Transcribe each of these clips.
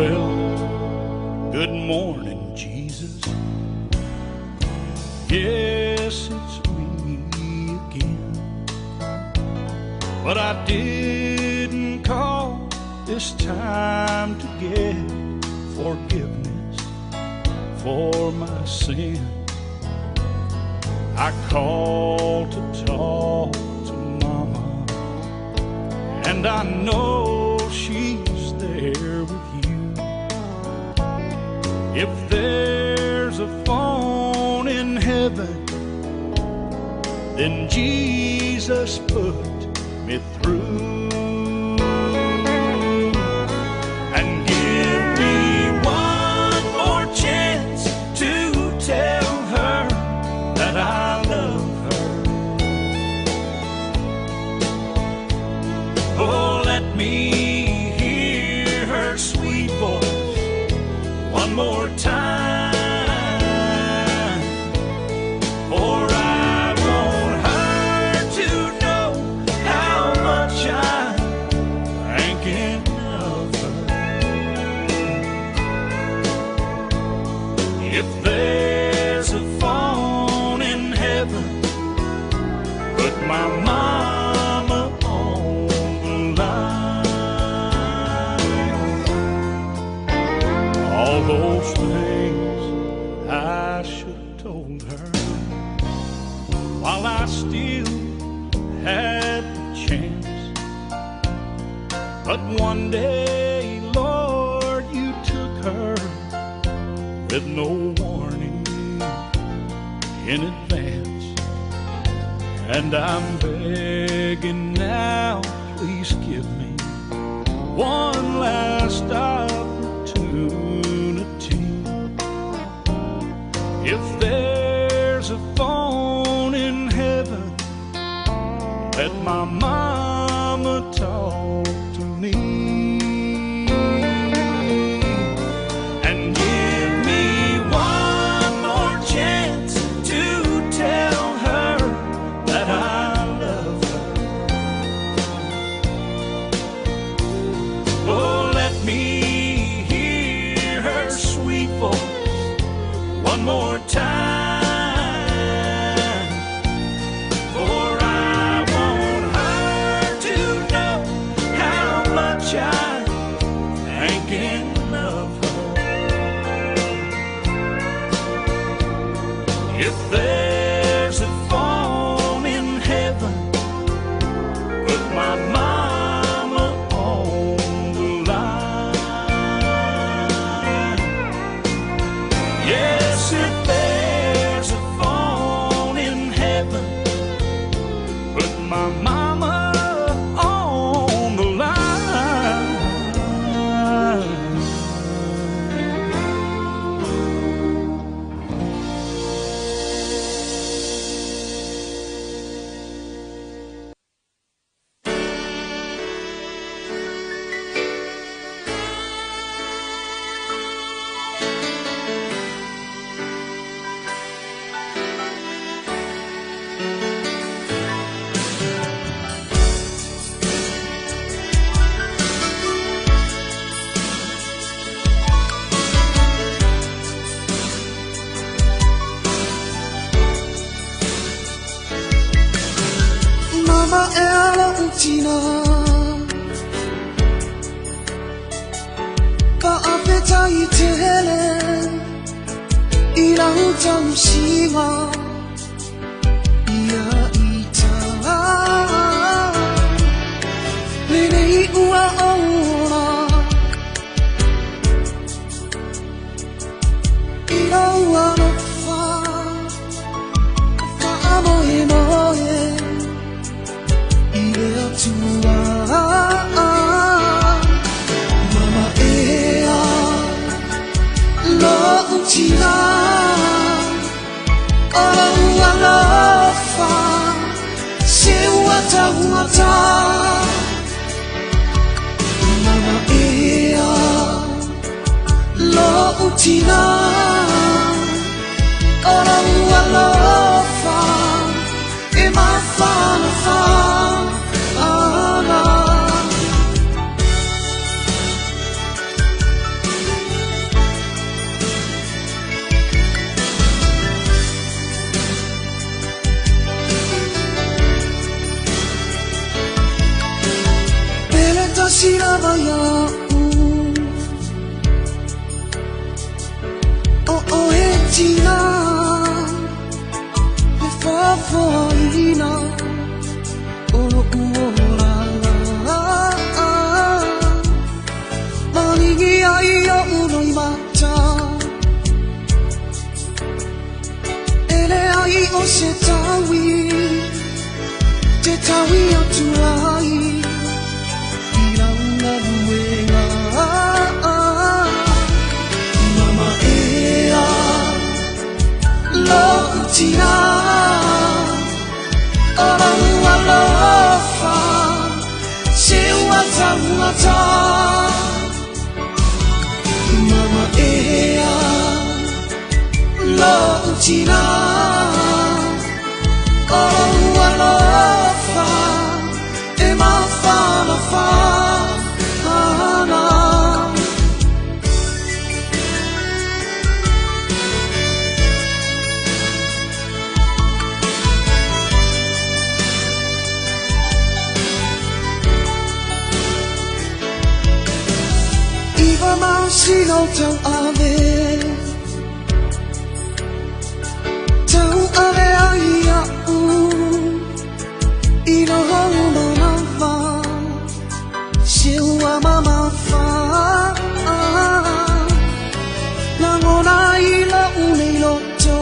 Well, good morning, Jesus. Yes, it's me again. But I didn't call this time to get forgiveness for my sin. I called to talk to Mama, and I know she's there with you. If there's a phone in heaven, then Jesus put me through. And give me one more chance to tell her that I love her. Oh, let me hear her sweet voice one more time. For I want her to know how much I'm thinking of her. If there's a phone in heaven, put my mama on the line. All those things I should have told her while I still had the chance. But one day, Lord, you took her with no warning in advance. And I'm begging now, please give me one last opportunity. If there's a phone in heaven, let my mama talk to me. And give me one more chance to tell her that I love her. Oh, let me hear her sweet voice one more time. For I want her to know how much I'm thinking of her. If there's a phone in heaven, put my mama on the line. Yes, if there's a phone in heaven, put my mama on the line. Mama ela utina Pa afeta i tele I lau tau siwa Ia ita Lene ua ola I lau alofa Fa moe moe I le atua. Mama ea Lo'u tina O lau alofa Se ua tauata. Mama ea Lo'u tina O lau alofa E mafanafa ana. tasi lava iaʻu. O ʻoe tina le faafoaina o loʻu olaga. Maligi ai oʻu loimata, e leai o se taui te taui atu ai i lau galuega. Mama ea, loʻu tina, o lau alofa se ua taugata. Mama ea, loʻu tina, o lau alofa e mafanafana. Iva masina o tauave, tauave ai iaʻu i lou manawa se ua mamafa. Lagona i loʻu nei loto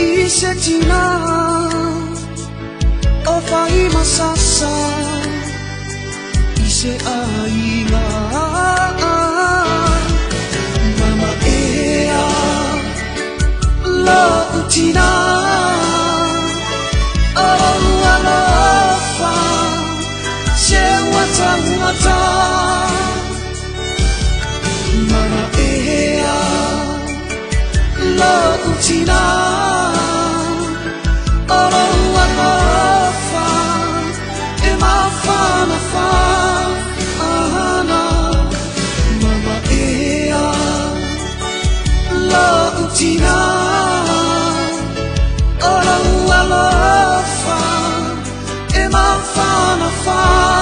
i se tina o faimasasa i se ʻaiga. Mama ea, loʻu tina, o lou alofa se ua taugata. Mama ea, loʻu tina, o lou alofa e mafanafana. Mama ea, loʻu tina, o lou alofa e mafanafana.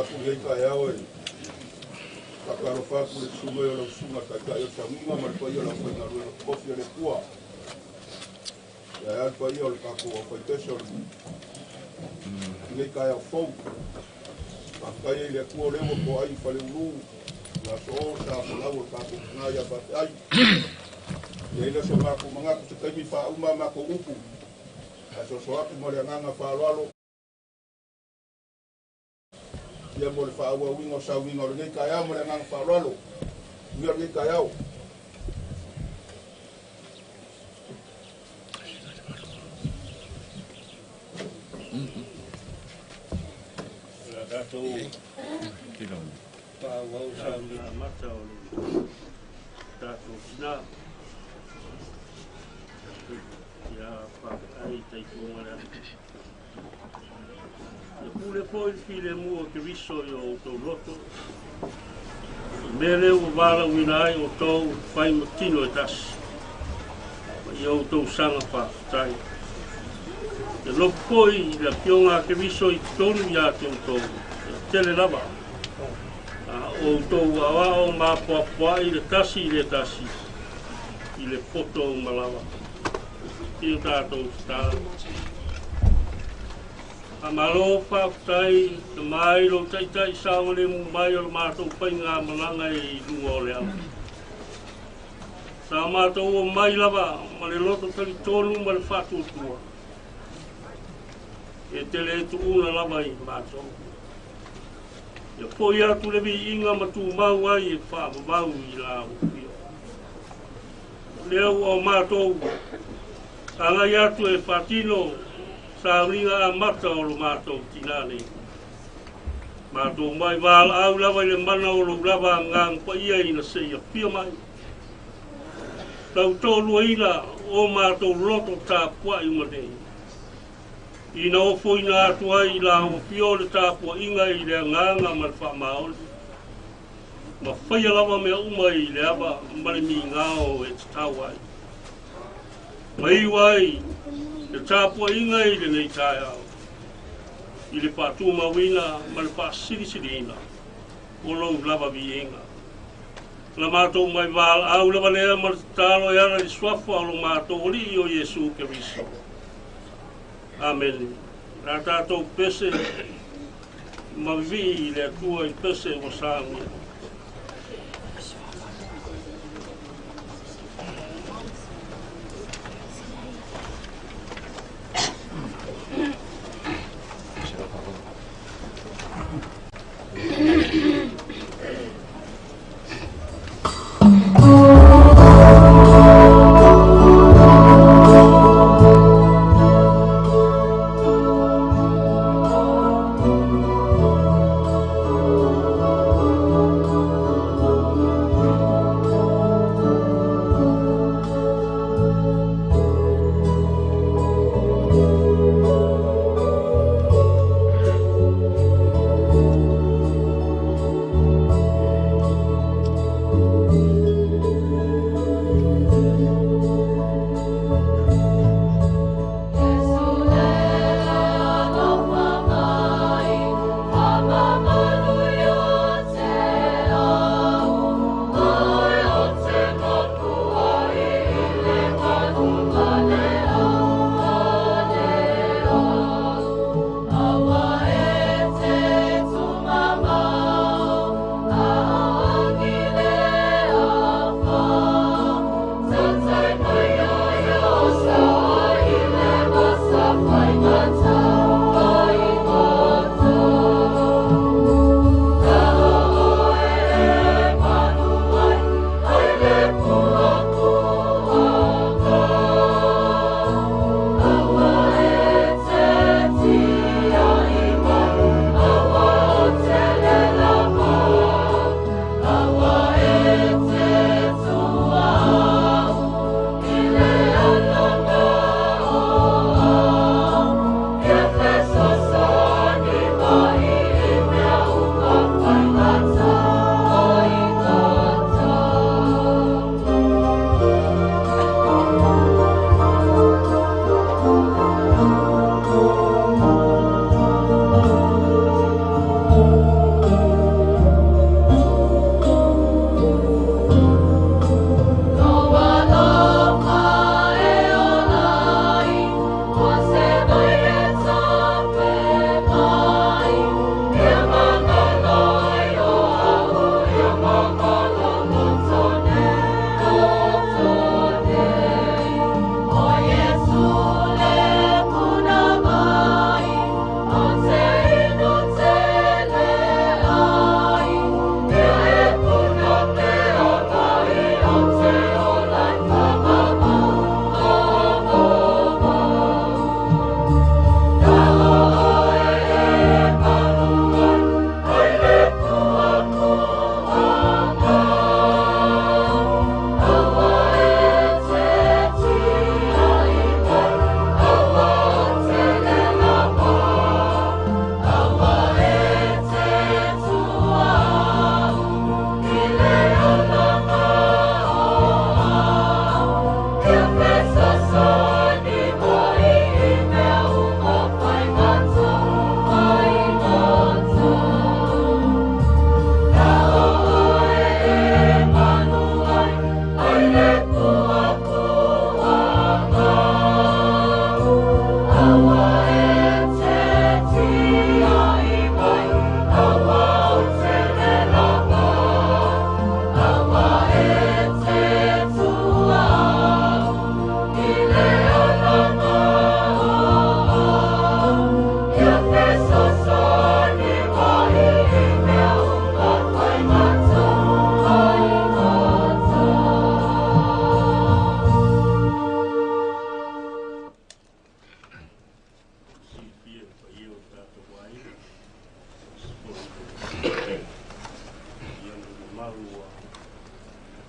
Atu nei taeao e faatalofa atu i le susuga o lau susuga taitai o le tagiga ma le paia o le aufaigaluega tofi a le Atua. Ia e a le paia o le tatou aufaitese o lenei taeao fou. Faafetai ai i le Atua o lea ua toai i Faleulu le aso o sa folau o le tatou tina ia Faafeai. E i ai lea o se matou manatu se taimi faauma a matou upu ae soso atu ma le agaga faaaloalo ia mo le faaauauina o sauniga o lenei taeao ma le agaga faaaloalo. Manuia lenei taeao. O le a tatou faaauau sauniga amata o le tatou tina ia Faafetai Taitumagalea. Ia pule foi le filemu o Keriso i o outou loto, i mea lea ua valaauina ai outou fai ma tino e tasi, ma ia outou saga faafetai. Ia lopo foi i le Afioga a Keriso i totonu ia te outou, ia tele lava. A Outou aoao ma apoapoai le tasi i le tasi i le poto uma lava. Ia tatou tatalo. Faamalo faafetai Tama i lou taitai saogalemu mai o le matou faigamalaga i luga o le ala. Sa matou omai lava ma le loto talitonu ma le faatuatua e te le tuuna lava i matou. Ia foi atu le viiga ma tumau ai e faavavau i la afio. O lea ua o matou agai atu e faatino sauniga amata o lo matou tinā nei. Matou mai valaau lava i le mana o lou lava Agaga Paia ina se i afio mai. Tautoaluaina o matou loto tapuai uma nei. Ina ofoina atu ai i la afio le tapuaiga i le agaga ma le faamaoni. Ma faia lava mea uma i le ava ma le migao e tatau ai. Ma iu ai le tapuaiga i lenei taeao i le faatumauina ma le faasilisiliina o lou lava viiga. Na matou mai valaau lava lea ma le tatalo e ala i le suafa o lo matou Alii o Iesu Keriso. Amene. La tatou pese ma vivii i le Atua i pese ua saunia.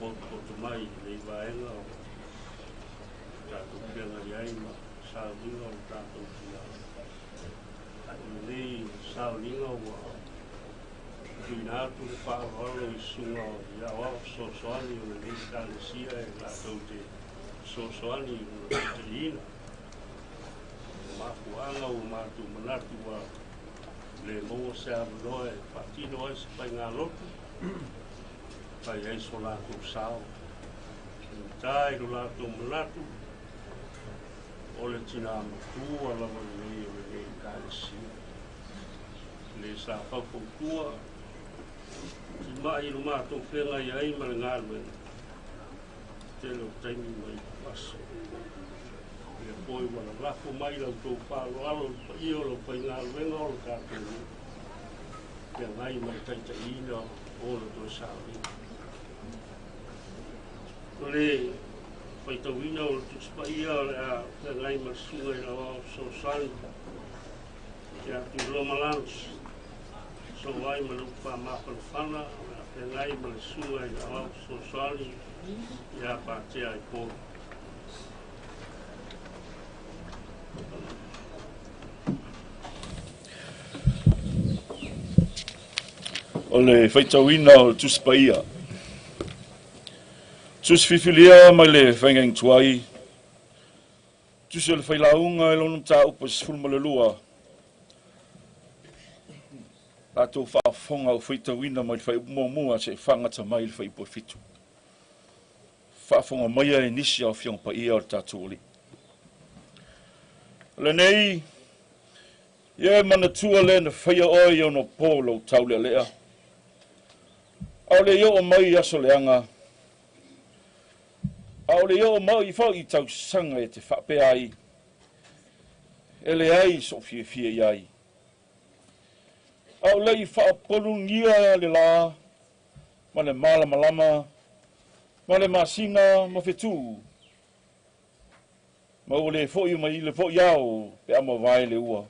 potopoto mai i lenei vaega o tatou feagai ai ma sauniga o le tatou tina. I lenei sauniga ua tuuina atu le faaaloalo i susuga i aoao fesoasoani o lenei Ekalesia e latou te fesoasoani i lona taitaiina. O mafuaaga ua matou manatu ua le maua se avanoa e faatino ai se faigalotu, fai ai so latou sao. Faigata i lo latou manatu, o le tina matua lava lenei o lenei Ekalesia. Le sa faufautua timai i lo matou feagai ai ma le galuega, tele o taimi ma aso. Lea foi ua lalafo mai la outou faaaloalo i le paia o le aufaigaluega o le tatou nuu, feagai ma le taitaiina o le toe sauniga. O le faitauina o le Tusi Paia o le a feagai ma le susuga i le Aoao Fesoasoani ia Tuiloma Lance, sosoo ai ma le upu faamafanafana o le a feagai ma le susuga i le Aoao Fesoasoani ia Patea Aipolu. O le faitauina o le Tusi Paia. Tusi fifilia mai le faiga tuai, tusi o le failauga i lona mataupu e 12. Latou faafofoga o faitauina mai le fuaiupu muamua seia fagata mai le fuaiupu e 7. Faafofoga maia e nisi o afioga paia o le tatou Alii. O lenei, ia e manatua le na faia oe i ona po lou taulealea. A o le i oo mai i aso leaga, a o le i oo mai foi i tausaga e te faapea ai, e leai so'u fiafia i ai. A o le i faapolugia le lā, ma le malamalama, ma le masina ma fetu, ma ua le fo'i mai le fo'i ao pe a mavae le ua.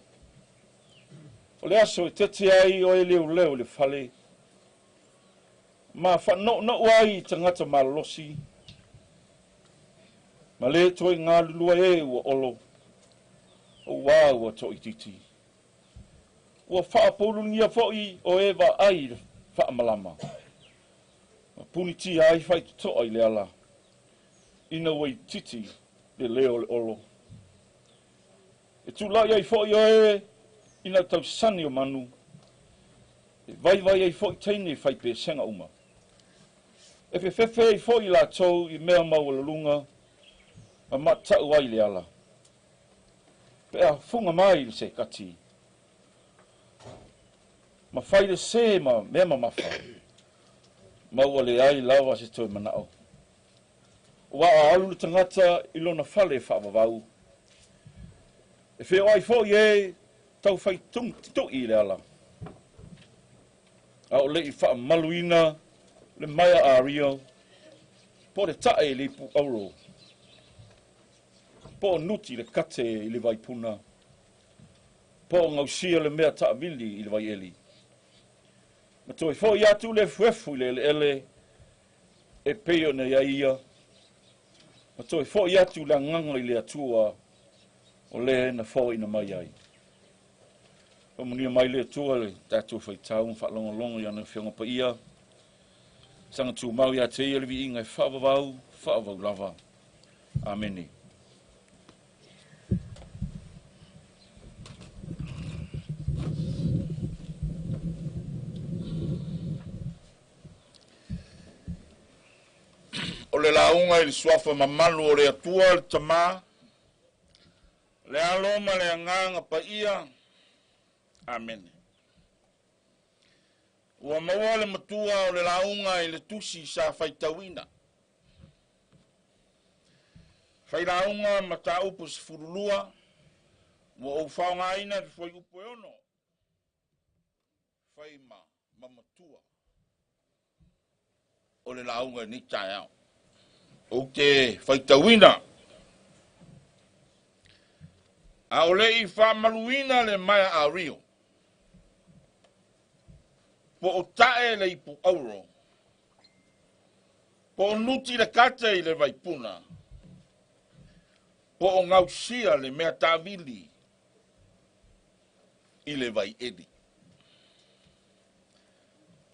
O le aso e tete ai oe leoleo i le fale, ma faano'ono'o ai i tagata malolosi, ma lē toe galulua ē ua olo, auā ua toʻaitiiti. Ua faapouligia foʻi o e vaai i le faamalama, ma punitia ai faitotoa i le ala, ina ua itiiti le leo o le olo. E tula'i ai foʻi oe i na tausani o manu, e vaivai ai foʻi teine faipesega uma. E fefefe ai foʻi latou i mea maualuluga, ma maataʻu ai le ala. Pe a fuga mai le sekati, ma fai le sē ma mea mamafa, ma ua leai lava se toe manaʻo. Ua a alu le tagata i lona fale faavavau. E feoai foʻi e tau faitutuʻi i le ala. A o leʻi faamaluina le maea ario, po o le taʻe i le ipu auro, po o nuti le kate i le vaipuna, po o gausia le mea taavili i le vaieli. Ma toe foʻi atu le efuefu i le eleele e pei ona i ai ia, ma toe foʻi atu le agaga i le Atua o le na foaina mai ai. Faamanuia mai le Atua le tatou faitau ma faalogologo i ana afioga paia. Saga tumau ia te ia le viiga e faavavau, faavavau lava. Amene. O le lauga i le suafa mamalu o le Atua le Tamā, le Alo ma le Agaga Paia. Amene. Ua maua le matua o le lauga i le tusi sa faitauina. Failauga mataupu 12, ua ou faaaogaina le fuaiupu e 6, fai ma matua o le lauga i lenei taeao. Ou te faitauina. A o le i faamaluina le maea ario, po o tae le ipu auro, Po o nuti le kate i le vaipuna. Po o gausia le mea taavili i le vaieli.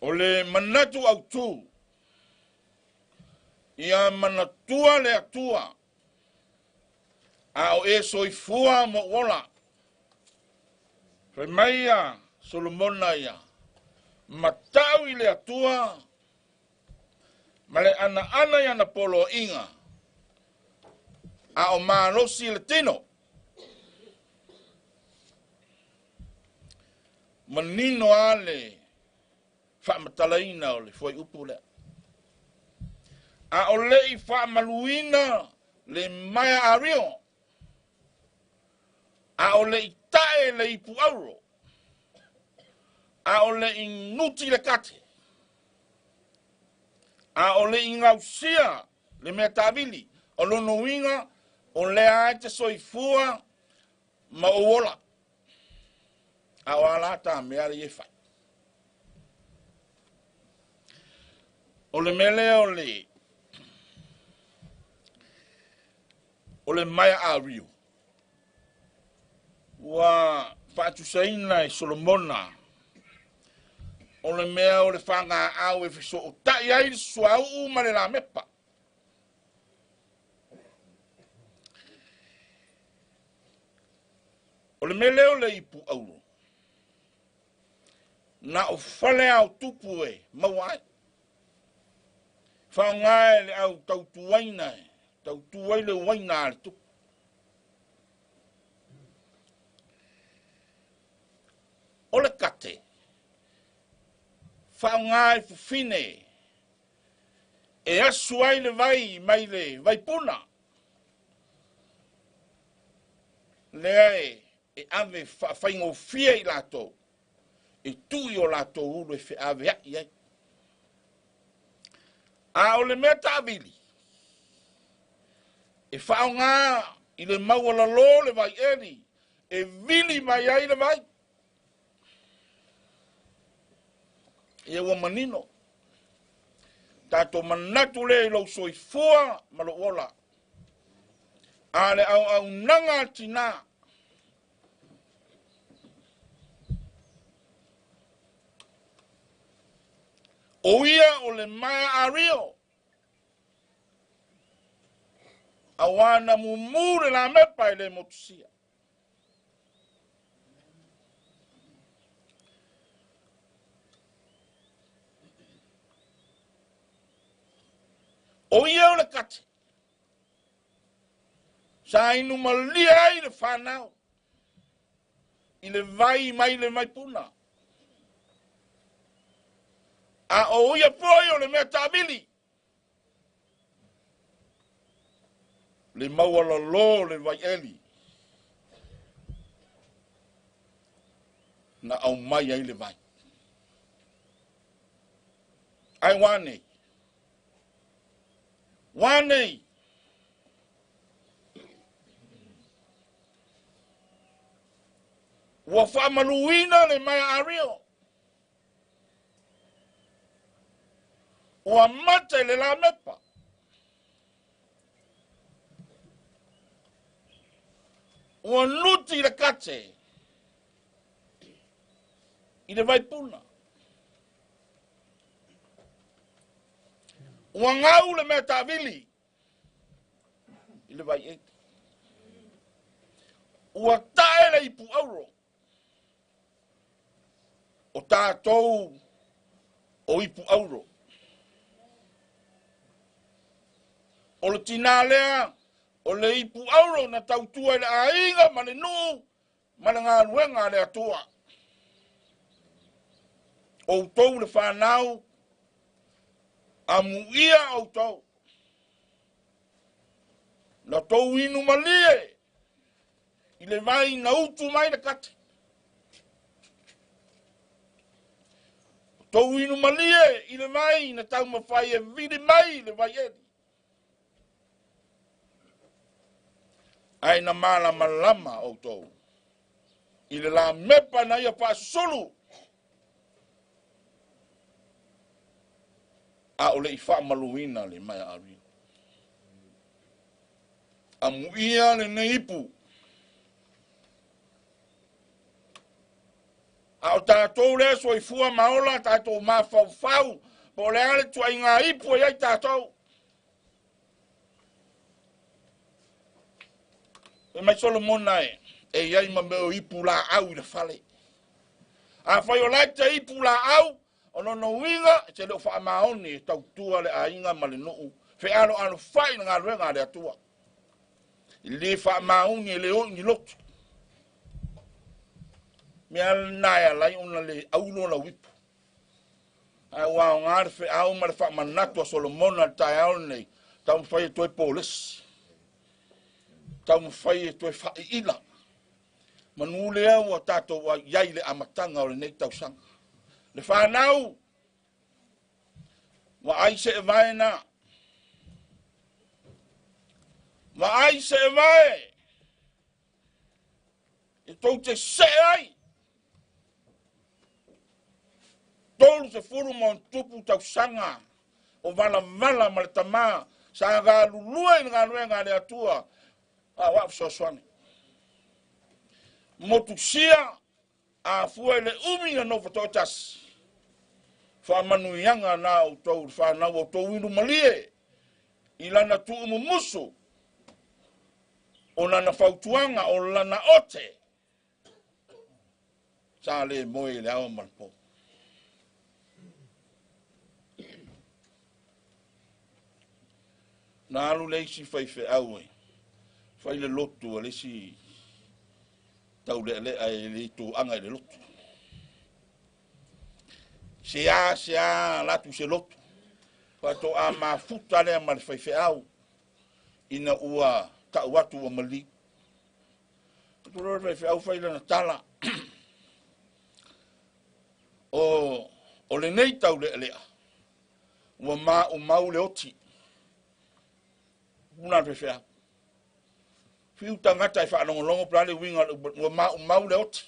O le manatu autū, ia manatua le Atua, a o e soifua ma ou ola. Fai mai ia Solomona ia, matau i le Atua ma le anaana i ana poloaiga, a o malosi le tino. Manino lava le faamatalaina o le fuaiupu lea. A o le i faamaluina le maea ario, a o le i tae le ipu auro, a o le i nuti le kate, a o le i gausia le mea taavili, o lona uiga o lea e te soifua ma ou ola. A o a la tā mea le e fai. O le mea lea o le maea ario, ua faatusaina e Solomona o le mea o le fagaau e fesootai ai le suauu ma le lamepa. O le mea lea o le ipu auro, na o fale ao tupu e maua ai. Faaaoga e le au tautuaina e tautu ai le uaina a le tupu. O le kate, faaaoga e fufine e asu ai le vai mai le vaipuna. Lea e ave faafaigofie i latou, e tuu i o latou ulu e feaveai ai. A o le mea taavili, e faaaoga i le maualalo le vaieli, e vili mai ai le vai. Ia ua manino. Tatou manatu lea i lou soifua ma lou ola. A le auaunaga a tinā, o ia o le maea ario, auā na mumu le lamepa e le motusia. O ia o le kate, sa inu malie ai le whanau, i le vai mai le maipuna. A o ia foi o le mea taavili, le maualalo le vaieli, na aumai ai le vai. Ai ua nei. Ua nei. Ua faamaluina le maea ario. Ua mate le lamepa. Ua nuti le kate i le vaipuna. Ua gau le mea taavili i le vaieli. Ua tae le ipu auro. O tātou o ipu auro. O le tinā lea, o le ipu auro na tautua i le aiga ma le nuu ma le galuega a le Atua. Outou le whanau, amuia outou. Na tou inu malie i le vai na utu mai le kate. Tou inu malie i le vai na taumafai e vili mai le vaieli. Ai na malamalama outou i le lamepa na ia faasusulu. A o le'i faamaluina le maea aluia. Amuia lenei ipu. A o tatou lea soifua ma ola tatou mafaufau, po o le a le tuaiga ipu e i ai tatou. Fai mai Solomona e i ai ma mea o ipu laau i le fale. Afai o la e te ipu laau, o lona uiga e te le o faamaoni e tautua le aiga ma le nuu, fealoalofai i le galuega a le Atua. E le faamaoni e le oo i ni lotu. Mea lena e ala ai ona le aulo lau ipu. Ae ua aoga le feau ma le faamanatu a Solomona i le taeao lenei, taumafai e toe polesi, taumafai e toe faaiila. Manu lea ua tatou i ai i le amataga o lenei tausaga. Le fanau, vaai seevae na. Vaai seevae e tou te see ai. 30 ma tupu tausaga o valavala ma le tamā sa galulue i le galuega a le Atua, a o a'u fesoasoani motusia afua i le umi na nofo to'atasi. Faamanuiaga na outou le fanau outou inu malie i lana tuumumusu o lana fautuaga o lana ote sa le moe i le ao ma le po. Na alu le isi faifeau e fai le lotu a le isi taulealea e le toaga i le lotu. Sea sea latu se lotu. Faatoa mafuta lea ma le faifeau ina ua tau atu ua maliu. Atu le faifeau fai lana tala. O lenei taulealea ua maumau le oti. Puna le faifeau. Fiu tagata e faalogologo po o le a le uiga ua maumau le oti.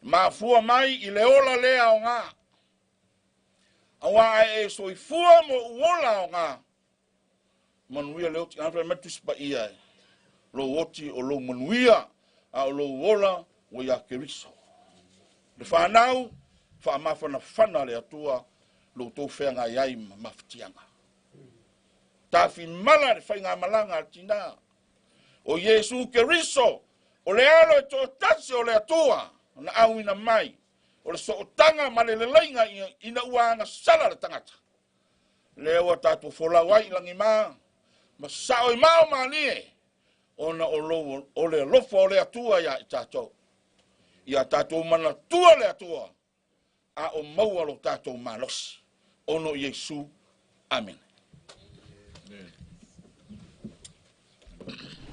Mafua mai i le ola le aoga. Auā e soifua ma ou ola aoga. Manuia le oti. Ana fai mai Tusi Paia e. Lou oti o lou manuia, a o lou ola ua ia Keriso. Le fanau, faamafanafana le Atua lo outou feagai ai ma mafatiaga. Tafimala le faigamalaga a le tinā. O Iesu Keriso, o le alo e toatasi o le Atua, na auina mai, o le sootaga ma le leleiga ina ua agasala le tagata. Lea ua tatou folau ai i lagima, ma sao i mao malie, ona o, lou, o le alofa o le Atua ia i tatou. Ia tatou manatua le Atua, a o maua lo tatou malosi. Ono Iesu. Amen.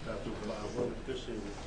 Tatou faaauau pese pese.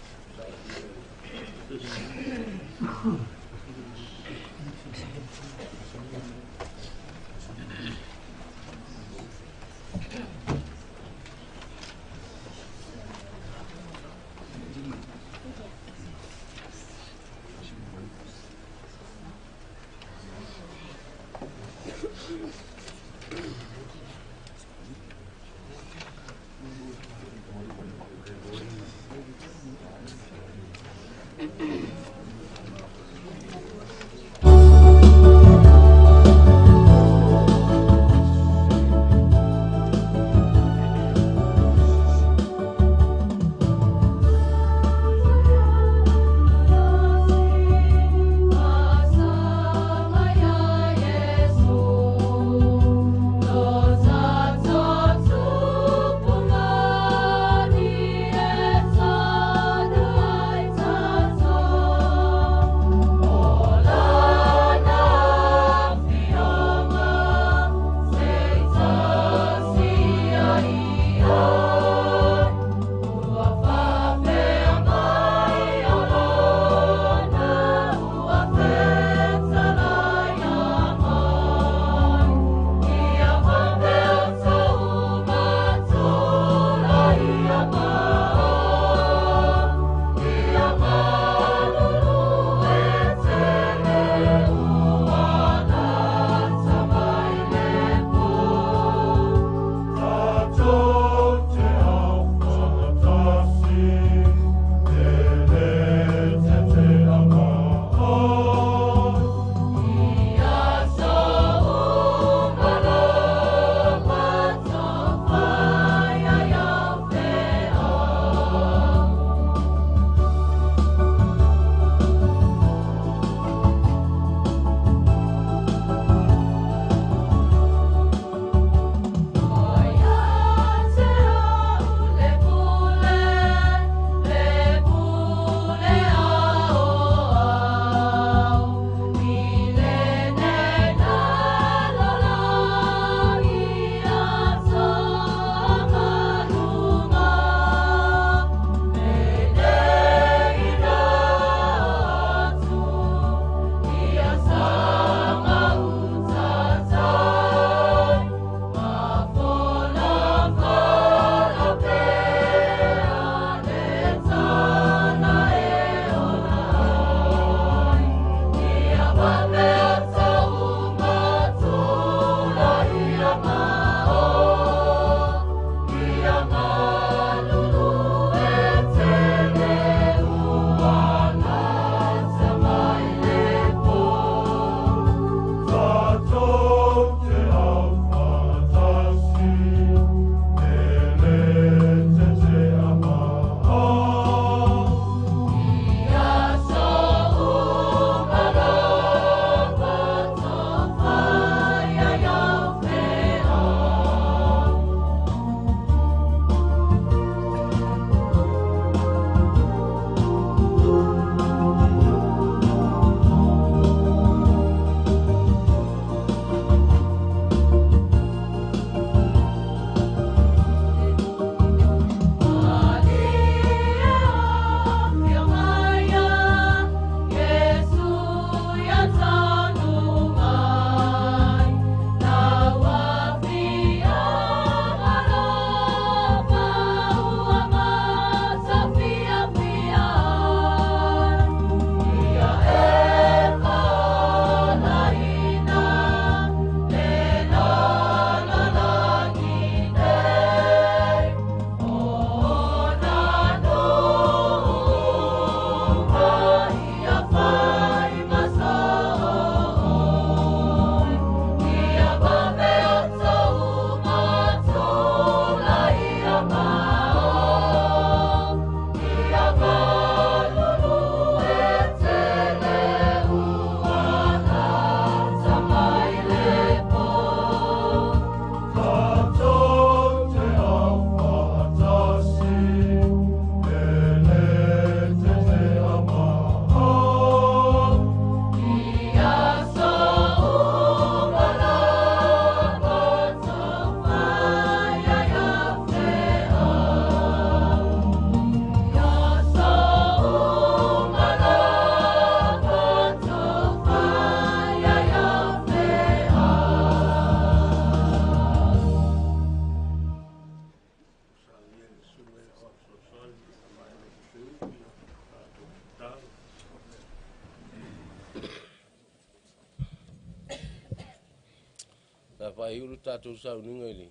Faaiu le tatou sauniga i le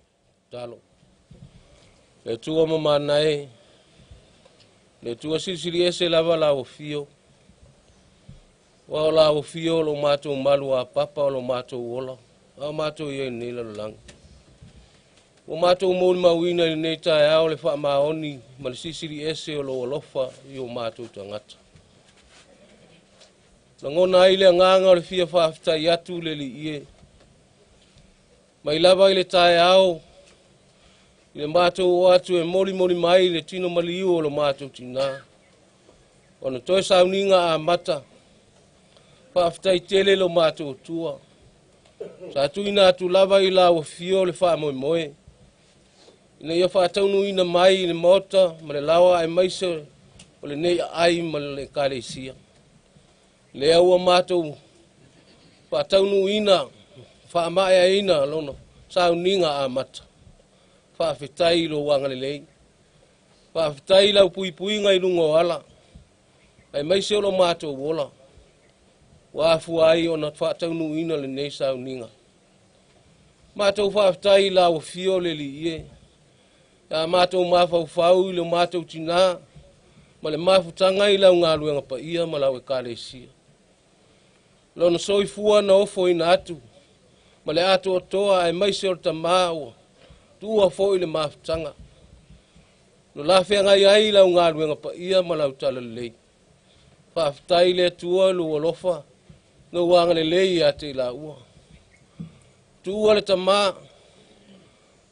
tatalo. Le Atua mamana e, le Atua silisili ese lava lau afio, aua o lau afio o lo matou malu apapa o lo matou ola, a o matou i ai i lenei lalolagi. Ua matou molimauina i lenei taeao le faamaoni ma le silisili ese o lou alofa i o matou tagata. Lagona ai le agaga o le fia faafetai atu le Alii e. Mai lava i le taeao i le matou oo atu e molimoli mai le tino maliu o lo matou tinā, ona toe sauniga amata, faafetai tele lo matou Atua. Sa tuuina atu lava i lau afio le faamoemoe, ina ia faataunuuina mai i le Maota ma le laoa aemaise o lenei aai ma le Ekalesia. Lea ua matou faataunuuina, faamaeaina lona sauniga amata. Faafetai i lou agalelei. Faafetai i lau puipuiga i luga o ala, aemaise o lo matou ola, ua afua ai ona faataunuuina lenei sauniga. Matou faafetai i lau afio le Alii e, a matou mafaufau i lo matou tinā, ma le mafutaga i lau galuega paia ma lau Ekalesia. Lona soifua na ofoina atu, ma le atoatoa aemaise o le tamā ua tuua foi le mafutaga. No la feagai ai lau galuega paia ma lau talalelei. Faafetai le Atua lou alofa, lou agalelei ia te i laua. Tuua le tamā,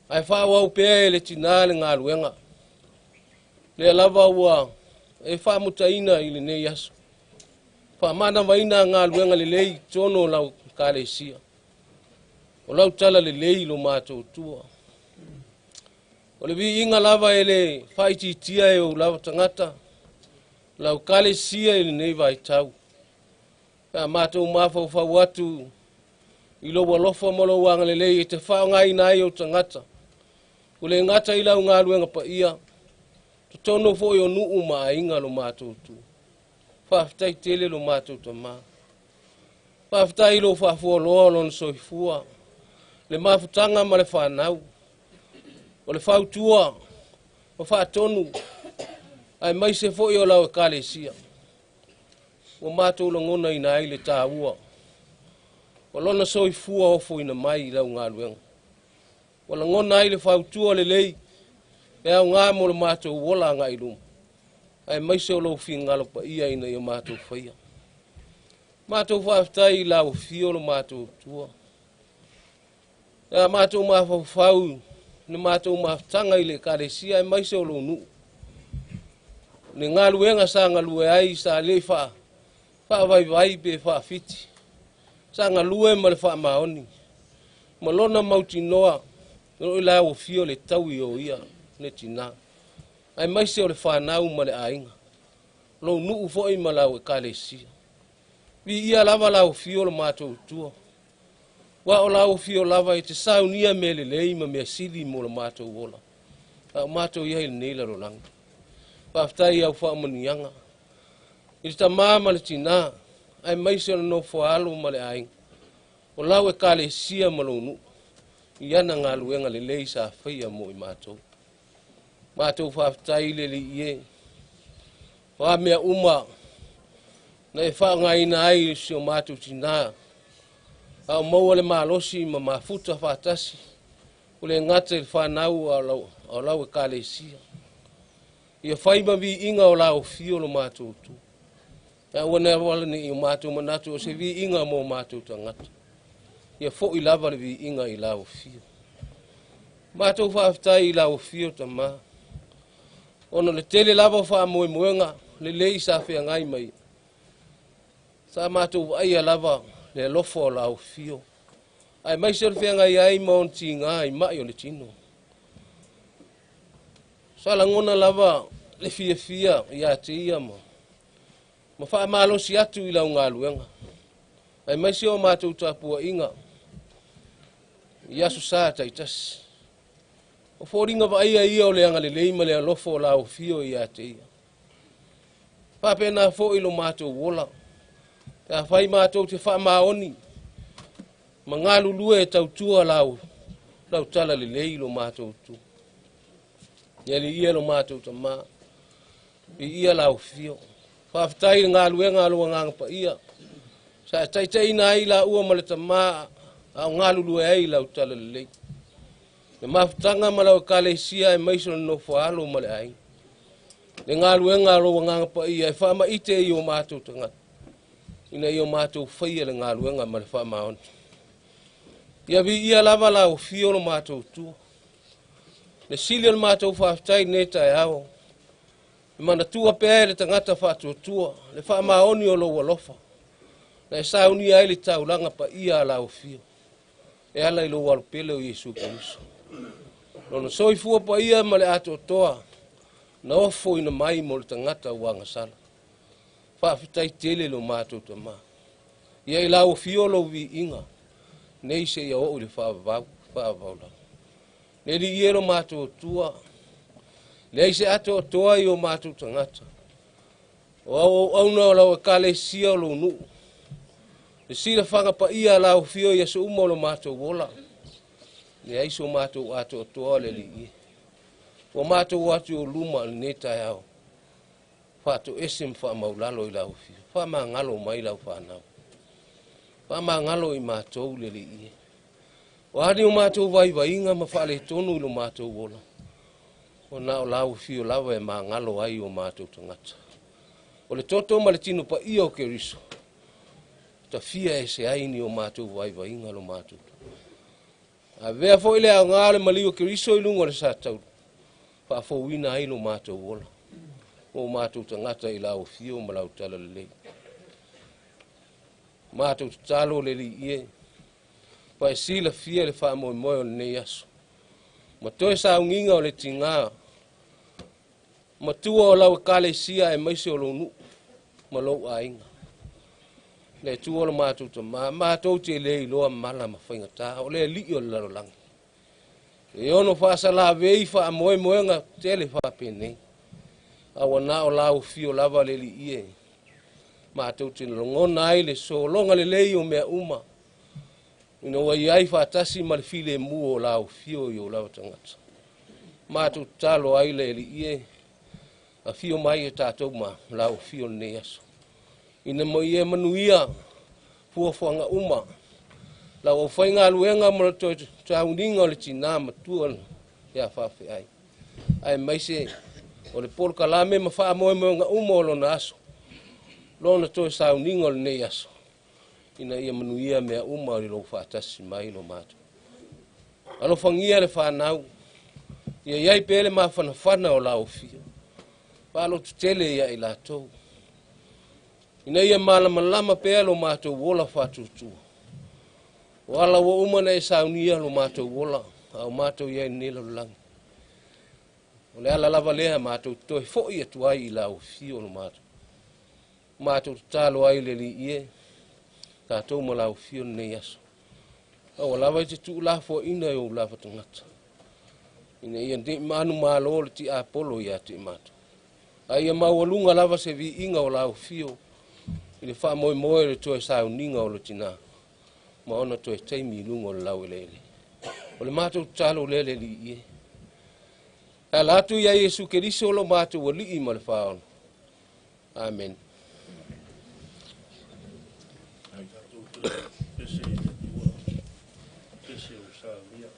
ae faaauau pea e le tinā le galuega. Lea lava ua e faamutaina i lenei aso. Faamanavaina galuega lelei i totonu o lau Ekalesia. O lau talalelei lo matou Atua. O le viiga lava e le faaitiitia e ou lava tagata, lau Ekalesia i lenei vaitau. Pe a matou mafaufau atu i lou alofa ma lou agalelei e te faaaogaina ai ou tagata, ua le gata i lau galuega paia, totonu foi o nuu ma aiga lo matou Atua. Faafetai tele lo matou tamā. Faafetai i lou faafualoa o lona soifua, le mafutaga ma le fanau, o le fautua ma faatonu, aemaise foi o lau Ekalesia. Ua matou lagonaina ai le taua o lona soifua ofoina mai i lau galuega. Ua lagona ai le fautua lelei e aoga mo le matou ola agai i luma, aemaise o lou finagalo paia ina ia matou faia. Matou faafetai i lau afio lo matou Atua. A matou mafaufau le matou mafutaga i le Ekalesia aemaise o lou nuu. Le galuega sa galue ai sa le faavaivai pe faafiti. Sa galue ma le faamaoni. Ma lona mautinoa, o lau afio le taui o ia le tinā. Aemaise o le fanau ma le aiga. Lou nuu foi ma lau Ekalesia. Viia lava lau afio lo matou Atua. Aua o lau afio lava e te saunia mea lelei ma mea sili mo lo matou ola. A o matou i ai i lenei lalolagi. Faafetai au faamanuiaga. I le tamā ma le tinā, aemaise o le nofo a alo ma le aiga. O lau Ekalesia ma lou nuu, i ana galuega lelei sa faia mo i matou. Matou faafetai i le Alii e. O a mea uma na e faaaogaina ai si o matou tinā, a o maua le malosi ma mafuta faatasi, ua le gata i le fanau a o lau Ekalesia. Ia fai ma viiga o lau afio lo matou Atua. Aua ne aua nei o matou manatu o se viiga mo matou tagata. Ia foi lava le viiga i lau afio. Matou faafetai i lau afio tamā. Ona le tele lava o faamoemoega lelei sa feagai mai. Sa matou vaaia lava le alofa o lau afio. Aemaise o le feagai ai ma ona tiga i mai o le tino. Sa lagona lava le fiafia ia te ia ma faamalosi atu i lau galuega. Aemaise o matou tapuaiga i aso sa taitasi. O foliga vaaia ia o le agalelei ma le alofa o lau afio ia te ia. Faapena foi lo matou ola. Pe afai matou te faamaoni ma galulue e tautua lau lau talalelei i lo matou tu. Le Alii e lo matou tamā, viia lau afio. Faafetai i le galuega a lou Agaga Paia, sa e taitaiina ai laua ma le tamā a o galulue ai i lau talalelei. Le mafutaga ma lau Ekalesia aemaise o le nofo a alo ma le aiga. Le galuega a lou Agaga Paia e faamaite i o matou tagata, ina ia o matou faia le galuega ma le faamaoni. Ia viia lava lau afio lo matou tua. Le sili o le matou faafetai i lenei taeao, e manatua pea e le tagata faatuatua le faamaoni o lou alofa, na e saunia ai le taulaga paia a lau afio, e ala i lou alopele o Iesu Keriso. Lona soifua paia ma le atoatoa, na ofoina mai mo le tagata ua agasala. Faafetai tele lo matou tamā. Ia i lau afio lou viiga, nei seia oo i le faavavau, faavavau lava. Le Alii e lo matou Atua, leai se atoatoa i o matou tagata. O auauauna o lau Ekalesia o lou nuu, le silafaga paia a lau afio i aso uma o lo matou ola, leai so matou atoatoa le Alii e. Ua matou o atu i ou luma i lenei taeao, faatoese ma faamaulalo i lau afio, faamagalo mai lau fanau. Faamagalo i matou le Alii e. O a ni o matou vaivaiga ma faaletonu i lo matou ola, o na o lau afio lava e magalo ai o matou tagata. O le toto ma le tino paia o Keriso, tafia ese ai ni o matou vaivaiga lo matou. Avea foi le aoga o le maliu o Keriso i luga o le sataulu, faafouina ai lo matou ola, o matou tagata i lau afio ma lau talalelei. Matou tatalo le Alii e, pa e silafia le faamoemoe o lenei aso, ma toe saugiga o le tigā matua o lau Ekalesia aemaise o lou nuu ma lou aiga. Le Atua o lo matou tamā, matou te le iloa mala ma faigata, o le Alii o le lalolagi. E ono faasalavei faamoemoega tele faapenei, a ua na o lau afio lava le Alii e, matou te logona ai le sologa lelei o mea uma, ina ua iai faatasi ma le filemu o lau afio i ou lava tagata. Matou tatalo ai le Alii e, afio mai e tatou ma lau afio lenei aso. Ina mo ia manuia fuafuaga uma, lau aufaigaluega ma le toe tauniga o le tinā matua ia faafeai. Aemaise o le polokalame ma faamoemoega uma o lona aso, lona toe sauniga o lenei aso, ina ia manuia mea uma o lou faatasi mai lo matou. Alofagia le fanau, ia iai pea le mafanafana o lau afio, faalototele ia i latou, ina ia malamalama pea lo matou ola faatuatua. O ala ua uma na e saunia lo matou ola, a o matou iai lenei lalolagi. O le ala lava lea matou toe foi atu ai i lau afio lo matou. Matou tatalo ai le Alii e, tatou ma lau afio lenei aso. Aua lava e te tuulafoaiina i ou lava tagata, ina ia nei manumalo le tiapolo ia te i matou. A ia maualuga lava se viiga o lau afio i le faamoemoe o le toe sauniga o le tinā, ma ona toe taimi i luga o le laueleele. O le matou tatalo lea le Alii e. E ala atu ia Iesu Keriso lo matou Alii ma le Faaola. Amen. Tatou toe pese i le Atua, pese o saunia.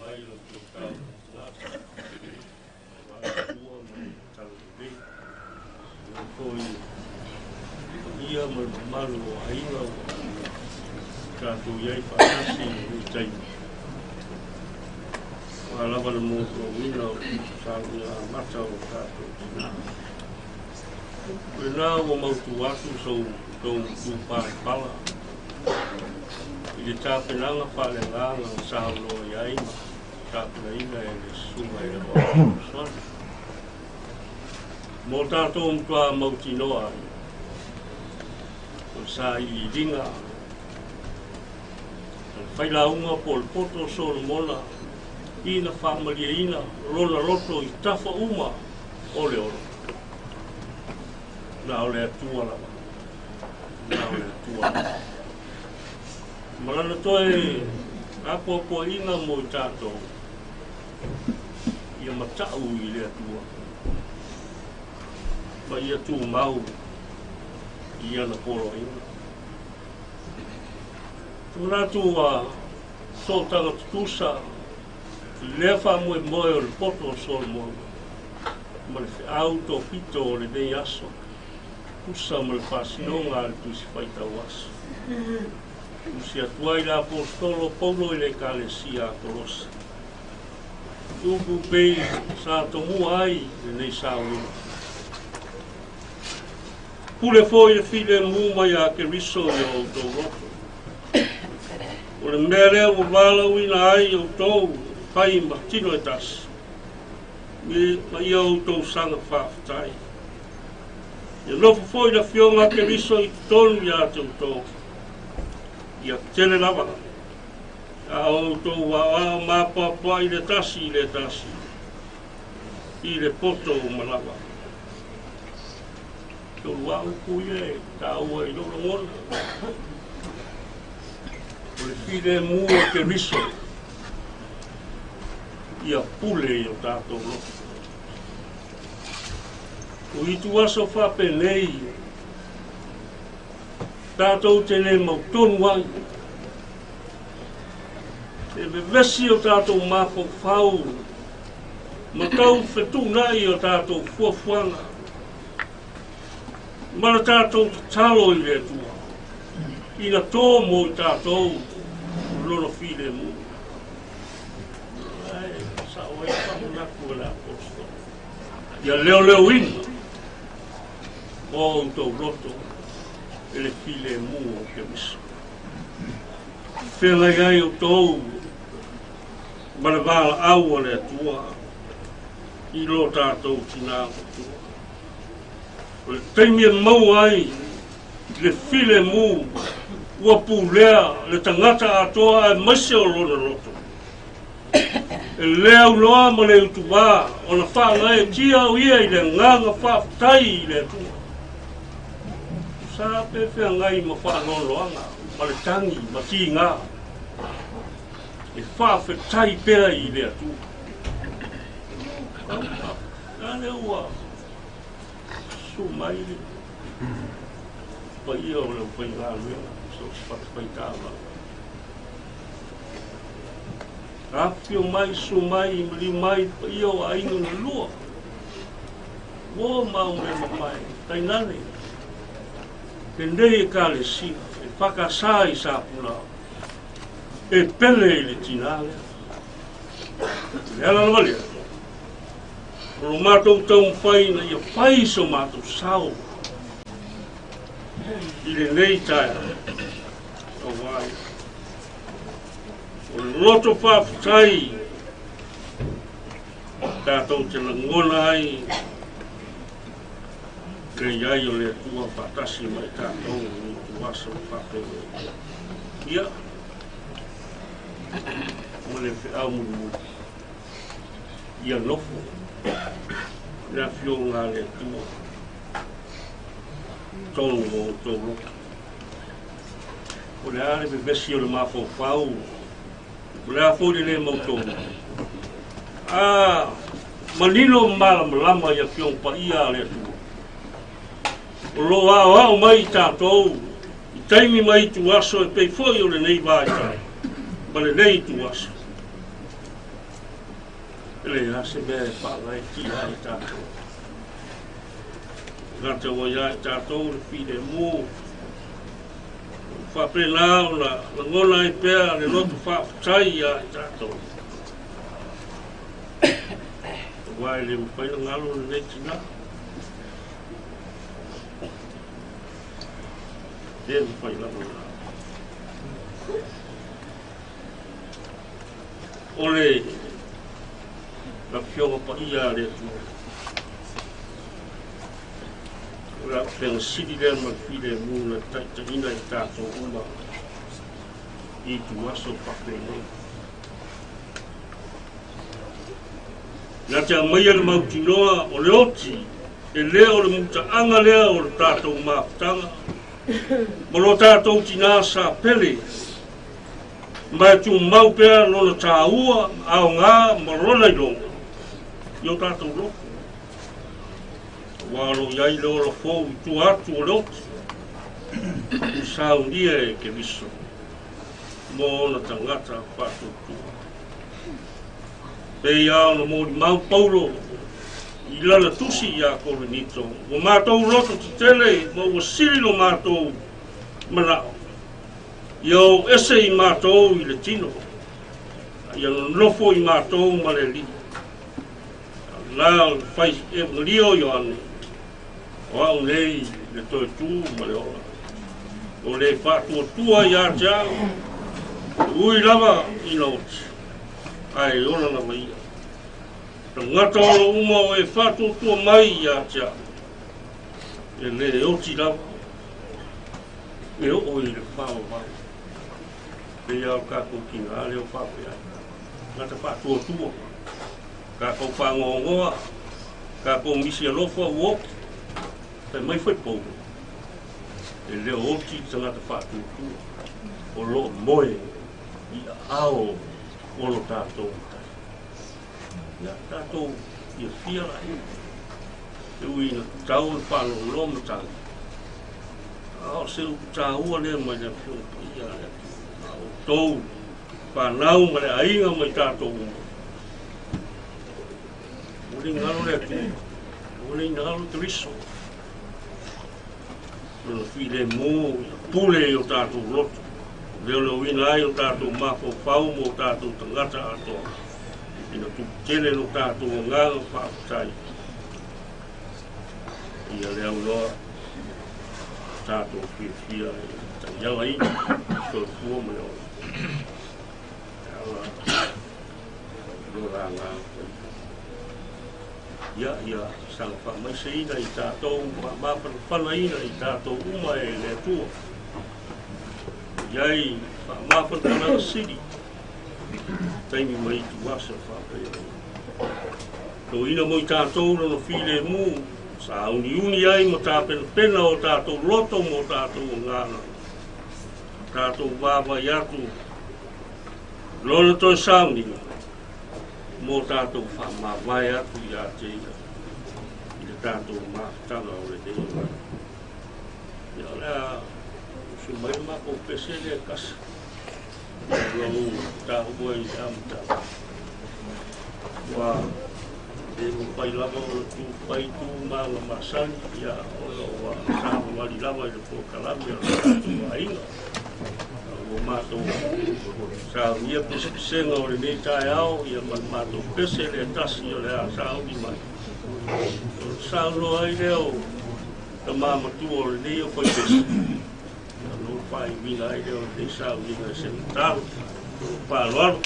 mai la outou taumafagata aua le Atua ma le Talalelei. Aua foi le paia ma le mamalu o aiga ua tatou i ai faatasi i lenei taimi. Aua lava le motouina o le sauniga amata o tatou tina. O lena ua mautu atu so outou matupalapala i le tapenaga faaleagaga na saunoa i ai ma tapenaina e le Susuga i le Aoao Fesoasoani. Mo tatou matua mautinoa ai, o le sailiiliga a le failauga po o le poto o Solomona ina faamalieina lona loto i tafa uma o le ola. Na o le Atua lava. Na o le Atua lava. Ma lana toe apoapoaiga mo i tatou, ia matau i le Atua, ma ia tumau i ana poloaiga. Te manatu ua sootaga tutusa i lea faamoemoe o le poto o Solomona ma le feau topito o lenei aso, tusa ma le faasinoga a le Tusi Faitau Aso. Tusi atu ai le Aposetolo o Paulo i le Ekalesia a Kolosa. Upu pei sa tomua ai lenei sauniga. Pule foi le filemu mai a Keriso i o outou loto. O le mea lea ua valaauina ai outou e fai ma tino e tasi, ma ia outou saga faafetai. Ia nofo foi le Afioga a Keriso i totonu ia te outou. Ia tele lava a outou aoao ma apoapoai le tasi i le tasi i le poto uma lava. Tolu a upu ia e taua i lou lagona. O le filemu o Keriso ia pule i o tatou loto. O ituaso faapenei tatou te le mautonu ai. E vevesi o tatou mafaufau ma tau fetuunai o tatou fuafuaga ma le tatou tatalo i le Atua ina tō mo i tatou lona filemu. Ae sao ai faamanatu a le Aposetolo. Ia leoleoina o outou loto e le filemu o Keriso. Feagai ai outou ma le valaau a le Atua i lo tatou tinā matua. O le taimi e maua ai le filemu ua pulea le tagata atoa aemaise o lona loto. E le aunoa ma le utuvā ona faagaeetia o ia i le agaga faafetai i le Atua. Sa pe feagai ma faanoanoaga ma le tagi ma tigā e faafetai pea i le Atua. A lea ua susu mai le paia o le aufaigaluega so o se fatafaitaulaga. Afifio mai, susu mai, maliu mai le paia o aiga na lua. Uo mau mea mamae, tainane, lenei Ekalesia e whakasā i Sāpuna, e pele i le tinā lea. Le ala lava lea, o lo mātou taumafai ina ia fai so mātou sao i lenei taeao, auā ia. O le loto faafetai tatou te lagona ai le i ai o le Atua faatasi ma i tatou i ituaso faapenei. Ia, ma le feau mulimuli, ia nofo le Afioga a le Atua tonu o outou loto. O le a le vevesi o le mafaufau, o le a foi le lē mautonu? A manino ma malamalama i Afioga Paia a le Atua, o lo o aoao mai i tatou i taimi ma ituaso e pei foi o lenei vaitau ma lenei ituaso. E leai lava se mea e faagaeetia ai tatou. E gata ua ia i tatou le filemu. Ua faapena ona lagona ai pea le loto faafetai ia i tatou. Aua e le mafai ona galo lenei tinā. Le mafai lava ona galo. O le Afioga Paia a le Atua. O le auupega sili lea ma le filemu na taitaiina i tatou uma i ituaso faapenei. Na te aumaia le mautinoa o le oti e le o le mutaaga lea o le tatou mafutaga ma lo tatou tinā sa pele ma e tumau pea lona tāua, aoga ma lona iloga i o tatou loto. Aua o lo o i ai le ola fou i tua atu o le oti, ua saunia e Keriso mo ona tagata faatuatua. Pei lava ona molimau Paulo i lana tusi iā Korinito, ua matou loto tetele ma ua sili lo matou manao Ia o ese i matou i le tino, a ia nonofo i matou ma le Alii. A la o le fai Evangelio o Ioane, o au nei le toe tu ma le ola. O le faatuatua ia te au, e ui lava ina oti, ae ola lava ia. Tagata o lo uma o e faatuatua mai ia te au, e le oti lava, E oo i le faavavau, pei lava o le tatou tina lea o faapea ai, tagata faatuatua, tatou faanoanoa, tatou misi alofa ua oti, fai mai foi Paulo, e le o oti le tagata faatuatua, o lo o moe i aao o lo tatou Matai. Ia, tatou fiafia laia, e ui ina tatau ona faalogologo matagi, A o se upu taua lea mai le Afioga Paia a le Atua, a outou fanau ma le aiga ma i tatou uma. Ua le galo le Atua, ua le galo Keriso. Lona filemu ia pule i o tatou loto, leoleoina ai o tatou mafaufau ma o tatou tagata atoa, ina tupu tele lo tatou agaga faafetai. Ia le aunoa tatou fiafia i taiala i soifua ma le ola. E ala lo la agaga paia. Ia, ia saga faamaiseina i tatou, faamafanafanaina i tatou uma e le Atua. Iai faamafanafanaga sili taimi mai ituaso faapea. Toina mo i tatou lona filemu, sauniuni ai ma tapenapena o tatou loto mo tatou agaga. Tatou vaavaai atu lona toe sauniga mo tatou faamavae atu ia te ia i le tatou mafutaga o lenei olaga. Ia o le a usu mai le matou pese lea e tasi. Ua ou taua i le amataga, ua le mafai lava ona tu pai tu ma aga masani, ia, ona ua savavali lava i le polokalame a lo tatou aiga. Ua matou saunia pesepesega o lenei taeao, ia ma le matou pese lea tasi o le a sauni mai. Ona saunoa ai lea o tama matua o lenei aufaipese, Ona ou faaiuina ai lea o lenei sauniga i se tatalo ma faaaloalo.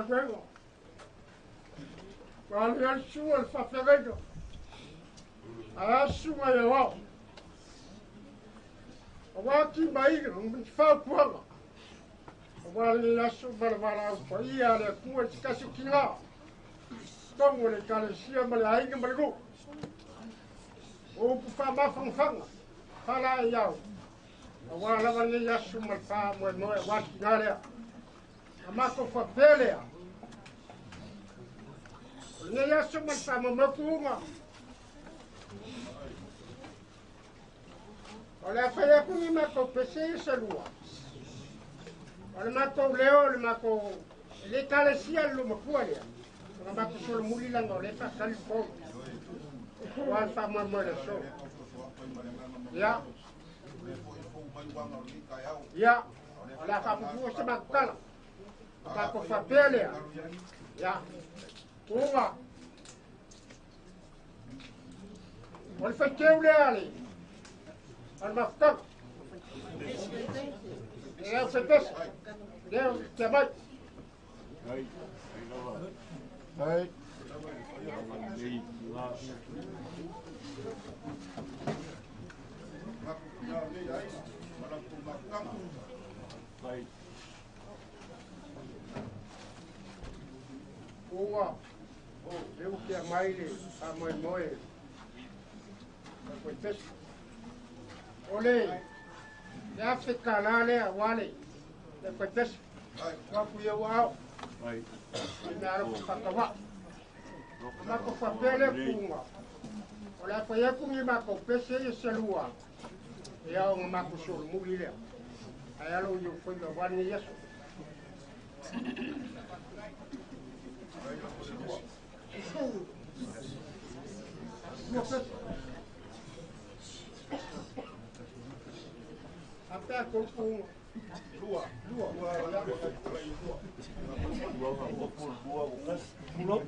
galuega. Ua alu ai le sua i le faafeagaiga. Ae a susuga i aoao. Aua timaiga ma ni fautuaga. Aua lenei aso ma le valaau paia a le Atua i se tasi o tina. Totonu o le Ekalesia ma le aiga ma le nuu. O upu faamafanafana, faalaeiau, aua lava lenei aso ma le faamoemoe aua le tina lea. Na matou faapea lea, o lenei aso ma le faamoemoe tuuga, o le a fai atu ni matou pese ia se lua. O le matou leo, o le matou, e le ekalesia le loomatua lea, ona matou solomuli leaga o lea e faatali le fono. Aua le faamoemoe i le aso. Ia. Ia, o le a faapupua se matou tala. O tatou faapea lea. Ia, tuuga. O le faiteu lea a le a le mafutaga. E au fepesa. Lea o te mai. Hai. Ua leu tea mai le faamoemoe o Koepesi. O le le $1,000 lea aua le le Koepesi. Ua atu i ou aao. I mea alofa faatavaa. O matou faapea lea kuuga. O le a fai atu ni matou pese ia se lua. Ia ona matou solomuli lea. Ae alo i ou faiva aua lenei aso. Lua pese. A pea tou kuuga. Lua. Lua. Lua.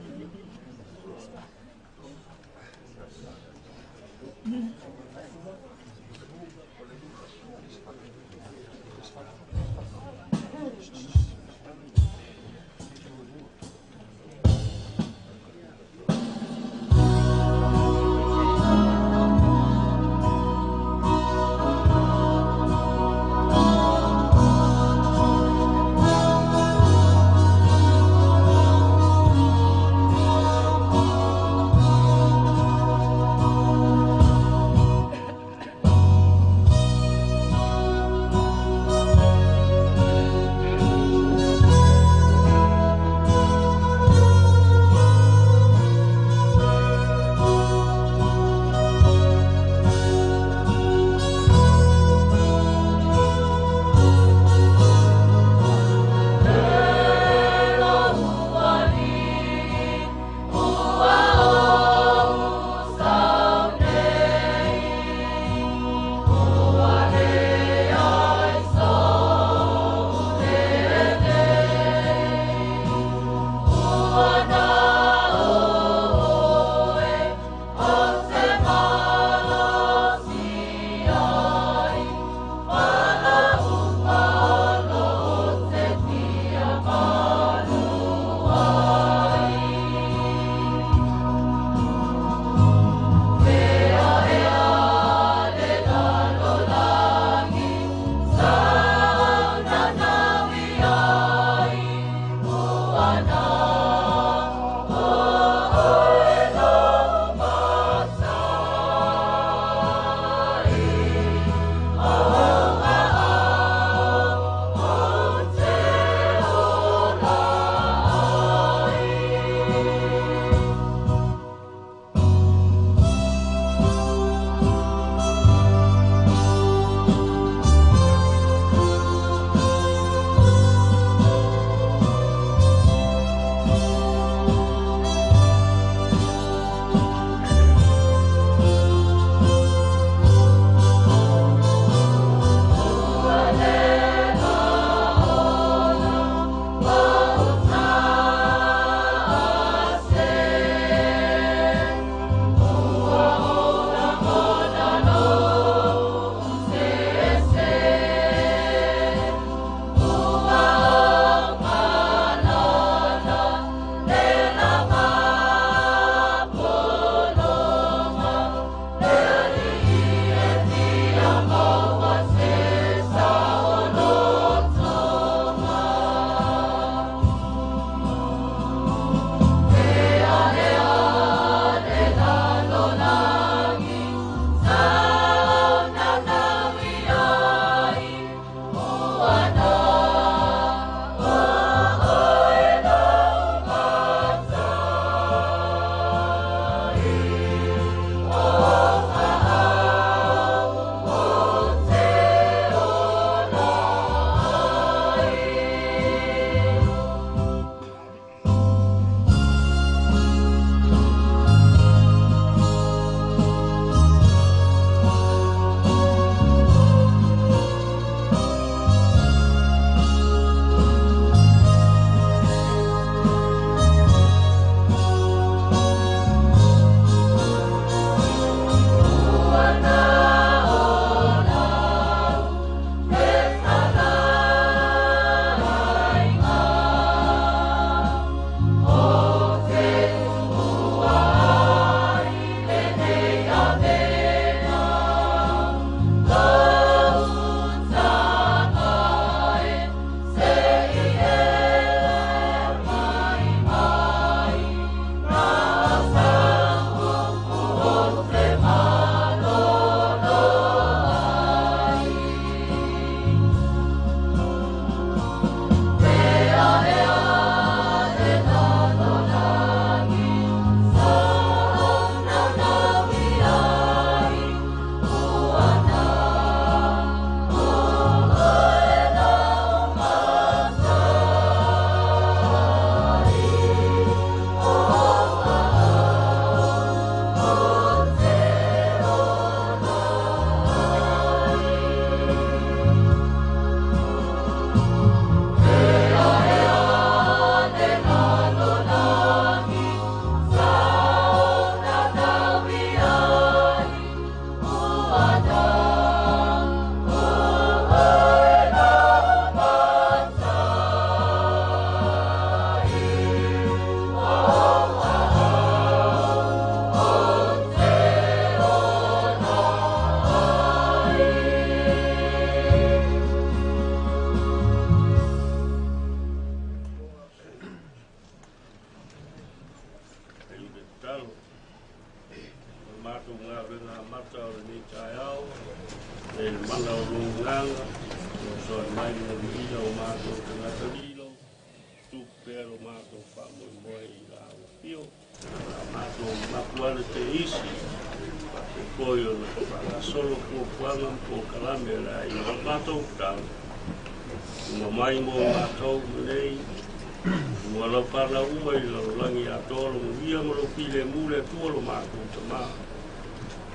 galuega amata o lenei taeao, e le mana o lou agaga, fesoasoani mai le manuia o matou tagata lilo, tupu pea lo matou faamoemoe i la afio. A matou mapuana te isi, faapea foi ona faagasolo fuafuaga ma polokalame a le aiga. O le matou tatalo, uma mai mo matou ma nei, ua lau fanau uma i le lalolagi atoa lo manuia ma lou filemu le Atua lo matou Tamā.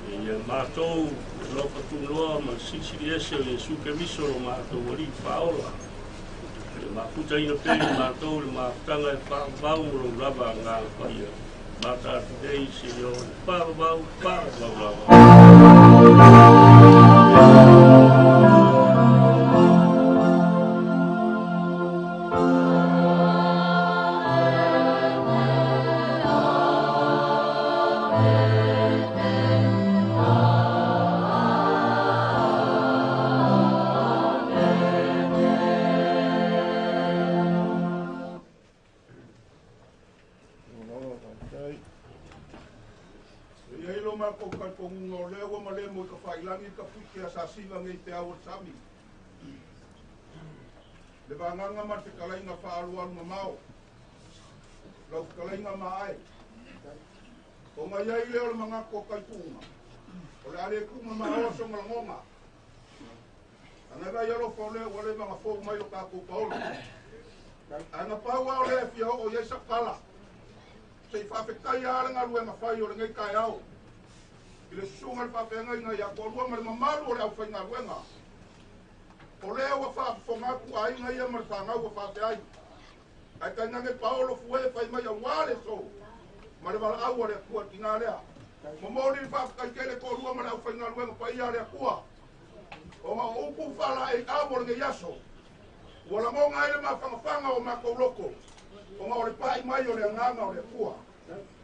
E ia matou alofa tunoa ma le silisili ese o Iesu Keriso lo matou Alii Faaola. Ia mafutaina pea i matou le mafutaga e faavavau ma lou lava Agaga Paia. Mata atu nei seia oo i le faavavau, faavavau lava. E iai lo makou talitonuga o lea ua malemo i tafailagi le tafuiti asasiga nei peau o le sami. Le vagaga ma le fetalaiga faaalualu mamao. Lau fetalaiga Maae. Ona iai lea o le manatu o taituuga. O le a le tuumamaoa soga lagoga. Ana vai alofa o lea ua leva ona fou mai lo tatou paolo. Ae na pau lava o lea e fia oo i ai sau tala. Se i faafetaia lava le galuega fai o lenei taeao. I le susuga i le faafeagaiga ia Toalua ma le mamalu o le aufaigaluega. O lea ua faafofoga atu aiga ia ma le fanau ua faafeai. Ae tainane paolo fue fai mai auā le aso ma le valaau a le Atua i le tina lea. Momoli le faafetai tele Toalua ma le aufaigaluega paia a le Atua. Ona o upu faalaeiau o lenei aso. Ua lagona ai le mafanafana o matou loto, ona o le pai mai o le agaga o le Atua.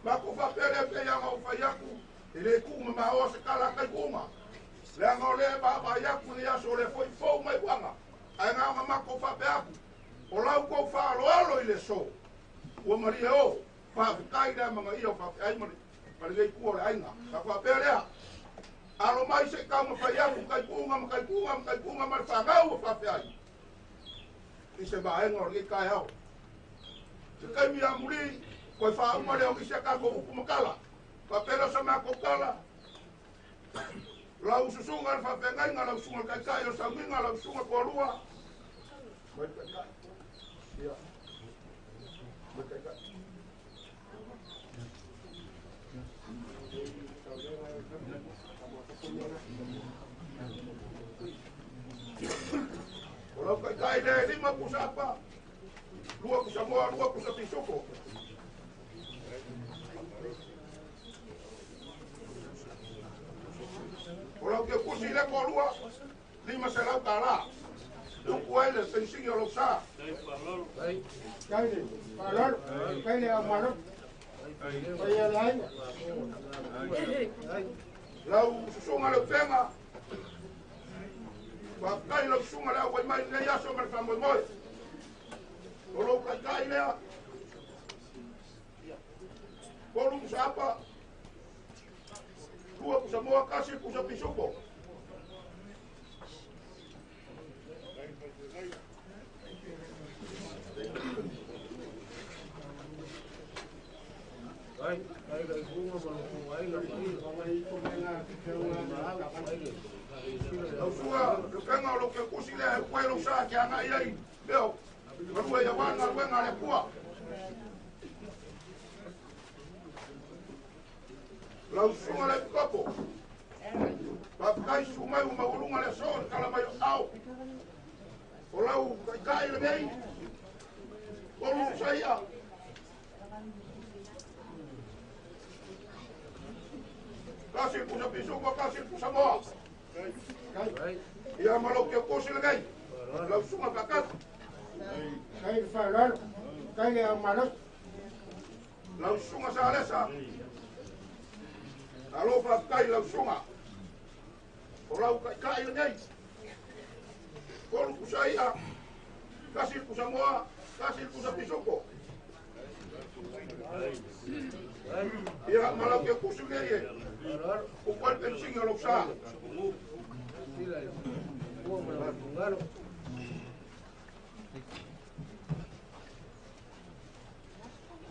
Matou faapea lea pei ona ou fai atu, e le tuumamaoa se tala a taituuga. Leaga o lea e vaavaai atu i lenei aso o lea foi fou mai uaga. Ae na ona matou faapea atu, o la outou faaaloalo i le aso. Ua malie o, faafetai le amanaia o faafeai ma lenei itu o le aiga. Na faapea lea, alo mai se i taumafai atu taituuga ma taituuga ma taituuga ma le fanau ua faafeai i se vaega o lenei taeao. Se taimi amuli, toe faauma lea o nisi a tatou upu ma tala. Faapea lea o sa matou tala, lau susuga le faafeagaiga, lau susuga le taitai o le sauniga, lau susuga Toalua. Mai le taitai. Ia. Mai le taitai. O lau taitai lea e 5 pusa apa, 2 pusa moa, 2 pusa pisoko. O lau kekusi le Toalua, 500 tala. Tupu ai le penisini o lau sa. Kai le faaaloalo, kai le aumalo. Paia le aiga. Lau susuga le upega, faafetai lau susuga le auai mai lenei aso ma le faamoemoe. O lou taitai lea, 3 pusa apa, 2 pusa moa, 1 pusa pisupo. Lau susuga le upega o lou kekusi lea e upu ai lou sa ke agai ai mea o galue auā le galuega a le Atua. Lau susuga le Epikopo, faafetai susu mai ua maualuga le aso o le tala mai o ao. O lau taitai lenei, 3 pusa i'a, 1 pusa pisupo, 1 pusa moa. Ia ma lou kekusi lenei, lau susuga Pakati. Kai le faaaloalo, kai le aumalo. Lau susuga Salesa, alo faafetai lau susuga. O lau taitai lenei, 3 pusa i'a, 1 pusa moa, 1 pusa pisupo. Ia ma lau kekusi lenei e. Upu ai le penisini o lou sa.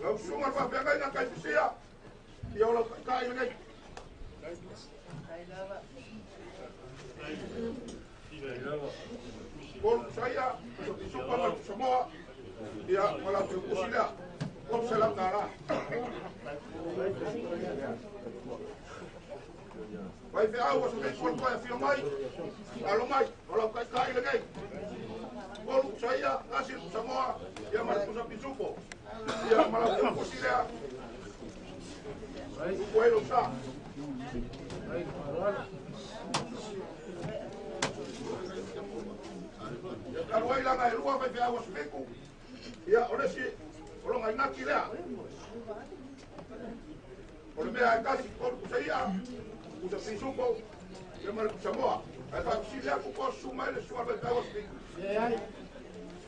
Lau susuga le faafeagaiga Kaipisia, ia o lau taitai lenei. Kolu Saia, Pisupa ma Samoa, ia ma lau teukusi lea, $300. Vai feau aso nei kolu koe afio mai, alo mai, o lau taitai lenei. Kolu Saia, Asi Samoa, ia ma le Pusa Pisupo, ia ma lau teukusi lea, upu ai lou sa. Ia talu ai laga e lua faifeau aso fitu, ia o le isi o loga inati lea. O le mea e tasi, kolu pusa i'a, pusa pisupo, ia ma le pusa moa. Ae faafesili atu po o susu mai le susuga le faifeau aso fitu.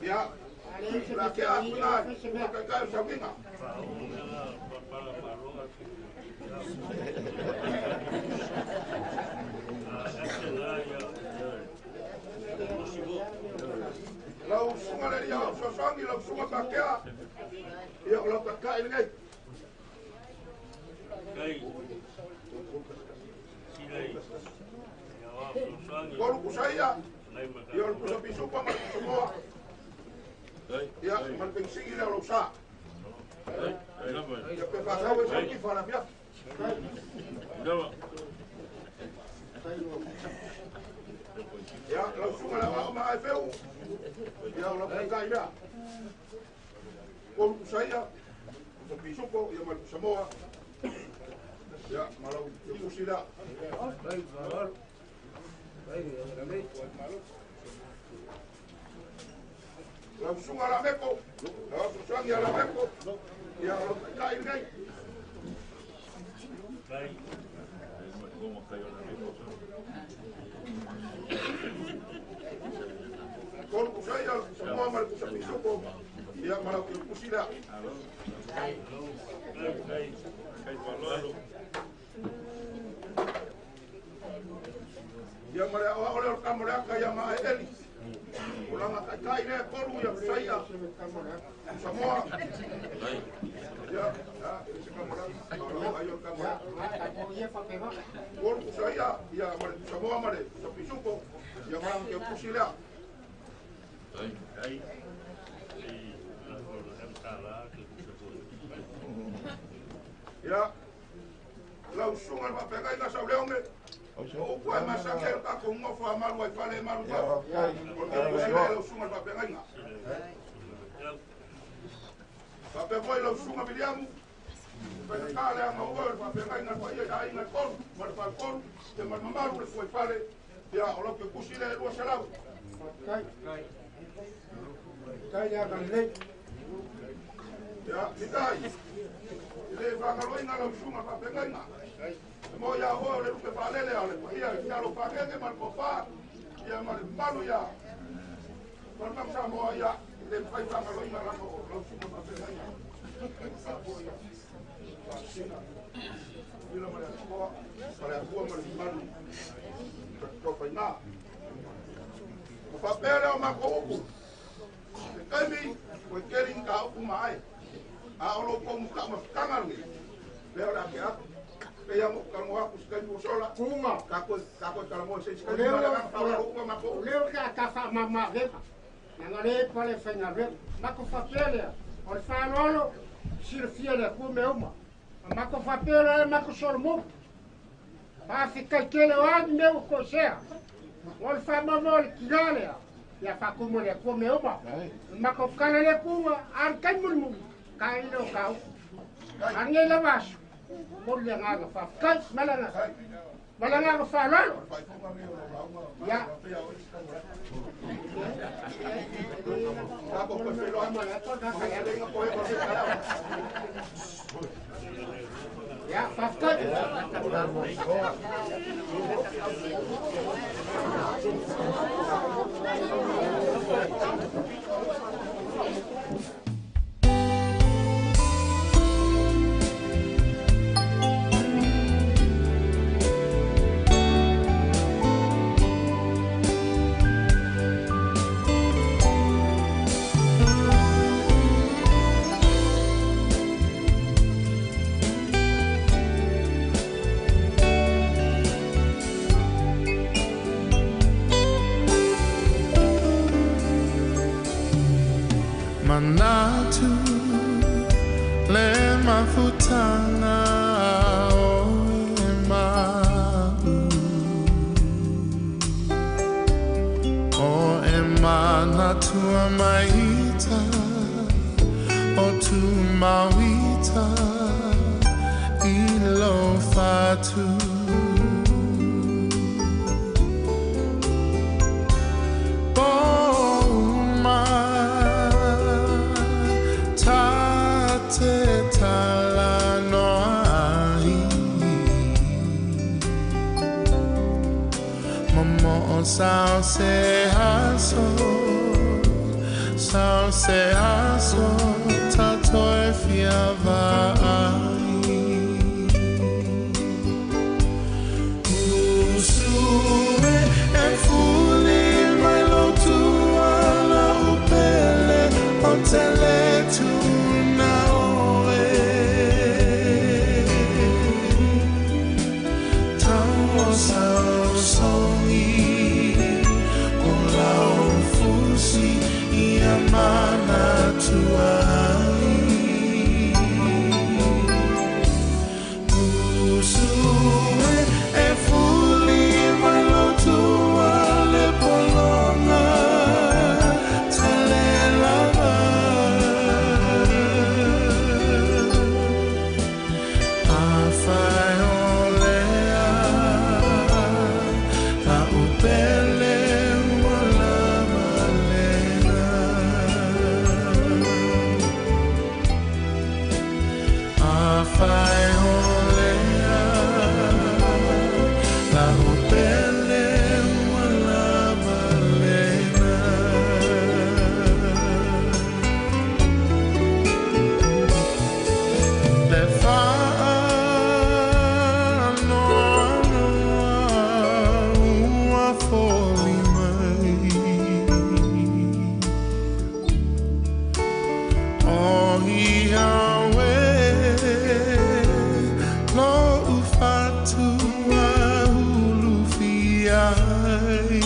Ia, o le a tea atu ina i taitai o le sauniga. Lau susuga le alii aoao fesoasoani, lau susuga Pakea, ia o lau taitai lenei. Kolu pusa ia, ia o le pusa pisupa ma le pusa moa, ia ma le penisini lea o lou sa. Ia pe faasau ai sau tifa le afiafi. Ia, lau susuga le aoao ma Aefeu, ia o lau taitai lea. Kolu pusa ia, pusa pisupo, ia ma le pusa moa, ia ma lau teukusi lea. Lau susuga Lameko, lau fesoasoani ia Lameko, ia o lau taitai lenei. Kolu pusa ia, le pusa moa ma le pusa pisupo, ia ma lau teukusi lea. Ia ma le aoao lea o le tama o le aka ia ma Eli. O lana taitai lea kolu ia pusa ia, pusa moa. Ia, se tama o le aka, o ai o le tama o le aka. Kolu pusa ia, ia ma le pusa moa ma le pusa pisupo, ia ma lana teukusi lea. Ia, lau susuga le faafeagaiga Sauleoge, o upu ae masani ai le tatou nofo a malu ai fale e malu fafo. O le teukusi lea lau susuga le faafeagaiga. Faapea foi lau susuga Viliamu, faigata le aga o oe o le faafeagaiga le paia i aiga e tolu, ma le faletolu, ia ma le mamalu le fuaifale, ia o lau teukusi lea e 200. Ia, Mitai, i le faagaloina lau susuga le faafeagaiga. E mo ia oe o le lupe faalele a le paia i alo fagege ma le tofa, ia ma le mamalu ia Falemau Samoa, ia i le mafai faagaloina laga o lau susuga faafeagaiga. Faasina, ila ma le Atua, ma le Atua ma le mamalu taufaina. Ma faapea lea o matou upu, se taimi ua tele ni mataupu ma ai, a o lou tou mataumafitaga lenei, lea o le a tea atu. Pei lava ona ou talanoa atu i se taimi ua sola, tatou talanoa i se isi taimi, ma le agaga faaaloalo uma matou. O lea o le a ta faamamaavega, leaga o lea e pale faigaluega. Matou faapea lea, o le faaaloalo, silafia e le Atua mea uma. Ma matou faapea lea, matou solomuli. Faafetai tele o a ni mea ua toesea. O le faamama o le tina lea, ia faatumu e le Atua mea uma. Matou tala lea tuuga, a o le taimi mulimuli, taina o tāua. A o lenei lava aso, momoli le agaga faafetai ma le agaga faaaloalo. Ia. Ia, faafetai. Manatu le mafutanga o e mau O e manatua maita o tu mauita i lo fatu. Sao se aso, sao se aso, tatoe fia vai. Usue e fuli mai lotu ala upele o tele tuna oe. Tau sao songi mana tuai. Usue e fuli mai lotu ale polonga tale lava. Afai olea la upele wala malena. Afai olea la upele wala malena. Le whaanoanoa ua foli mai. O ia we lo ufatua hulu fiai.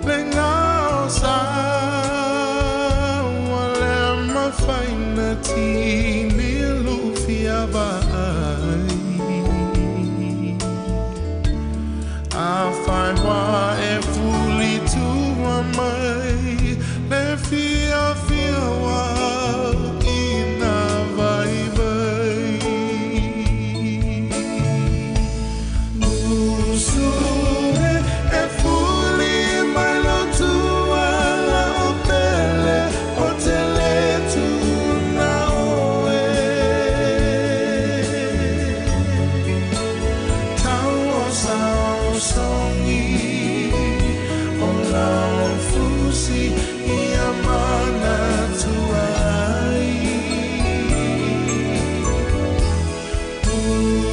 Le ngao sa wale mafaina tini lufia vai. A whai wā e fuli tua mai le fia fia wā i nā vai vai. Usue e fuli mai lotu ala o pele o tele tuna oe. Tau o sao songi o lau fusi ia mana tuai.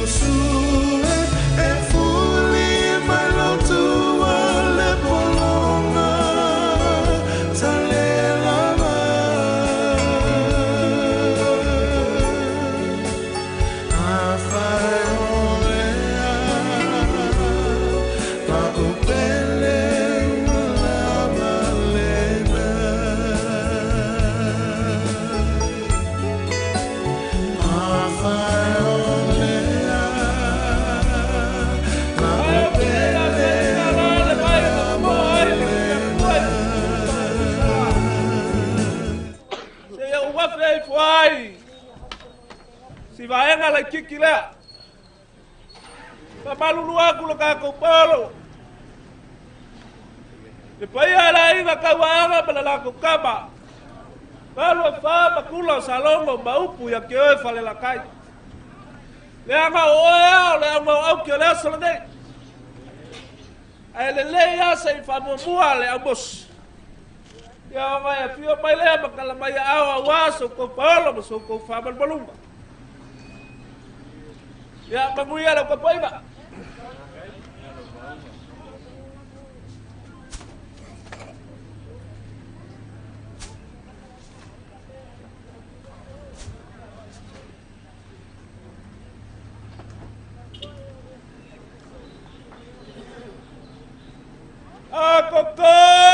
Usue e fuli mai lotu ale polonga tale lava. Afai olea la upele wala malena. Afai olea la upele wala malena. Se ia uafe ai fuai. Si vaenga la kiki lea. Pamalulu aku lo kākou polo. Le paia la inga kauaanga ma le lakou kama. Valu e wha makula o salongo maupu ia ke oe falelakai. Le anga o oe ao le anga o au ki o le aso lenei. Ae lelei asa i whamuamua le aumosi. Ia onga e whio mai lea makala mai au au aso kou paolo ma so kou whamalmalunga. Ia manguia lau kapainga. A koko!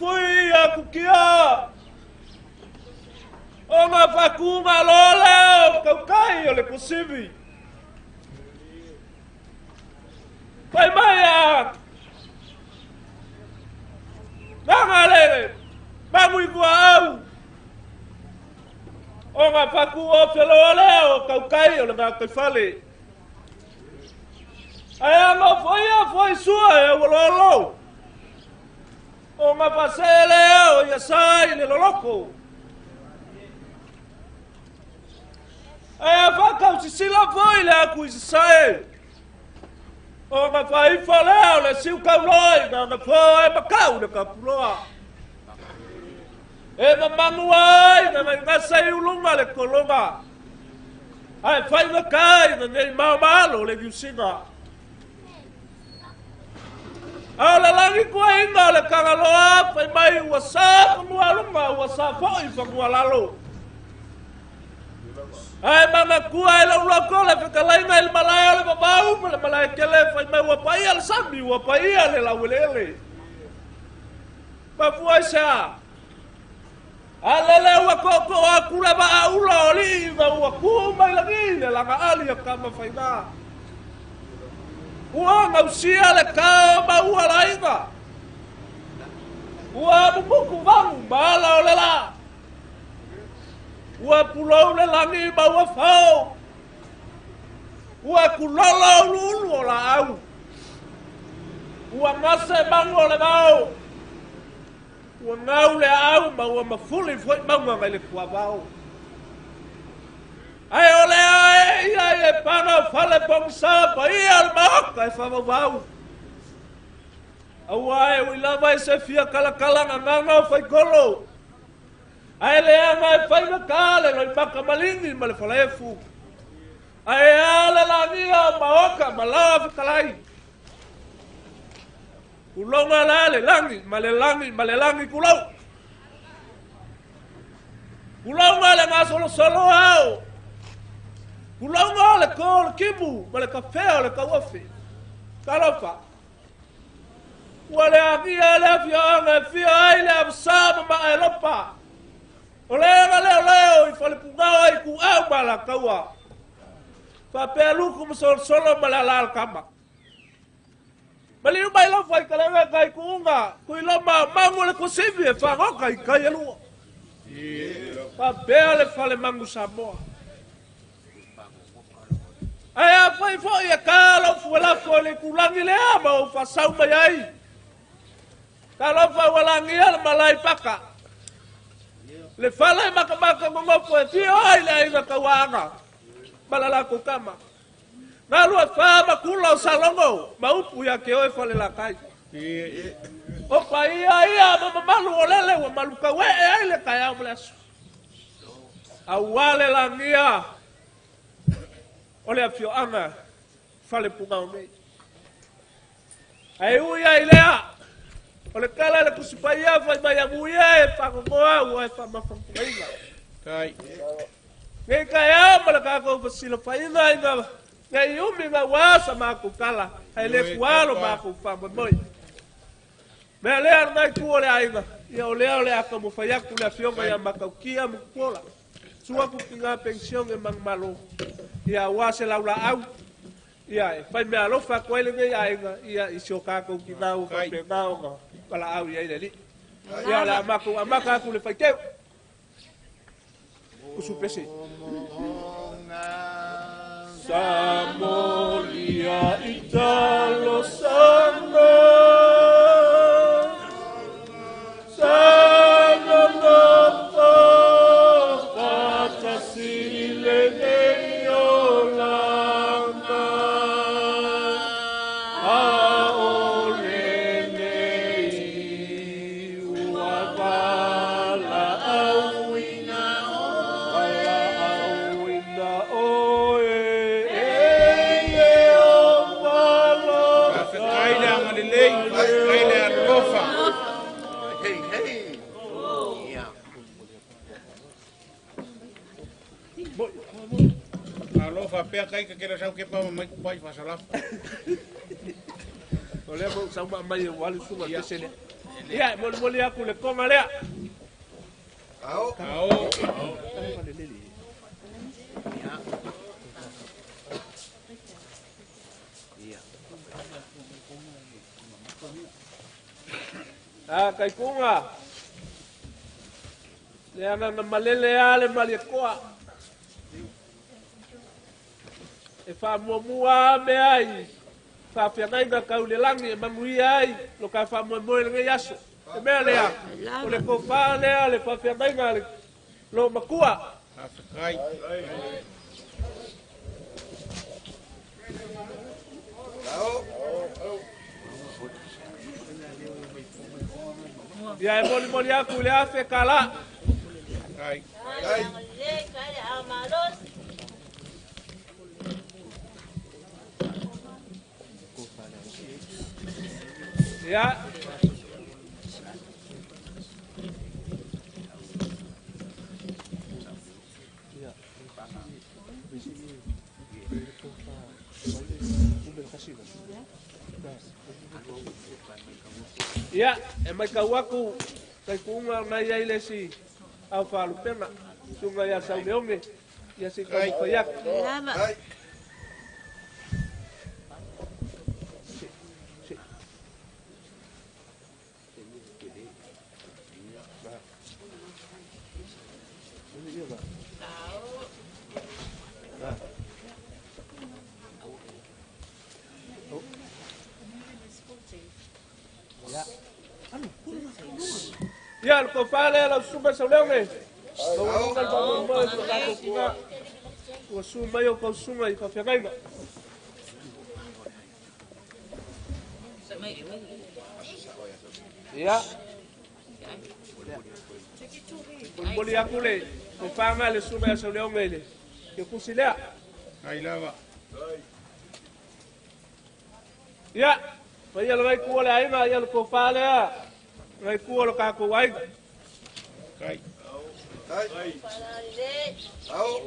fui a kukia. O ngā whakunga lole o kaukai o le kusivi. Pai mai a nganga le mangui kua au. O ngā whaku o wheloa lea o kaukai o le ngā kaiwhale. Ai a ngā whai a whai sua e walolo. O ngā whasele o ia sai le loloko. Ai a whakau sisila foi le aku i sae. O ngā whaifa lea o le siu kauloi ngā ngā whai makau le kapuloa. E mamangu ai ngā ngai ngasa i ulunga le kolonga. Ai whai ngā kai ngā ngei mau malo le giusinga. A o le langi kua inga o le kangaloa whai mai ua sa whangua lunga ua sa foi whangua lalo. Ai mana kua e lau loko le whakalainga i le malae o le babau ma le malae kele whai mai ua paia le sami ua paia le lauelele. Mafua i sea. A lele ua koko a kula maa ula o lii ma ua ku mai langi le langa ali o kama whainga. Ua ngausia le kao ma ua lainga. Ua mukuku vangu ma ala o le la. Ua pulou le langi ma ua fao. Ua kulola ulu ulu o la au. Ua ngase mangu o le vao. Ua ngau le au ma ua mafuli foi maunga ngai le kua vao. Ai o le ae ia e pana o fale pongsa pa ia le maoka e whamau vau. Aua e uilava e se fia kalakala nganganga o whaikolo. Ai le anga e whainga ka le loi maka malingi ma le whalaefu. Ai a le langia o maoka ma lawa whakalai. Kulonga la le langi, ma le langi, ma le langi kulau. Kulonga le ngā solo solo au. Kulonga le kō le kimu, ma le kawhea o le kauafi. Talofa. Ua le agia le awhia anga e whia ai le awasa ma maa e lopa. O le anga leo leo i whalepungao ai ku au ma la kaua. Whapea luku ma solo solo ma le ala al kama. Mali umai lau whai kalenga kai kuunga, kui loma mangu le kusivi e whangoka i kai elua. Whapea le whale mangu Samoa. Ai a whai foi e kā lau fuelafo le kulangi le ama o whasau mai ai. Ka lau whaualangia le malai paka. Le whale makamaka ngongofo e fio ai le ainga kauanga. Malala kukama. Ngā lua wha makula o salongo, ma upu ia ke oe whale lakai. O pa ia ia ma mamalu o lele ua malu kawe e ai le kai au mle asu. Aua le langia o le afioanga whale pungao nei. Ai ui ai lea, o le kala le kusipa ia whai mai amu ia e whangongoa ua e whamawhangongainga. Kai. Ngai kai au ma le kākou fasila whainga inga ngai umi ngā wasa mākou kala, hei le kualo mākou whamoi. Mea lea ngai ku o le ainga, ia o lea o le aka mo whaiaku le afionga ia makaukia mukupola. Sua kuki ngā pension e mangmalo. Ia wase laula au, ia e whai mea alofa koe le ngai ainga, ia i sio kākou ki ngā ua whape ngā o ngā pala au ia i le li. Ia o le amako, amaka aku le whaiteu. Usu pese. Samolia italo sanga sanga nofa fatasile neolanga aole nei uavala auina ala auina oe. Hey, hey. Alofa pea kai ka kera sau ke pa mai ku pai fasalafa. O lea mo sau mai o alu sunga pese lea. Ia, e molimoli aku le koga lea. Ao. Ao. A kaikuga. Le agaga malele a le maliekoa. E faamuamua a mea ai. Faafeagaiga kau le lagi e manuia ai lo ka faamoemoe lenei aso. E mea lea, o le kofā lea le faafeagaiga le lo makua. Faafetai. Ia e molimoli aku i le afe kalā. Ai. Ia. Ia, e mai kau aku kaikuga nai ai le isi au faalupega suga ia Sauleoge ia se i taumafai atu. Ia, le kofā lea lau susuga Sauleoge. Maualuga le faamoemoe o si o tatou tina. Ua su mai o kau susuga i faafeagaiga. Ia. Molimoli aku le kofaga le susuga ia Sauleoge i le kekusi lea. Ai lava. Ia, paia le vaikua le aiga, ia le kofā lea. Vaikua lo kākou aiga. Ai. Ao.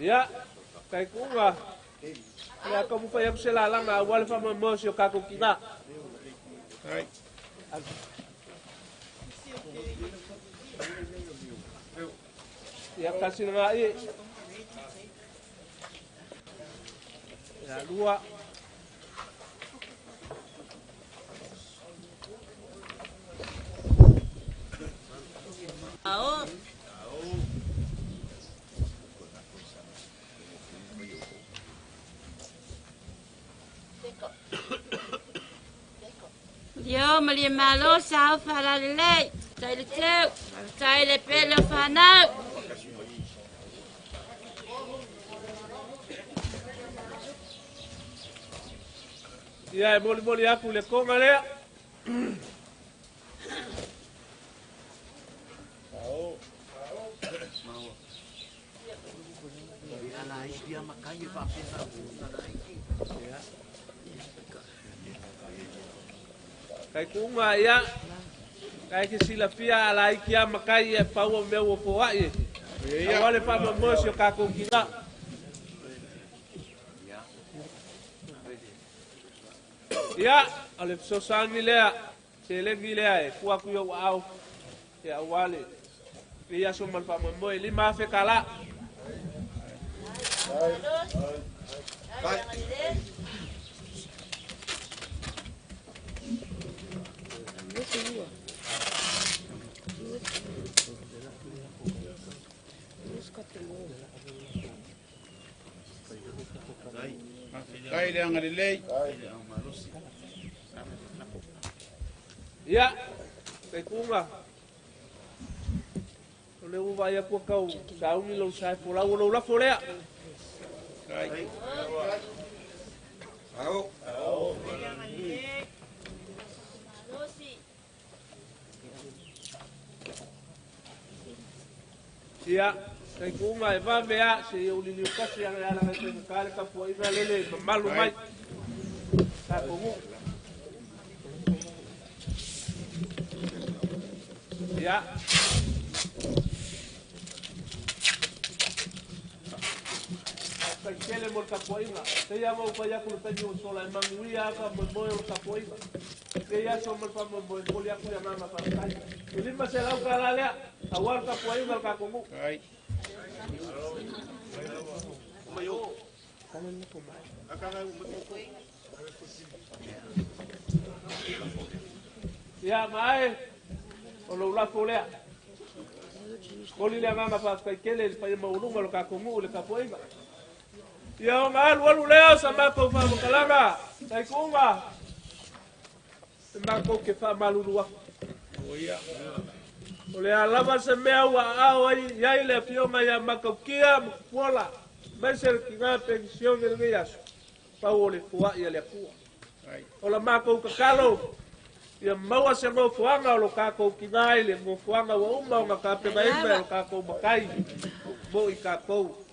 Ia, kaikuga. Ia taumafai atu se lalaga aua le faamoemoe o si o tatou tinā. Ai. Ia tasi laga'i. Ia lua. Ao. Io malie malo sa o faalalelei. Tai le teu, tai le pele o fanau. Ia e molimoli aku le koga lea. Kaikuga ia, kai ke silafia ala iki a makai e pau o mea ua foa'i e. Aua le faamoemoe o si o tatou tinā. Ia, o le fesoasoani lea, seleni lea e tua atu i ou aao, ia aua le lenei aso ma le faamoemoe, 5,000 kalā. Ai le agalelei. Ia, kaikuga. O le ua vaai atu kau sauni lou sae folau o lou lafo lea. Ai. Ao. Ia, kaikuga e vave a se i ou liliu kasi aga ala ngai ka le tapuaiga lele mamalu mai. Tatou nuu. Ia. Faafetai tele mo le tapuaiga. Teia ma upai aku le taimi ua sola e manuia a faamoemoe o le tapuaiga. Lenei aso ma le faamoemoe, momoli aku le agaga faafetai. E $500 tala lea, auā le tapuaiga a le tatou nuu. Ia, ma ae, o lou lafo lea. Momoli le agaga faafetai tele i le paia maualuga o le tatou nuu i le tapuaiga. Ia ona alualu lea o sa matou faamatalaga, taituuga, e matou te faamalulu aku. O le a lava se mea ua aao ai i ai le afioga ia Matautia ma Tupuola, aemaise le tina penisione i lenei aso, pau o le foai a le Atua. O la matou tatalo, ia maua se nofoaga o lo tatou tina i le nofoaga ua uma ona tapenaina e lo tatou matai mo i tatou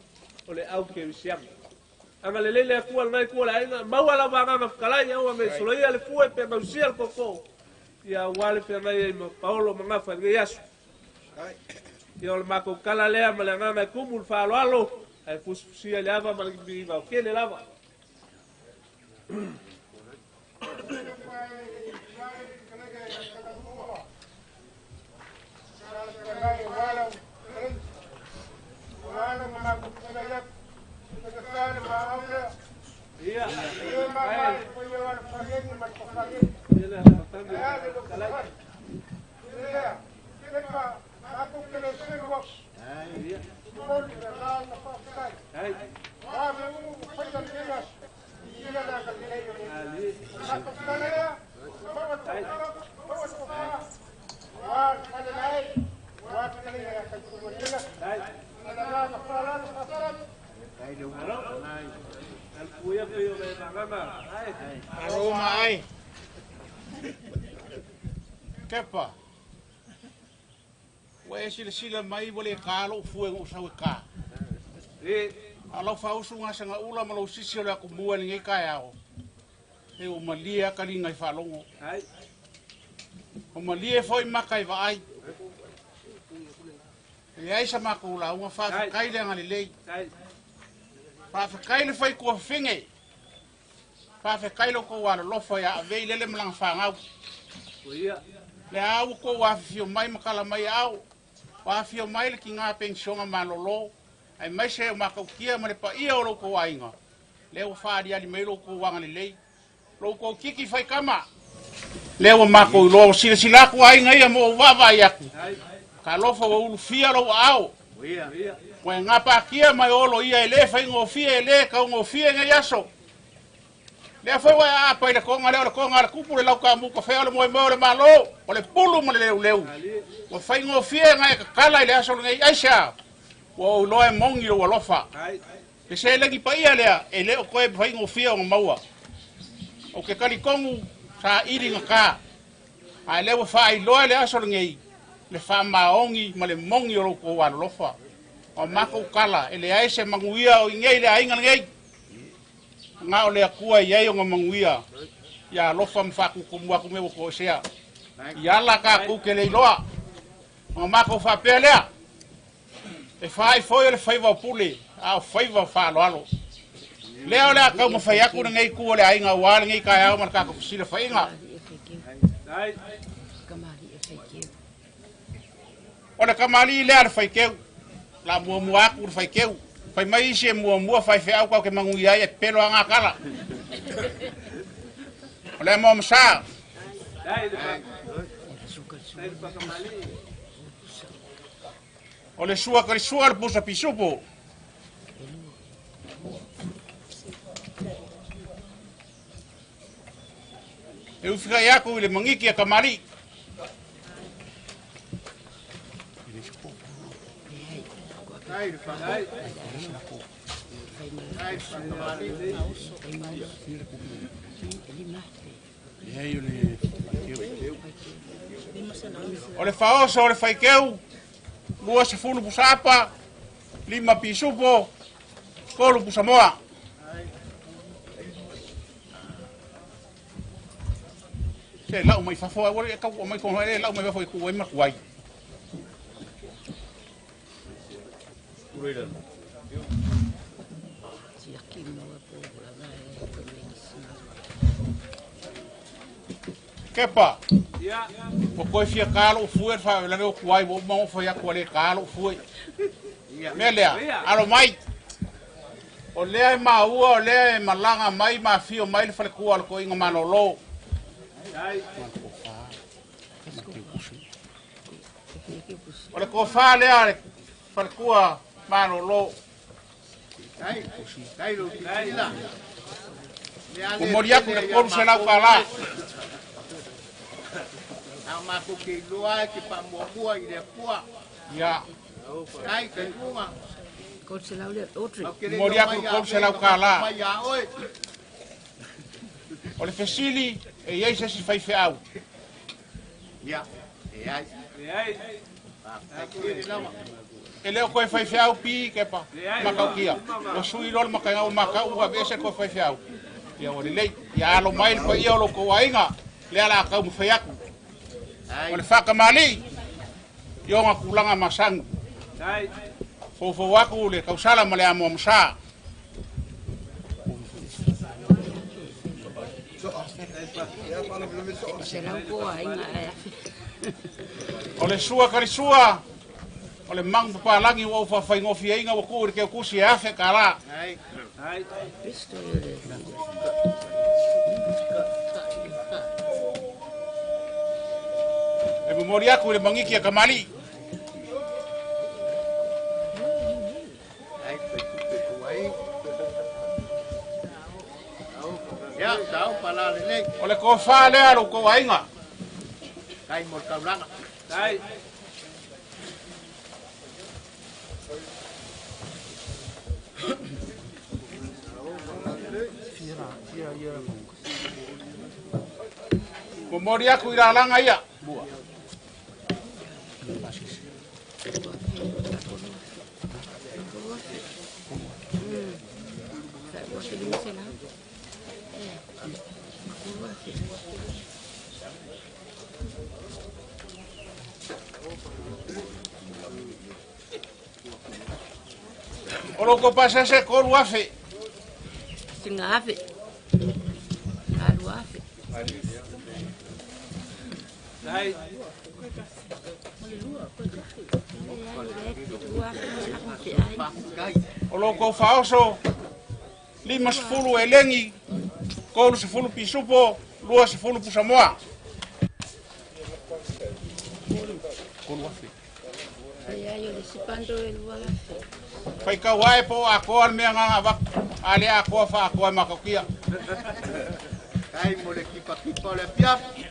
o le au kerisiano. Agalelei le Atua lenei itu o le aiga, maua lava agaga fetalai, aua ne i soloia le fue pe gausia le tootoo, ia aua le feagai ai ma Paolo ma Gafa i lenei aso. Ia o le matou tala lea ma le agaga e tumu le faaaloalo, ae fusifusia i le ava ma le viiga o tele lava. Ia. Alo mai. Kepa. Ua e silasila mai ua le kā lou fue o sau e kā. A lau faausuga sagaula ma lou sisi o le atumua i lenei taeao. E ua malie a kaliga i faalogo. O malie foi maka i vaai. E leai sa matou lauga faafetai le agalelei. Faafetai le faikuafafine. Faafetai lo kou alolofa ia avei lele ma laga fagau. Le a ua kou afifio mai ma kala mai ao. Ua afifio mai le kiga penisiona malolo. Aemaise o makaukia ma le paia o lo kou aiga. Lea ua faaliali mai lo kou agalelei. Lo kou kiki faikama. Lea ua makou iloa ua silasila atu aiga ia mo ou vaavaai atu. Talofa ua ulufia lou aao. Ua e gapatia mai olo ia e le faigofie e le taugofie nei aso. Lea foi ua e aapa i le toga lea o le toga a le tupu le lautamu kafea o le moemoe o le Malo, o le pulu ma le leuleu. Ua faigofie na e tatala i le aso lenei aisea. Ua ou iloa e moni lou alofa. Le seleni paia lea e le o toe faigofie ona maua. O ke talitonu sa ili gata. Ae lea ua faailoa i le aso lenei le faamaoni ma le moni o lou tou alolofa. O matou tala e leai se manuia o i nei le aiga lenei. Na o le Atua e i ai ona manuia. Ia alofa ma faatutumu atu mea ua toesea. Ia ala tatou te le iloa. Ona matou faapea lea. E faai foi o le faiva o pule, a o faiva o faaaloalo. Lea o le a taumafai atu lenei itu o le aiga aua lenei taeao ma le tatou fesilafaiga. O le kamalii lea a le faiteu, la muamua atu le faiteu. Fai mai isi e muamua faifeau tatou te manuia ai e pelo a gakala. O le amoa masa. O le sua kalisua le pusa pisupo. E ufikai aku i le mangiki a kamali. O le faoso o le faikeu, 20 pusapa, 5 pisupo, 3 pusamoa. Se lau mai fafo, ua le kau mai kono, e lau mai fafo i ku ai ma kuai. Kepa. Ua koe fia kalo fue fa la o kuai wo mo fa ya ko le kalo fue. Mea lea, alo mai. O lea e maua, o lea e malaga mai ma afio mai le falekua o le koiga malōlō. O le kofā lea le falekua malōlō. Momoli aku le 300 kālā. A matou ke iloa e ke faamuamua i le Atua. Ia. Tai taikuga. Momoli aku le 300 kālā. O le fesili, e iai se isi faifeau. Ia, e ai. E le o koe faifeau pi kepa, makaukia. Ua sui loa le makaega ua makau ua aveese le koe faifeau. Ia ua lelei. Ia alo mai le paia o lo kou aiga, lea la taumafai atu. O le faakamali'i, i ona tulaga masani. Foufou atu le tausala ma le amoamosā. O le sua kalisua, o le magu papalagi ua ou faafaigofieina ua tuu i le keukusi e 1,000 kālā. E momoli aku i le magiki a kamali'i. O le kofā lea lo kou aiga. Momoli aku i lalaga ia. O lo kou pasese 3,000. Singa afe. Alu afe. O lo kou faaoso 50 elegi, 30 pisupo, 20 pusamoa. Faikau ae po o akoa le mea gaga avatu, a le akoa faakoa e makaukia. Tai mo le kipakipa o le afiafi.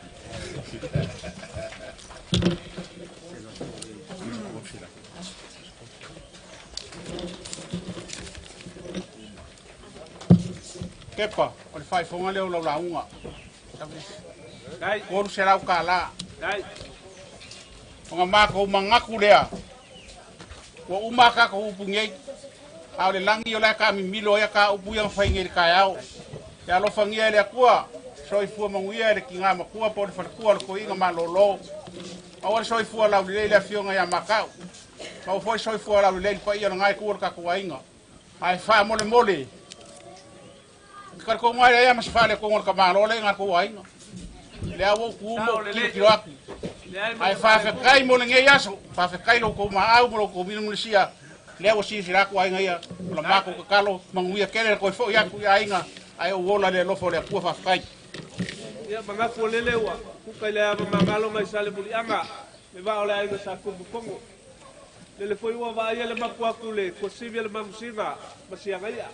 Kepa, o le faaifoga lea o lau lauga. 300 kālā. O nga makou manatu lea, ua uma a tatou upu nei. A o le lagi o le a kamimilo ai a ka upu ia mafai nei i le taeao. E alofagia e le Atua, soifua manuia e le tigā matua po o le falekua o le toeaina malōlō. Maua le soifua laulelei le afioga ia Makau. Maua foi soifua laulelei le paia o lena itu o le tatou aiga. Ae faamolemole, te talitonu ai leai ma se faaletonu o le tamāloa lea i ngā tou aiga. Lea ua ou tu ma ou tilotilo atu. Ae faafetai mo lenei aso, faafetai lo outou maau ma lo outou milimilisia. Lea ua silasila atu aiga ia, o la matou tatalo, manuia tele le toe foi atu i aiga, ae ou ola i le alofa o le Atua faafetai. Ia manatu o lele ua kuka i le ava magalo mai sa le muliaga le vaa o le aiga sa tumutogo. Lele foi ua vaaia le mapu atu le tuasivi a le magusiga ma siagaia.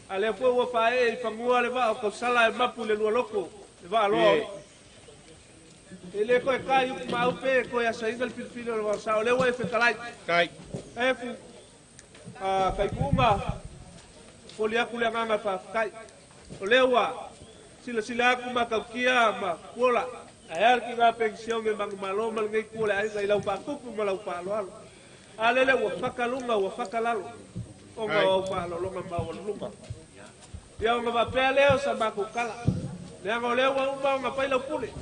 A lea foi ua faaee i fagua le vaa o tausala e mapu i le lualoko le vaa loa o E le koe kai upu maau pe e koe asaina le filifili o le vaosao. O lea ua e fetalai. Kai. Efu, a faikuuga, foli aku le agaga faafetai. O lea ua silasila aku makaukia ma kuola. Ae a le kiga penisione manumalo ma lenei ku o le aiga i lau faatupu ma lau faaaloalo. A lele ua fakaluga ua fakalalo ona o au faaaloaloga maualuluga. Ia ona faapea lea o sa matou tala. Leaga o lea ua uma ona fai lau pule.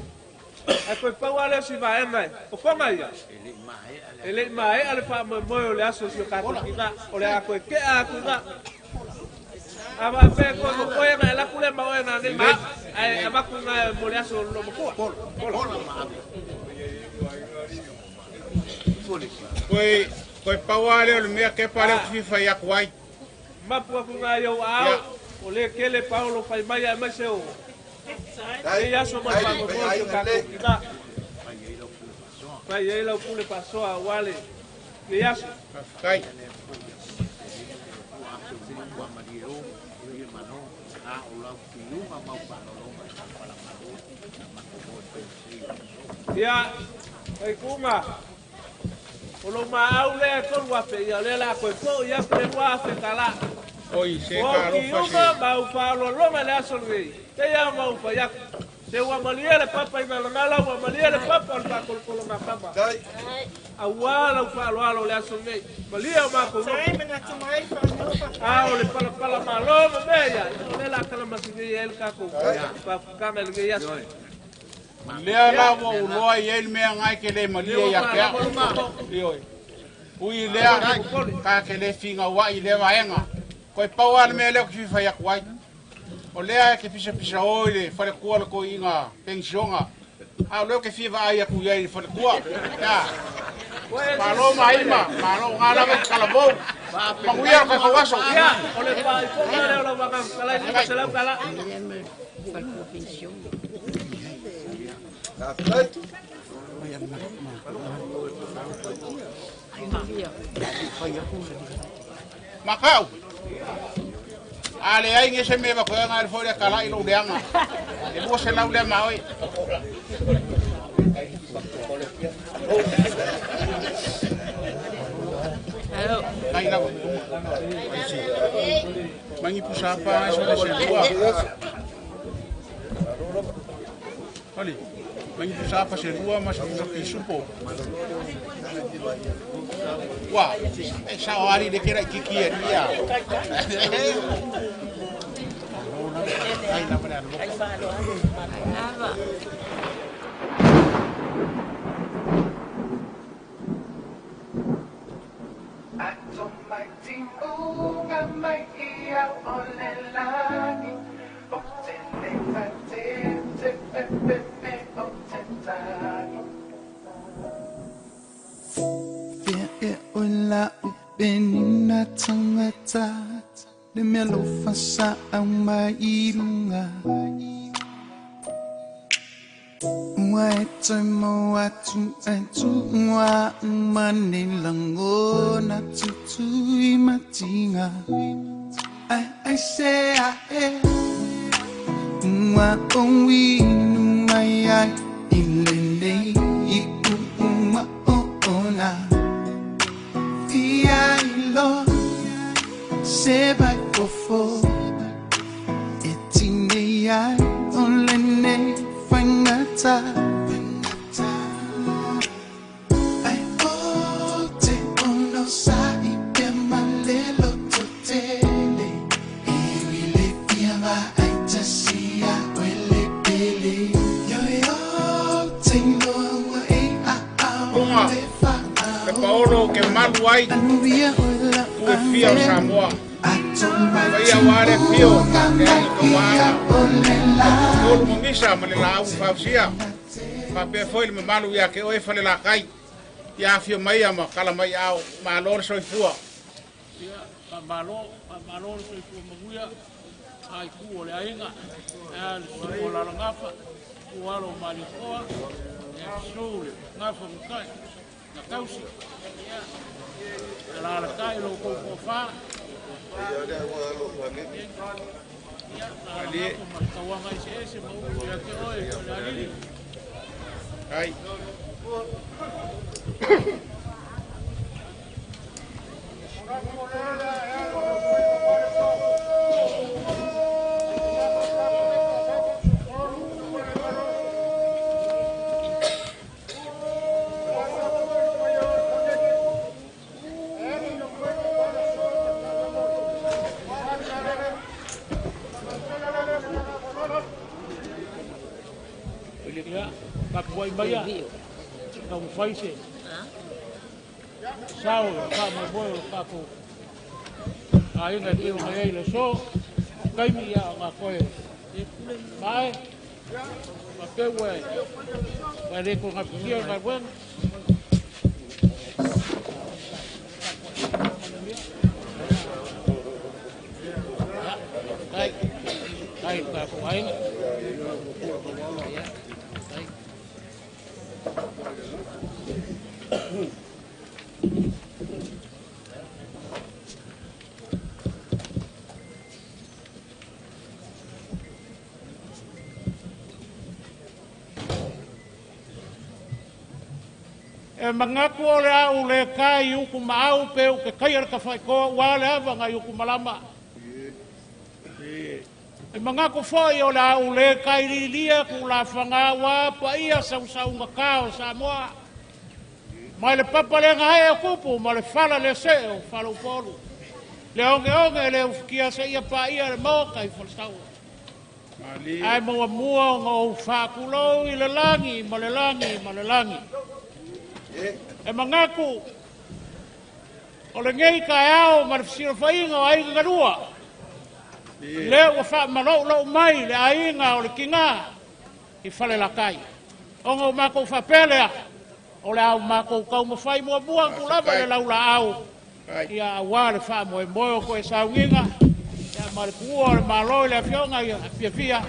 Ae toe pau lava lea o si vaega e o foga ia. E le i maea le faamoemoe o le aso i si o tatou tina, o le a toe tea atu i ina. A faapea e toe totoe ona e alu atu lea ma oe nanei ma au, ae avatu i ina mo le aso o le loomatua. Toe toe pau lava lea o le mea kepa lea ou te fia fai atu ai. Mapu atu i ina i ou aao, o lea tele paolo fai mai aemaise o lenei aso ma le faamoemoe o si o tatou tina. Fai ai lau pule faasoa aua lenei aso. Faafetai. Ia, faikuga, o lou maau lea e 3,000, ia o lea o le a toe foi atu le 2,000 tala. Oi, se O talofa se. kiuga ma au faaaloaloga i le aso lenei, te ia ma ou fai atu. Se ua malie le papa i Nalonala, ua malie le papa o le faakolokolo kama. Aua lau faaaloalo o le aso lenei, malie o matou nofo. A o le palapala malo ma mea ia, o lea o le a talamasini ai le tatou faafutaga i lenei aso. Lea la ua ou iloa i ai le mea na e te le malie ia te au. Ioe. Ui i lea, ta te le finauai i lea vaega. Toe pau lava le mea lea ou te fia fai atu ai. O lea e te pisapisa o i le faletua o le toeaina penisiona. A o lea ou te fia vaai atu i ai i le faletua. Ia. Malo Maima, malo ngā lava i te talavou. Manuia lo tatou aso. Ia, o le faaifoga lea o lau Agaga Fetalai, 500 tala. Makau. A leai ge se mea vakoea ga le foi le kala'i lou leaga. E 200 lea ma oe. Kai lava. Mangi pusa pa ai so le se lua. Oli. Mangi pusa pa se lua ma se pusa pisupo. Wa, e sao ari le kera kiki e ia. Ai lava le alo. Fea e oe la upenina tangata le mea lofa sa au mai i lunga. Ua e toe mau atu e tuua mane langona tutui matinga. Ai ai se a e ua o inu mai ai i lenei i uua o ona. Fia ilo se vai fofo e tinei ai o lenei faigata. Ai o te ono sa i pea malelo totele. Iwi le fia va ai tasi a oe le pele. Yo yo te iloa ua e a au Unga, le fa le paolo ke malu ai, Anuia oe la tu e fia o Samoa. Ato mai Faia ua le fio, te ai ka waga. o le la. Tolu mamisa ma le laau fausia. Faapea foi le mamalu ia ke oe fale lakai. Ia afio mai ia ma kala mai ao, malo le soifua. Ia, faamalo, faamalo le soifua manuia, ai ku o le aiga, a le susu o Lalagafa, ku alo o Malietoa, ia susu le gafa matai, na tausi. Ia, alalatai lo kou tofa. Ia, lalagafa ma le tauaga eseese ma upu ia te oe, o le alii. Ai. Ia, tapuai Tulai mai ia, taumafai se sao i le faamoemoe o le tatou aiga e pei ona i ai le aso. Taimi ia ona toe mae, faapea ua e le toe gafatia le galuega. Ai, ai le tatou aiga. E manatu o le a ou le tae i utu ma au pe ou te taia le tafaitoa ua le ava nai utu malama. E manatu foi o le a ou le tailiilia tulafaga ua paia sausaugata o Samoa. Mai le papa le gaee o tupu ma le fala le see o Faleupolu. Le ogeoge le ufitia seia paia le Maota i Falesaua. Ae muamua ona ou faatulou i le lagi ma le lagi ma le lagi. E manatu o lenei taeao ma le fesilafaiga o aiga galua, lea ua faamaloulou mai le aiga o le tina i Falelatai. Ona o matou faapea lea, o le a matou taumafai muamua atu lava i le laulaau ia aua le faamoemoe o toe sauniga ia ma le tuua o le Malo i le afioga ia Fiafia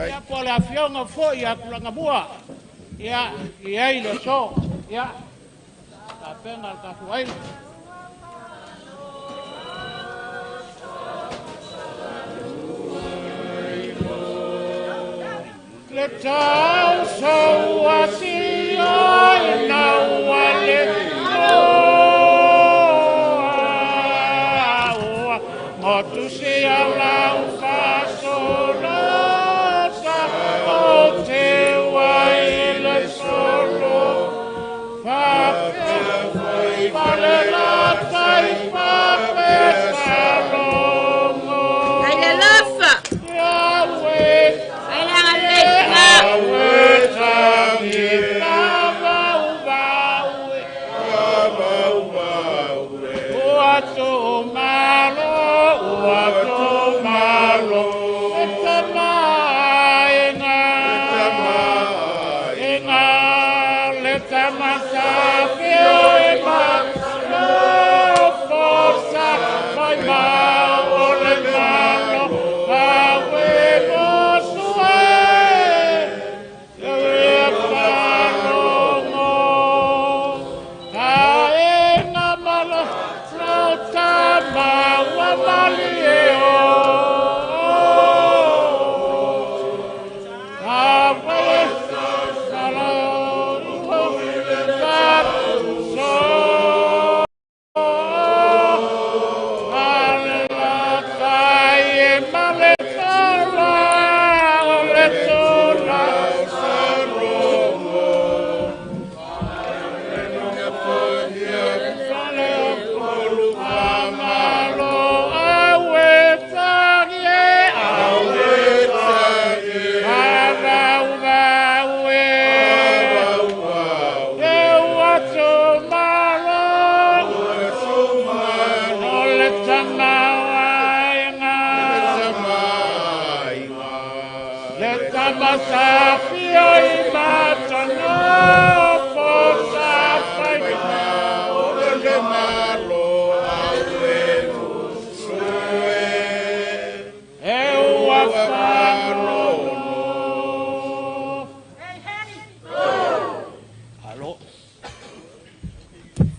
ia po o le afioga foi ia Tulagamua ia i ai le aso ia tapena le tatou aiga. Le tau sau a si ai nau a le oa Motu si au lau fasolasa O te wai le solo Fapea fale la tai papea salogo Ai le lofa. Yahweh Ai le agalelei tina.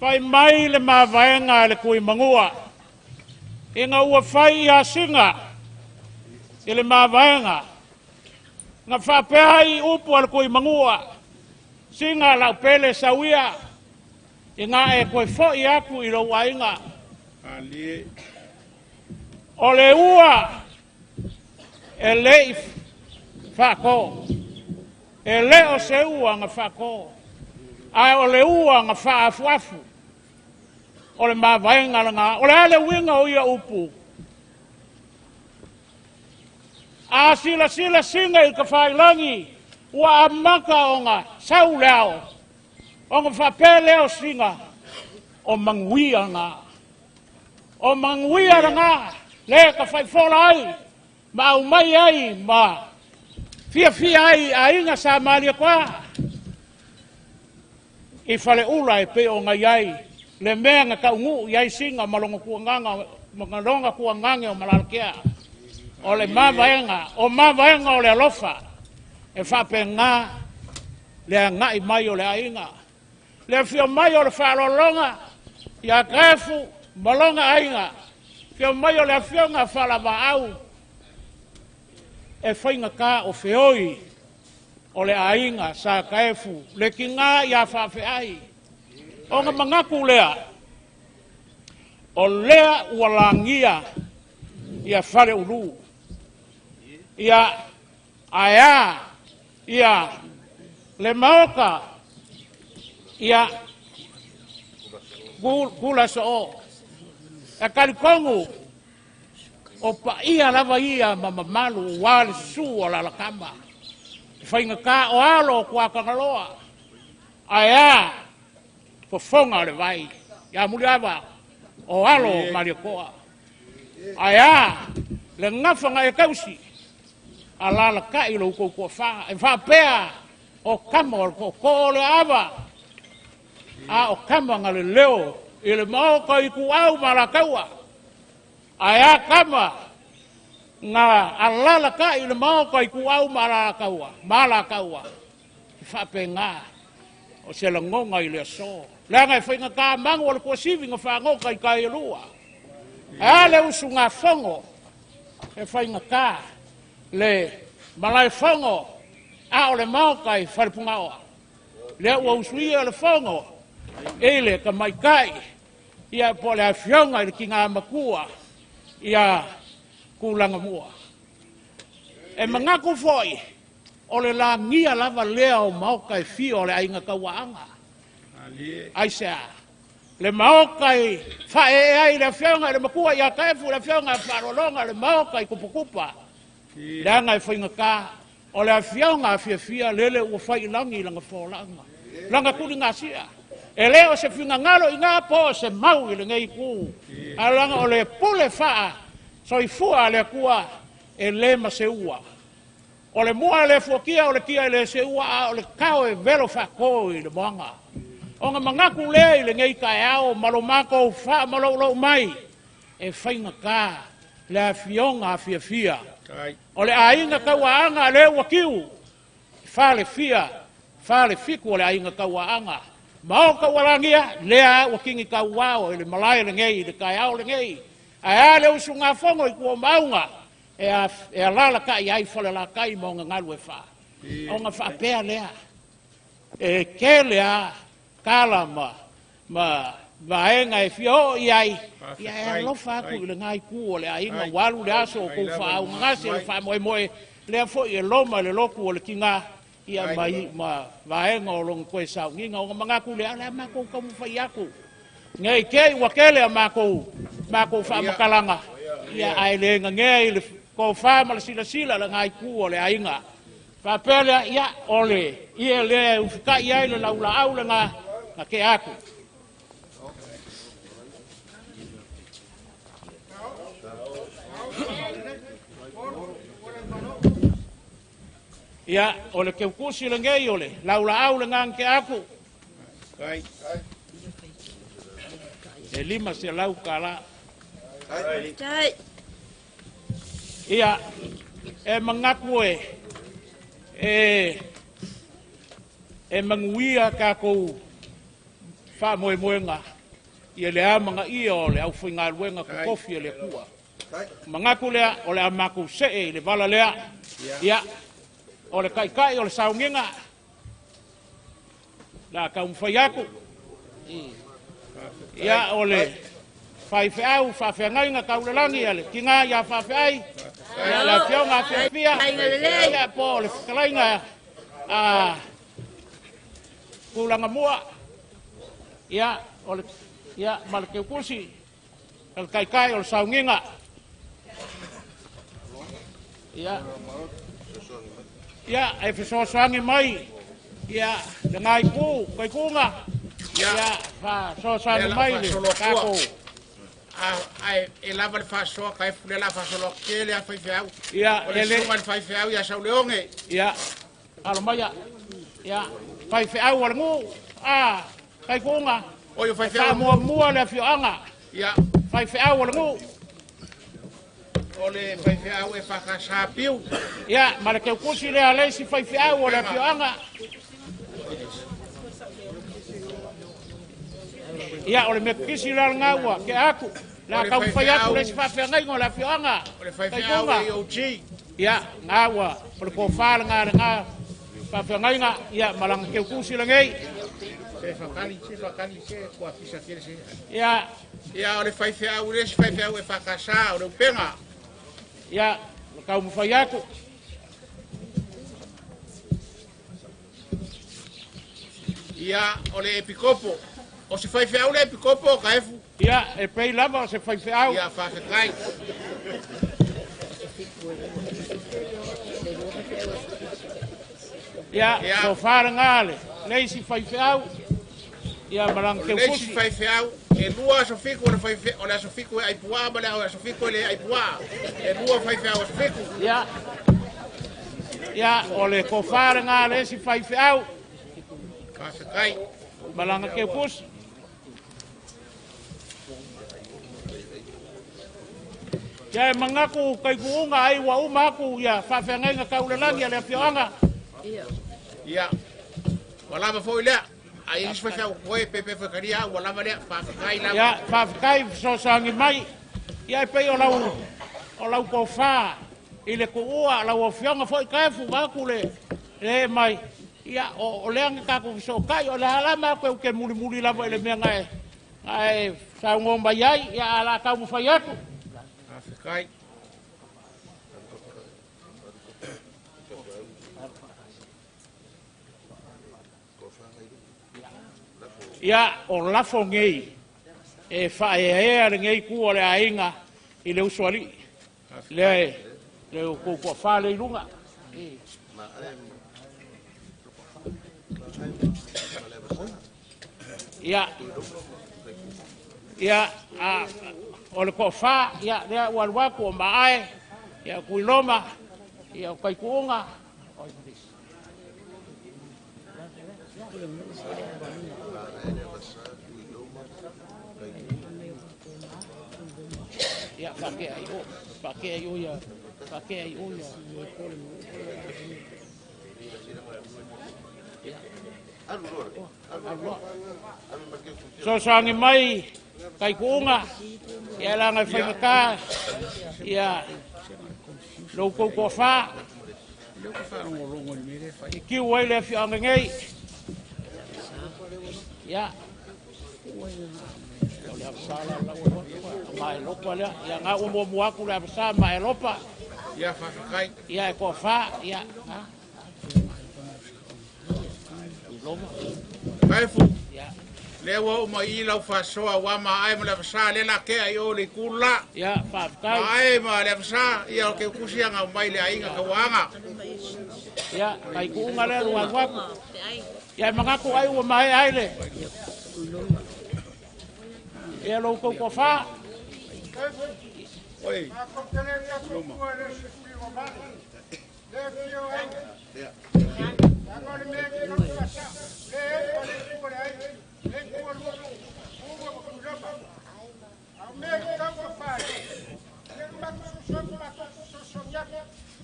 Fai mai le mavaega a le Tuimagua, ina ua fai ia Siga i le mavaega, na faapea ai upu a le Tuimagua, Siga lau pele sauia, ina e toe foi atu i lou aiga. O le ua e le i faato, e le o se ua na faato, ae o le ua na faaafuafu o le mavaega lena. O le a le uiga o ia upu? A silasila Siga i tafailagi Ua amata ona sau le ao, ona faapea lea o Siga, o manuia na. O manuia lena, le tafaifola ai, ma aumai ai ma fiafia ai i aiga sa Malietoa. I Faleula e pei ona i ai le mea na taunuu i ai Siga ma lona tuagaga, ma lona tuagage o Malalakea. O le mavaega, o mavaega o le alofa, e faapena le agai mai o le aiga. Le afio mai o le faaaloaloga ia Kaefu ma lona aiga, afio mai o le afioga a Faalavaau, e faigata o feoi o le aiga sa Kaefu, le tiga ia Faafeai. Ona manatu lea, o lea ua lagia ia Faleulu, ia aea ia le maota, ia kula soo. E talitonu o paia lava ia ma mamalu ua le susu o lalakama. E faigata o alo o Tuatagaloa, ae a fofoga o le vai. Ia Muliava, o alo o Malietoa. Ae a le gafa na e tausi, alalatai lo outou toafa. E faapea o tama o le tootoo o le ava, a o tama na leleo i le maota i tuau ma alataua. Ae a tama na alalatai i le maota i tuau ma alataua, ma alataua. E faapena o se lagona i le aso. Leaga e faigata manu o le tuasivi na fagota i tai e lua. Ae a le usugafono e faigata le malaefono a o le maota i Falepugaoa. Lea ua usuia le fono i le tamaitai, ia po o le afioga i le tiga matua ia tulaga mua. E manatu foi o le lagia lava lea o maota e fia o le aiga tauaaga. Aisea? Le maota i faaee ai le afioga i le matua ia Kaefu, le afioga a Faaaloaloga, le maota i Tuputupa. Leaga e faigata o le afioga a fiafia lele ua fai i lagi lana folauga, lana tuligasia. E le o se finagalo i ngā po o se mau i lenei itu. Ae leaga o le pule faa soifua a le Atua e le maseua. O le mua le fuatia o le tia e le seua, a o le tao e velo faato i le moaga. Ona manatu lea i lenei taeao ma lo matou faamalolou mai, e faigata le afioga a fiafia. O le aiga tauaaga lea ua tiu, fale fia, fale fitu o le aiga tauaaga. Maota ua lagia, lea ua tini tauao i le malae lenei, i le taeao lenei. Ae a le usugafono i tua o mauga, e alalatai ai Falelatai ma ona galu e fa. Ona faapea lea, e tele a tala ma vaega e fia oo i ai, ia e alofa atu i lena itu o le aiga, ua alu le aso o tou faaugagase le faamoemoe, lea foi e loma le lotu o le tiga, ia ma vaega o lona toe sauniga. Ona manatu lea, o le a matou taumafai atu. Nei te ua tele a matou faamatalaga, ia ae le gagea i le tofa ma le silasila lena itu o le aiga. Faapea lea, ia o le ia lea e ufitai ai le laulaau lena na te atu. Ia, o le keukusi lenei o le laulaau lena na te atu. E 500 tala. Ia, e manatu e manuia tatou faamoemoega ia le amanaia o le aufaigaluega totofi e le Atua. Manatu lea o le a matou see i le vala lea. Ia, o le taitai o le sauniga la taumafai atu. Ia, o le faifeau faafeagaiga taulelagi a le tiga ia Faafeai, ia le afioga a Fiafia, ia po o le fetalaiga a tulaga mua, ia o le ia ma le keukusi, le taitai o le sauniga. Ia. Ia, e fesoasoani mai ia lena itu kaikuga. Ia, faasoasoani mai le tatou Ae e lava le faasoa ka e fule la faasolo tele a faifeau. Ia, O le susuga i le faifeau ia Sauleoge. Ia, alo maia. Ia, faifeau o le nuu, a, kaikuga. Oi, o faifeau. Faamuamua le afioaga. Ia. Faifeau o le nuu. O le faifeau e faakasapiu. Ia, ma le teukusi lea a le isi faifeau o le afioaga. Ia, o le mekisi lea lena ua ke atu. Le a taumafai atu le isi faafeagaiga o le afioaga. O le faifeau AOG. Ia, na ua, o le tofa lena lena faafeagaiga, ia, ma lana teukusi lenei. Se fakali, se fakali, se kuafisa tele se. Ia. Ia, o le faifeau, le isi faifeau e fakasa, o le upega. Ia, o le taumafai atu. Ia, o le epikopo. O se faifeau le epikopo o kaefu. Ia, e pei lava o se faifeau. Ia, faafetai. Ia, tofa lena le isi faifeau. Ia, ma lana O le isi teukusi. faifeau, e lua aso fiku o le faife, o le aso fiku e aipuaa ma le aso fiku e le aipuaa. E lua faifeau aso fiku. Ia. Ia, o le tofa lena le isi faifeau. Faafetai. Ma lana teukusi. Ia e manatu kaikuuga ai ua uma atu ia faafeagaiga taulalagi a le afioaga. Ia, ua lava foi lea. Ai isi faifeau koe pepe foi karia ua lava lea. Faafetai lava. Ia, faafetai fesoasoani mai. Ia e pei o lau tofa i le tuua lau afioga foi kaefu vaatu le le mai. Ia, o lea na tatou fesootai, o le a la matou te mulimuli lava i le mea na e saunoa mai ai, ia a la taumafai atu. Faafetai. Ia, o lafo nei e faaeaea lenei itu o le aiga i le usoalii. Lea e le outou toafa lea i luga. Ia, ia, a, o le toafa, ia, lea ua alu atu o Maae, ia, o Tuiloma, ia, o Kaikuuga. Ia, faakea i o, faakea i o ia, faakea i o ia. Sosoangi mai Kaikuuga, ia langa e whaimata, ia lou kou toafa. I kiu ai le afioaga nei. Ia, o le avasa la lau ma e lopa lea. Ia, ngā ua muamua atu le avasa ma e lopa. Ia, faafetai. Ia, e toafa, ia, ha? Kaefu. Ia. Lea ua oo mai i lau faasoa ua maae ma le avasa lea la kea i o le itu la. Ia, faafetai. Maae ma le avasa, ia o ke kusi anga mai le aiga kauaga. Ia, kaikuuga lea lua alu atu. Ia, e manatu ai ua mae ai le. Ia, lou kou toafa. Oi.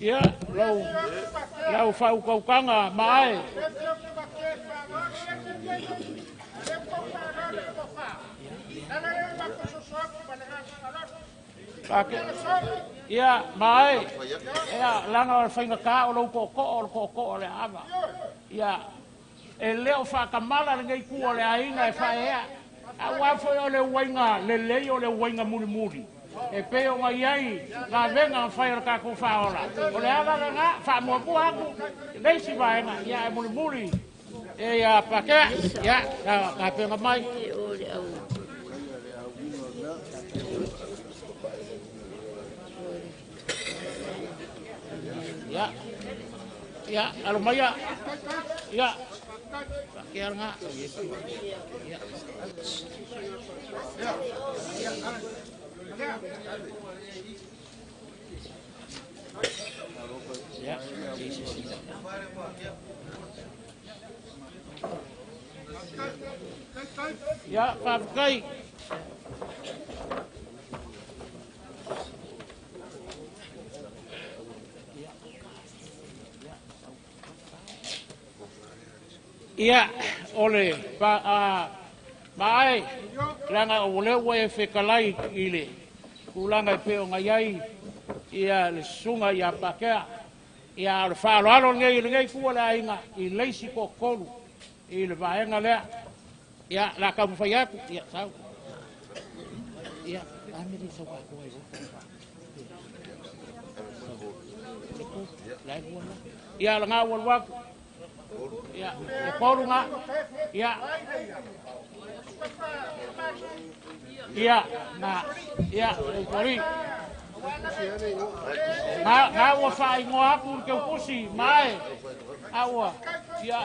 Ia, lau whaukaukanga, maae. Ia, maae. Ia, langa o le whainga kā o lau kōkō o le kōkō o le ava. Ia, e leo whakamala le ngei kua le ainga e whaea. A wā foi o le uainga lelei o le uainga mulimuli. E pei o ngai ai la venga whai o le kākou whaola. O le ala le ngā, whaamuamua aku, leisi vaenga, ia e mulimuli. E ia pakea, ia, ka penga mai. Ia. Ia, alo maia. Ia. Faakea lagā. Ia. Ia, Ia, faafetai. Ia, o le pa, a, ma ai, leaga o lea ua e fetalai i le tulaga e pei ona i ai ia le susuga ia Pakea. Ia, o le faaaloalo lenei i lenei itu o le aiga i le isi toatolu i le vaega lea. Ia, o le a taumafai atu. Ia, sau. Ia, a mea le sau atoa ai Ia, lagā ua alu atu. Ia, e tolu ngā. Ia. Ia, na. Ia, e utuari. Ngā, ngā ua whaingoa atu le teupusi, mae. A ua, ia,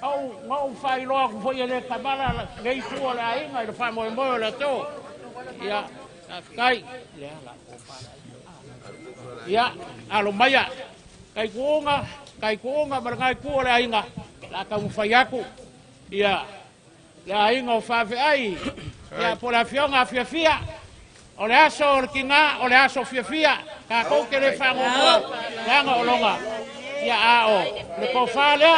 au, ngā u whailoa ku foi e le kamala nei tua le aiga i le whamoemoe o le ato. Ia, faafetai. Ia, alo maia. Kai kuunga, kai kuunga ma le ngai ku o le aiga. La taumafai atu. Ia, le aiga o faafeai. Ia, po le afioga afiafia. O le aso o le tigā, o le aso fiafia. Tatou te le faagogoa, leaga o loga. Ia, a o le tofa lea.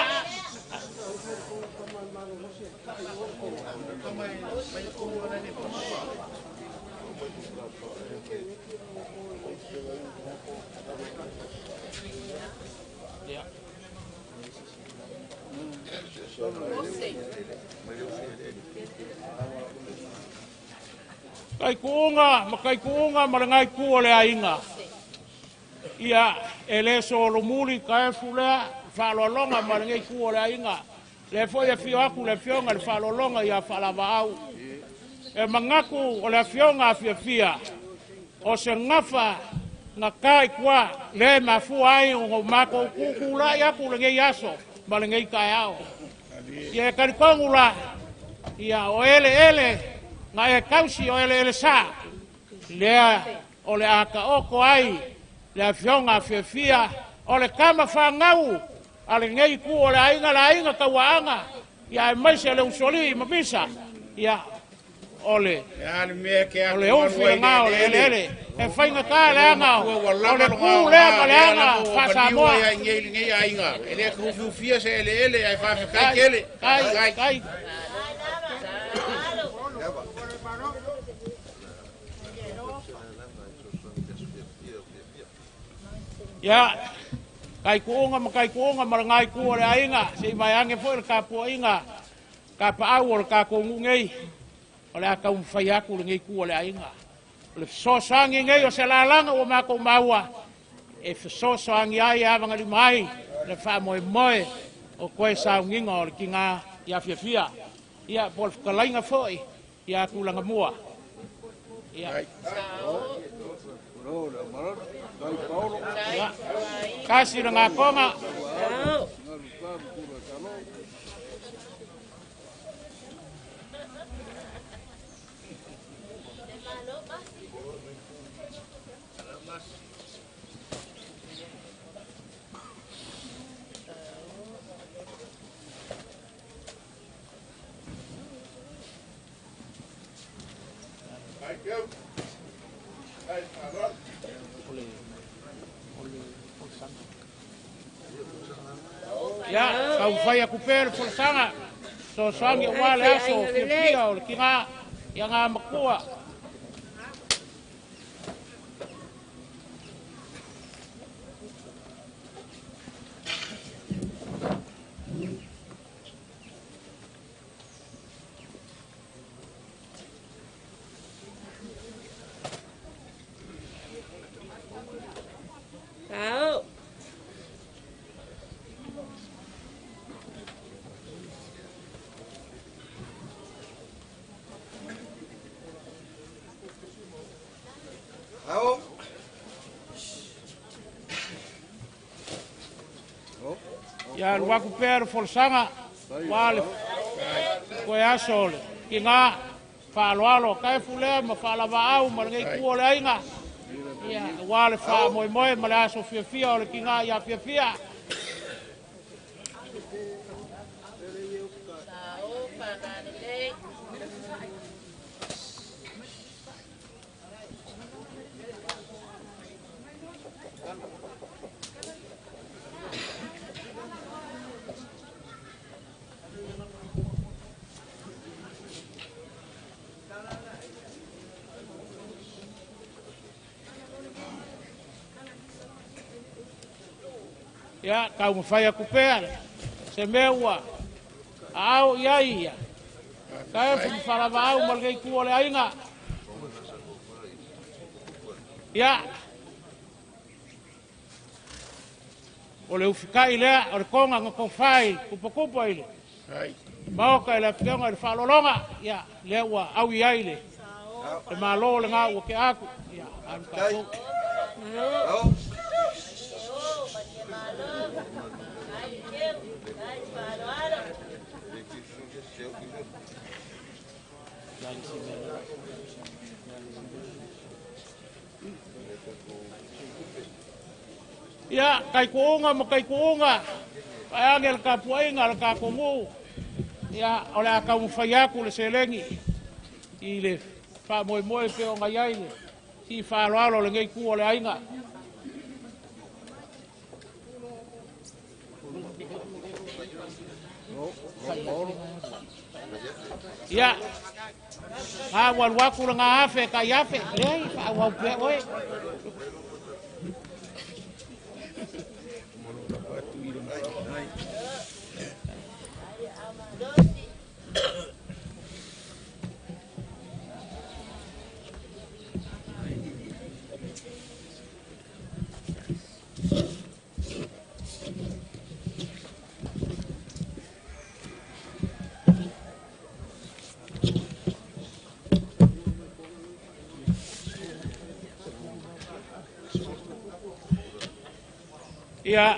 Kaikuuga ma kaikuuga ma le gaiku o le aiga. Ia, e le solomuli kaefu lea, faaaloaloga ma lenei itu o le aiga. Lea foi e afio atu le afioga i le faaaloaloga ia Faalavaau. E manatu o le afioga afiafia, o se gafa na ta i tua, lea e mafua ai ona o matou tutulai atu lenei aso ma lenei taeao. Ia e talitonu la, ia o eleele na e tausi o eleele sa, lea o le a taoto ai le afioga afiafia o le tama fanau a lenei itu o le aiga, le aiga tauaaga, ia aemaise le usolii ma Misa, ia o le o le ufi lena o le eleele e faigata leaga o le ku lea ma le aga faa-Samoa. Ai lenei aiga e le tuufiufia se eleele ae faafetai tele. Kai, kai. Ia, kaikuuga ma kaikuuga ma le gaiku o le aiga, se i vaeage foi le tapuaiga tapaau o le tatou nuu nei, o le a taumafai atu lenei itu o le aiga. O le fesoasoani nei o se lalaga ua matou maua, e fesoasoani ai e avagalima ai le faamoemoe o toe sauniga o le tigā ia fiafia. Ia, po o le fetalaiga foi ia Tulagamua. Ia. Ia. Tasi le gatoga. Ia, taumafai atu pea le folasaga, fesoasoani aua le aso fiafia o le tigā i aga matua. Ia alu aku pea le folasaga ua le toe aso o le tiga faaaloalo kaefu lea ma faalavaau ma lenei itu o le aiga. Ia ua le faamoemoe ma le aso fiafia o le tiga ia fiafia. Ia taumafai atu pea se mea ua aao i ai ia kaefu ma faalavaau ma lenei itu o le aiga. Ia o le ufikai lea o le toga na tofa i tuputupu i le maota i le afioga i le faalologa. Ia lea ua au i ai le malo lena ua tea atu. Ia alu tatou. Ia, kaikuunga ma kaikuunga, paeage le tapuaiga le tatou nuu. Ia, o le a taumafai atu le seleni i le faamoemoe pe ona i ai le si faaaloalo o lenei itu o le aiga. Ia, a ua alu atu lena afe tai afe, leai, faaauau pea oe. Ia,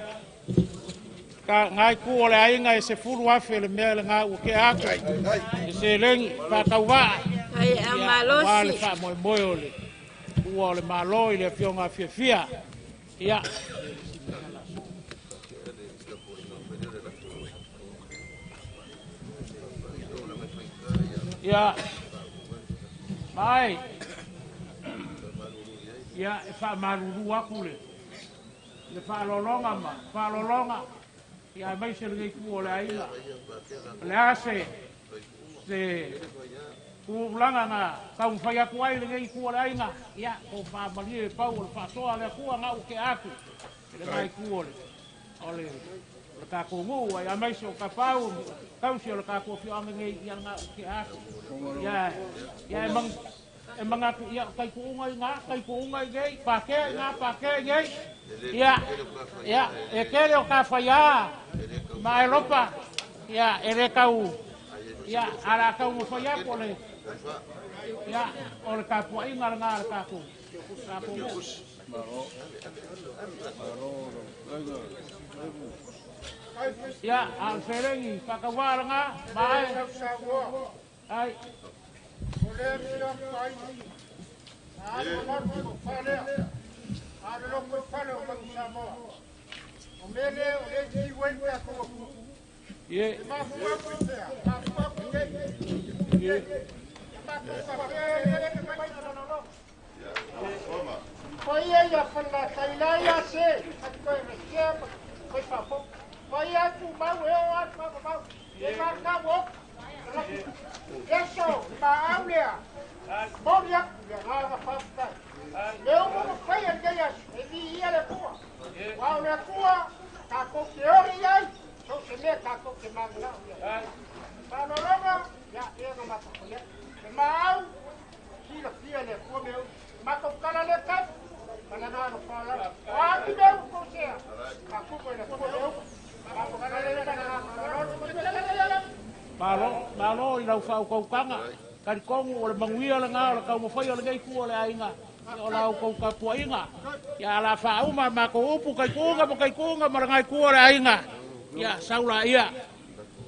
ka ngai ku o le aiga e 10,000 le mea lena ua tea atu. E seleni faatauvaa. Ai a Ia, malosi. ua le faamoemoe o le ua o le malo i le afioga fiafia. Ia. Ia, mai. Ia, e faamalulu atu le faalologa ma faalologa. Ia aemaise lenei itu o le aiga. O le a se tulaga na taumafai atu ai lenei itu o le aiga. Ia, o faamalie e pau o le faasoa le Atua na ua tea atu i lenei itu o le tatou nuu. Ai aemaise o Kapau, tausi o le tatou afioaga nei, ia na ua tea atu. Ia, ia e manatu, ia, kaikuunga i ngā, kaikuunga i nei, pākea i ngā, pākea i nei. Ia, ia, e tele o ka whaiā, ma e lopa, ia, e le tau, ia, ala tau mo whaiā po le, ia, o le tapuaiga le ngā le tatou, tatou nuu. Ia, a o selengi, whakawā le ngā, ma e. Ai. Ye. Ye. Malo, malo i lau whaukaukaga. Karikongu o le manuia le ngā o le kaumawhai o le ngei ku o le ainga. O lau kaukapuainga. Ia ala whauma ma ko upu kaikuunga ma kaikuunga ma le ngai ku o le ainga. Ia, sau laia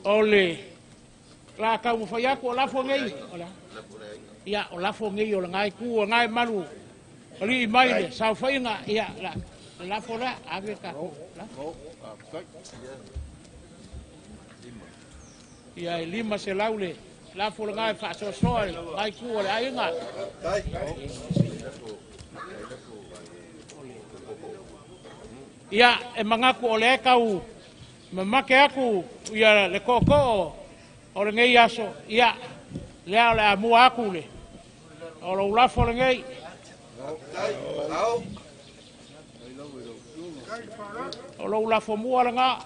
o le la taumafai atu o lafo nei. O le a? Ia, o lafo nei o lena itu o lena e malu alii mai le saofaiga. Ia, la le lafo lea, ave tatou lafo. Ia, e 500 le lafo lena e faasoasoa i lena itu o le aiga. Ia, e manatu o lea e tau mamake atu ia le tootoo o lenei aso. Ia, lea o le a mua atu le o lou lafo lenei. O lou lafo mua lena.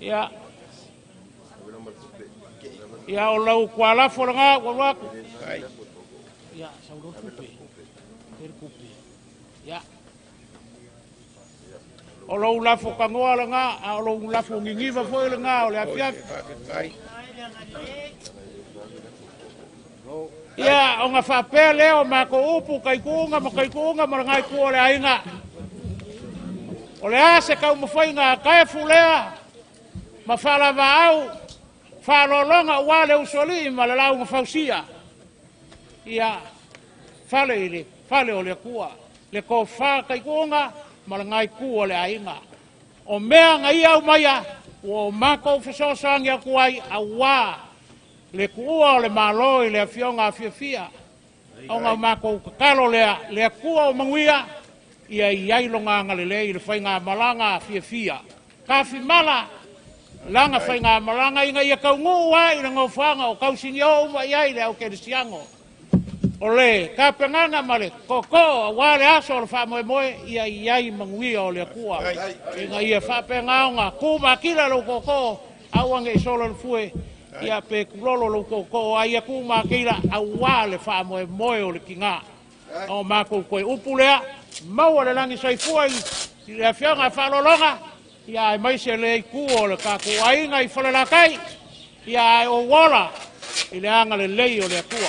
Ia, ia o lau tualafo lena ua alu atu. Ia, sau loa le tupe. Le tupe. Ia. O lou lafo tanoa lena, a o lou lafo niniva foi lena o le afiafi. Ia, ona faapea lea o matou upu, taituuga ma taituuga ma lena itu o le aiga. O le a se taumafaiga a Kaefu lea ma faalavaau faaaloaloga aua le usoalii ma le lauga fausia. Ia, fale i le fale o le Atua, le tofa taituuga ma lena itu o le aiga. O mea na ia aumaia, ua o matou fesoasoani atu ai aua le tuua o le Malo i le afioga afiafia. Ona o matou tatalo lea, le Atua o manuia, ia i ai lona agalelei i le faigamalaga afiafia. Tafimala lana faigamalaga ina ia taunuu ai i le nofoaga o tausinio uma i ai le au kerisiano. O le tapenaga ma le tootoo aua le aso o le faamoemoe, ia i ai manuia o le Atua. Ina ia faapena ona tumatila lou tootoo, aua ne i solo le fue, ia pe tulolo lou tootoo, a ia tumatila aua le faamoemoe o le tina. O matou toe upu lea, maua le lagi soifua i le afioga a faaaloaloga, ia aemaise le itu o le tatou aiga i Falelatai, ia ae ou ola i le agalelei o le Atua.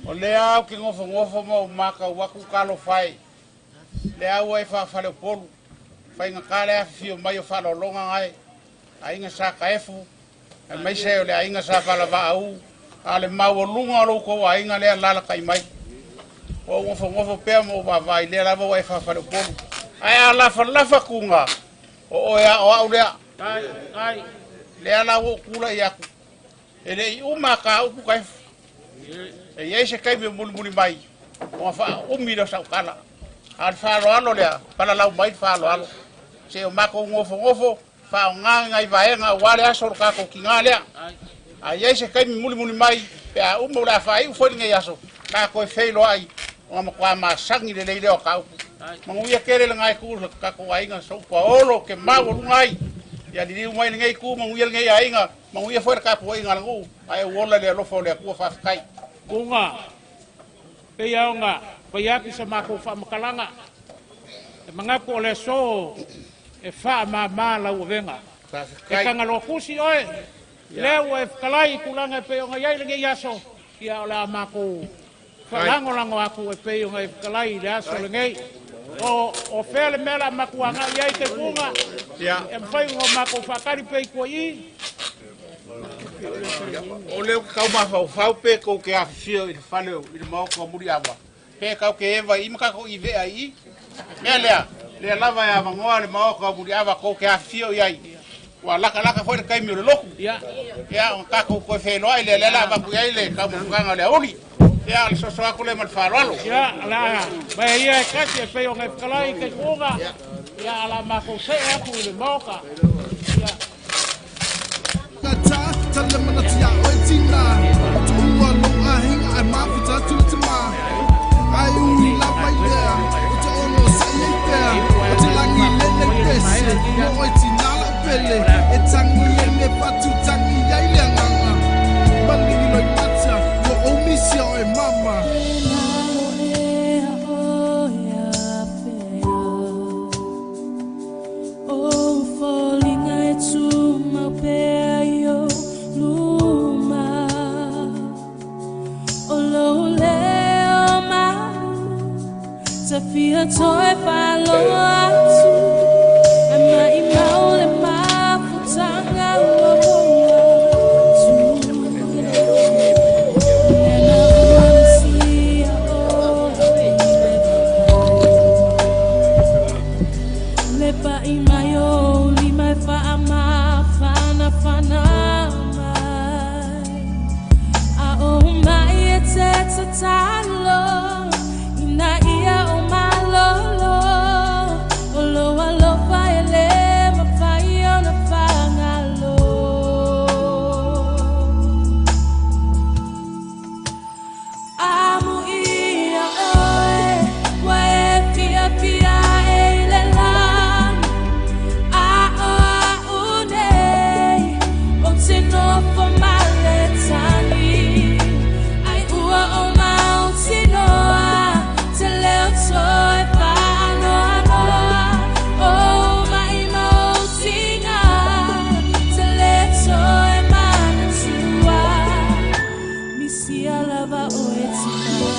O lea ou te nofonofo ma ou matau atu talofa e, lea ua e faafaleupolu, faigata le afifio mai o faaaloaloga gae, aiga sa Kaefu, aemaise o le aiga sa Falavaau, a o le maualuga o lo outou aiga lea lalatai mai. Ua ou nofonofo pea ma ou vaavaai lea lava ua e faafaleupolu. Ae a lafalafa tuga, o oe a o au lea. Lea la ua ou tulai atu, e le i uma ka upu Kaefu. E i ai se taimi o mulimuli mai, ona faaumi lea o sau tala. A o le faaaloalo lea, palalau mai le faaaloalo. Se o matou nofonofo, faaaoga nai vaega aua le aso o le tatou tiga lea. A i ai se taimi mulimuli mai, pe a uma o le a faaiu foi lenei aso, tatou e feiloai, ona matua masani lelei lea o ka upu. Manuia tele lena itu o le tatou aiga, soupua olo ke maualuga ai. Ia liliu mai lenei itu, manuia lenei aiga, manuia foi le tapuaiga a le nuu, ae ou ola i le alofa o le Atua, faafetai. Uga, pei ona fai atu sa matou faamatalaga, e manatu o le aso e faamāmā lau avega. E tagaloa tusi oe, lea ua e fetalai i tulaga e pei ona i ai lenei aso, ia o le a matou faalagolago atu e pei ona e fetalai i le aso lenei. O fea le mea la matou agai ai te tuga, e mafai ona matou faatali pea i tua i i. O lea ou te tau mafaufau pe tou te afifio i le fale i le maota o Muliava, pe tau te eva i i ma tatou ivea i i. Mea lea, lea lava e avanoa le maota o Muliava tou te afifio i ai. Ua latalata foi le taimi o le lotu. Ia, ona tatou toe feiloai lea, lea la avatu i ai le taumafataga o le auli. Ia, o le soso atu lea ma le faaaloalo. Ia, la mai ia e kasi e pei ona e fetalai i te tuga. Ia, ala matou see atu i le maota. Ia. te fia toe whaloa atu E mai mau le mafutanga ua ua tu Nena ua misia o Le pai mai o lima e whaamawhana whana mai A o mai e te tatalo Ina ia o malolo O lo alofa e le mawhai o na whangalo Amu ia oe Wa e fia fia e i le lani A o au nei O te nofo maletani Ai ua o mautinoa Te leo toe whaanoa noa O mai mautinga Te le toe manatua Misia lava o e tina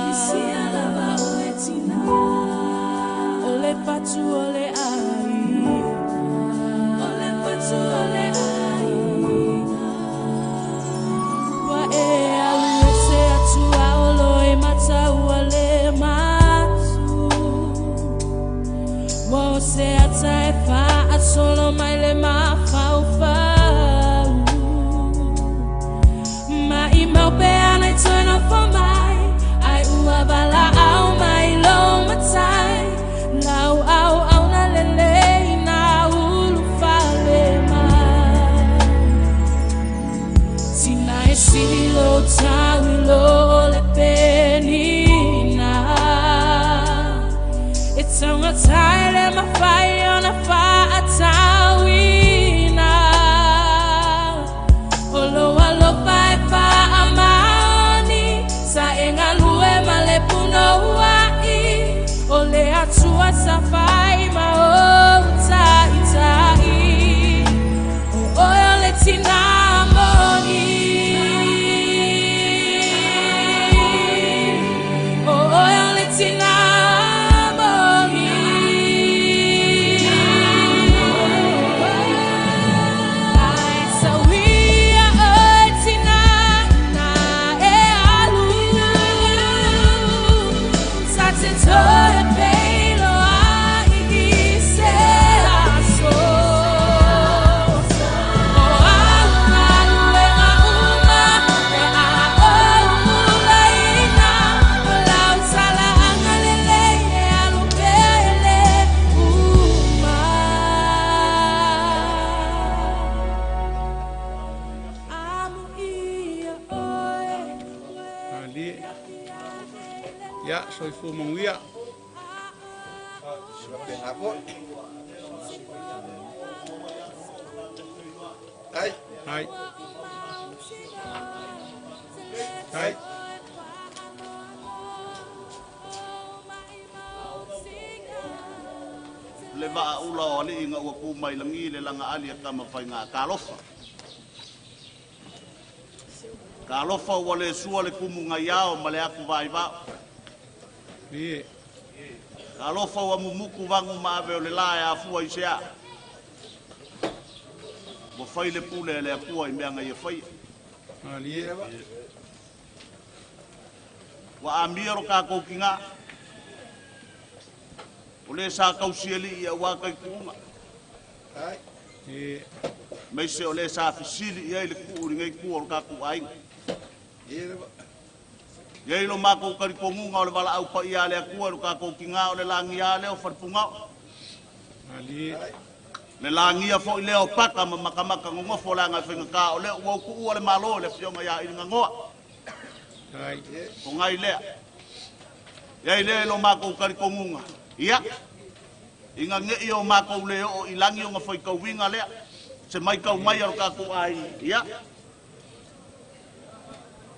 Misia lava o e tina O le fatu o le ai O le fatu o le ai Wa e alu e se atua o lo e mataua le matu Wa o se ata e wha solo mai le mawhau Mai mau pe ana i turn off for mai Ai ua wala au mai lo matai Lau au au na lele na ulu fale mai Tina e sili lo tau i lo le penina E taunga tai le mawhai o na whaatauina O lo alofa e whaamaoni Sa e ngalue ma le puno uai O le atua sa whai ma o tai tai O oe o le tina moni O oe o le tina moni Ai sawia oe tina na e alu Sa te toe peilo ai i se aso O alu alu e ngā uma Pe a o ulaina O lau tala anga lele e alu pele uma Amu ia oe Ali. Ia, soifua manuia. Faapena foi. Ai. Ai. Ai. Le vaa ula o alii ga ua ku mai lagi le laga ali a kama faigā talofa. Talofa ua le sua le kumu gaiao ma le aku vaivao. Talofa ua mumuku vagu ma ave o le lā e afua i se a. Ua fai le pule e le akua i mea gaia faia. Ua amia lo kākou kigā. O le sa kausi alii auā kaikuuga. Maise o le sa fesili i ai le kuu i lenei kua o lo tatou aiga. Iai lo makou talitonuga o le valaau paia a le Atua i lo tatou tigā o le lagia lea o falepugao. Le lagia foi lea o paka ma makamaka nonofo leaga e faigata o lea ua utuua le Malo i le afioga ia Iliganoa. O gai lea. Iai lea i lo makou talitonuga. Ia, ina nei o makou le oo i lagi ona faitauina lea, se maitau mai a lo tatou aiga. Ia,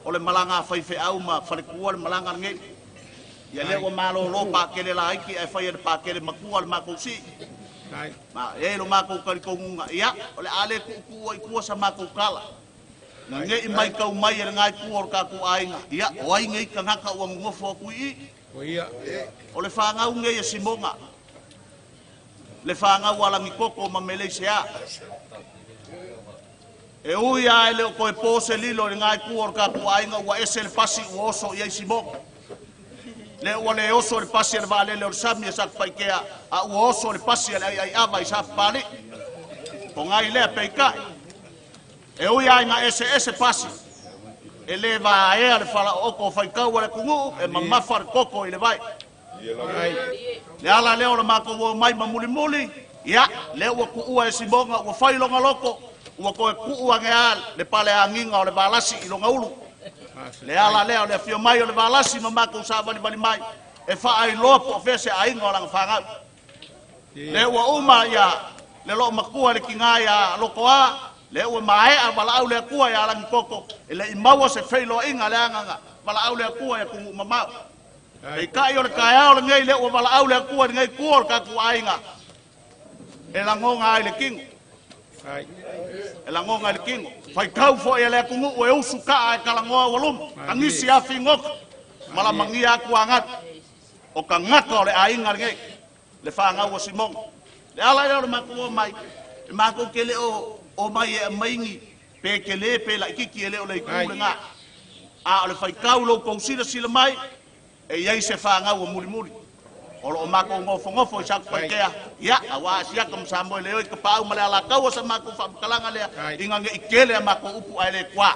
o le malaga a faifeau ma falekua le malaga lenei. Ia lea ua malōlō pakele laiti ae fai e le pakele matua le matou sii. Ma e ai lo makou talitonuga, ia, o le a le tuutuua i tua sa matou tala. Na nge'i mai kau mai e le ngai ku o le tatou aiga. Ia, o ai nei tagata ua nonofo atu i i. O le fanau nei e Simoga. Le fanau a Lagikoko ma Meleisea. E ui a e le o toe po se lilo i le ngai ku o le tatou aiga ua ese le pasi ua oso i ai Simoga. Le ua le oso le pasi a le vaalele o le sami e Satupaitea, a ua oso le pasi a le aiaiava i Safapalii. O ngai lea peitai. E ui ai nga ese ese pasi. E le vaea le falaooko o faitau a le atunuu e mamafa le koko i le vai. Le ala lea o le matou o mai ma mulimuli, ia, lea ua tuua e Simoga ua fai lona loto, ua toe tuu ane lava le paleagiga o le valasi i lona ulu. Le ala lea o le afio mai o le valasi ma matou savalivali mai e faailoa po o fea se aiga o lana fanau. Lea ua uma ia le loomatua i le tiga ia Lotoa, lea ua maea valaau le Atua ia Lagikoko, e le i maua se feiloaiga le agaga valaau le Atua i atunuu mamao. Peitai o le taeao lenei lea ua valaau le Atua i lenei tua o le tatou aiga, e lagona ai le tino. E lagona ai le tino. Faitau foi e le atunuu e usu kaa e talanoa ua luma. Tagisi a figota, malamagia atu agalu. O tagata o le aiga lenei, le fanau a Simoga. Le ala lea o le matou o mai, e matou te le o o mai e aumai ni pe tele pe laitiiti e le o le itu lena. A o le faitau i lo outou silasila mai, e i ai se fanau a mulimuli. O lo o matou nofonofo i Satupaitea, ia, aua Asiata ma Samoa e le o i Tapaau ma le Alataua sa matou faamatalaga lea, ina ne i tele a matou upu ae le tuā.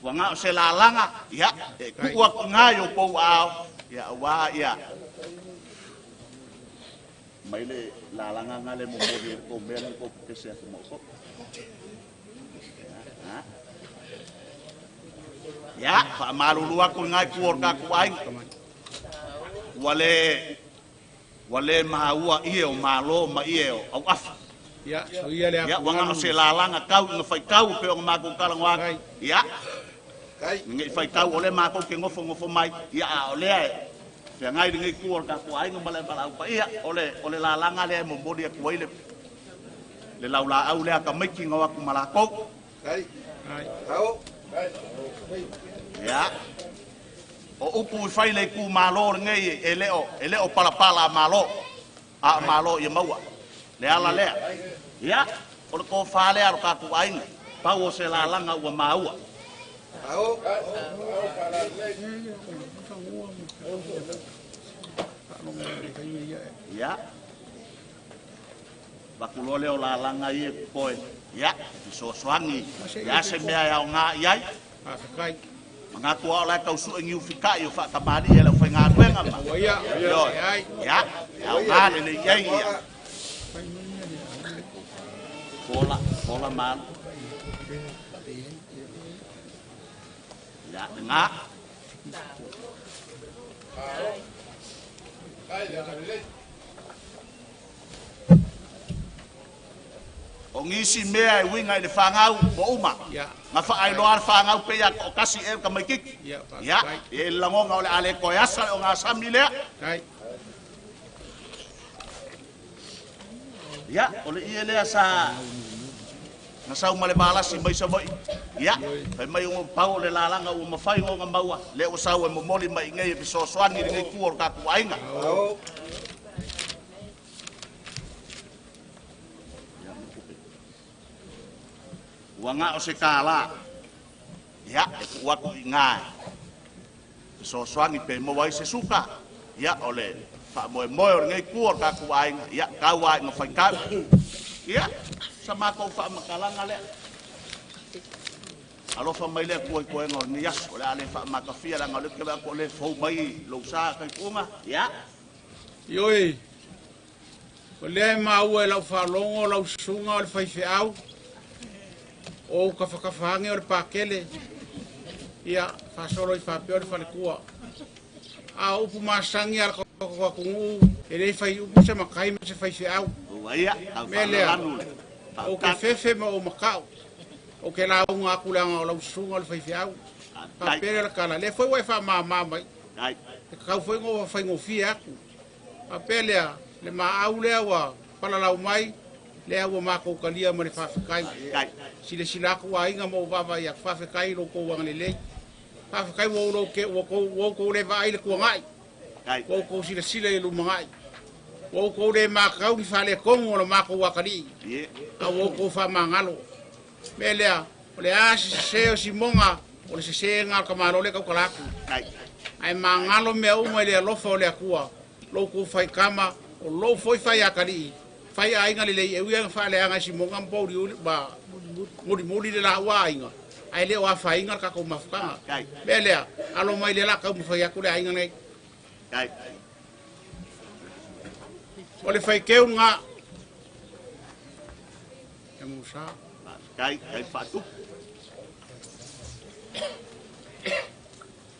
Ua na o se lalaga, ia, e tuu atu i ina i outou aao, ia, aua ia, mai le lalaga nga le momoli e le tou mea le tou pepese atu ma outou. Ia, faamalulu atu i ngai tua o le tatou aiga. Ua le ua le maua ie o malo ma ie o auafa. Ia, so ia le Ia, ua na o se lalaga tau ina faitau e pei ona matou talanoa atu. Ia, ne i faitau o lea matou te nofonofo mai, ia, a o lea e feagai lenei tua o le tatou aiga ma le valaau paia, o le, o le lalaga lea e momoli atu ai le, le laulaau lea a tamaiti na o atu ma latou. Ia, o upu i fai le itumalo lenei e le o, e le o palapala a Malo, a o Malo ia maua. Le ala lea. Ia, o le tofa lea a lo tatou aiga, pau o se lalaga ua maua. Ia, avatu loa lea o lalaga ia e totoe, ia, e fesoasoani le a se mea e aoga i ai. Manatu lava o la e tau sue niu fita'i o faatamalii e le aufaigaluega ma. Ioe. Ia, e aoga lelei i ai ia. Fola, fola ma alu. Ia, lena. O nisi mea e uiga i le fanau ua uma, na faailoa le fanau pei a toatasi ea le tamaitiiti. Ia, e i ai le lagona o le a le toe asa le ogasami lea. Ia, o le ie lea sa na sau ma le valasi mai Savaii. Ia, fai mai ua pau o le lalaga ua mafai ona maua, lea ua sau e momoli mai i inei e fesoasoani i lenei tua o le tatou aiga. Ua na o se $1. Ia, e tuu atu i ina e fesoasoani pe maua ai se suka. Ia, o le faamoemoe o lenei tua o le tatou aiga, ia, tau lava ina faitau. Ia, sa matou faamatalaga lea. Alofa mai le Atua i toega o lenei aso. O le a le faamatafia leaga o lea ou te vaai atu o lea e fou mai lou sa taituuga. Ia. Ioe, o lea e maua e lau faalogo lau susuga o le faifeau, o ou tafatafa age o le Pakele, ia, faasolo i faapea o le faletua. A o upu masani a le tatou atunuu, e le fai upu se matai ma se faifeau. Ua ia, tau Mea lea, faalalanu le ou te faatali. fefe ma ou mata'u, ou te lauga atu leaga o lau susuga o le faifeau. Faafetai. Faapea lea o le tala, lea foi ua e faamama mai. Ai. E tatau foi ona ou faigofie atu. Faapea lea, le maau lea ua palalau mai, Lea ua makou talia ma le faafetai. Silasila atu aiga ma ou vaavaai atu, faafetai i lo outou agalelei. Faafetai ua outou le vaai i le tuanai, ua outou silasila i le lumanai. Ua outou le matau ni faaletonu o le matou atalii, a ua outou faamagalo. Mea lea, o le a se sese o Simoga, o le sesega o le tamāloa lea e tautala atu. Ae magalo mea uma i le alofa o le Atua, lo outou faitama, o lou foi faiatalii, fai aiga lelei e ui ai na faaleaga e Simoga ma Pouliuli ma Mulimuli le laua aiga, ae le o afaina le tatou mafutaga. Mea lea, alo mai lea o le a taumafai atu le aiga nei. O le faiteu lena. Ia Musa. Kai, kai faatupu.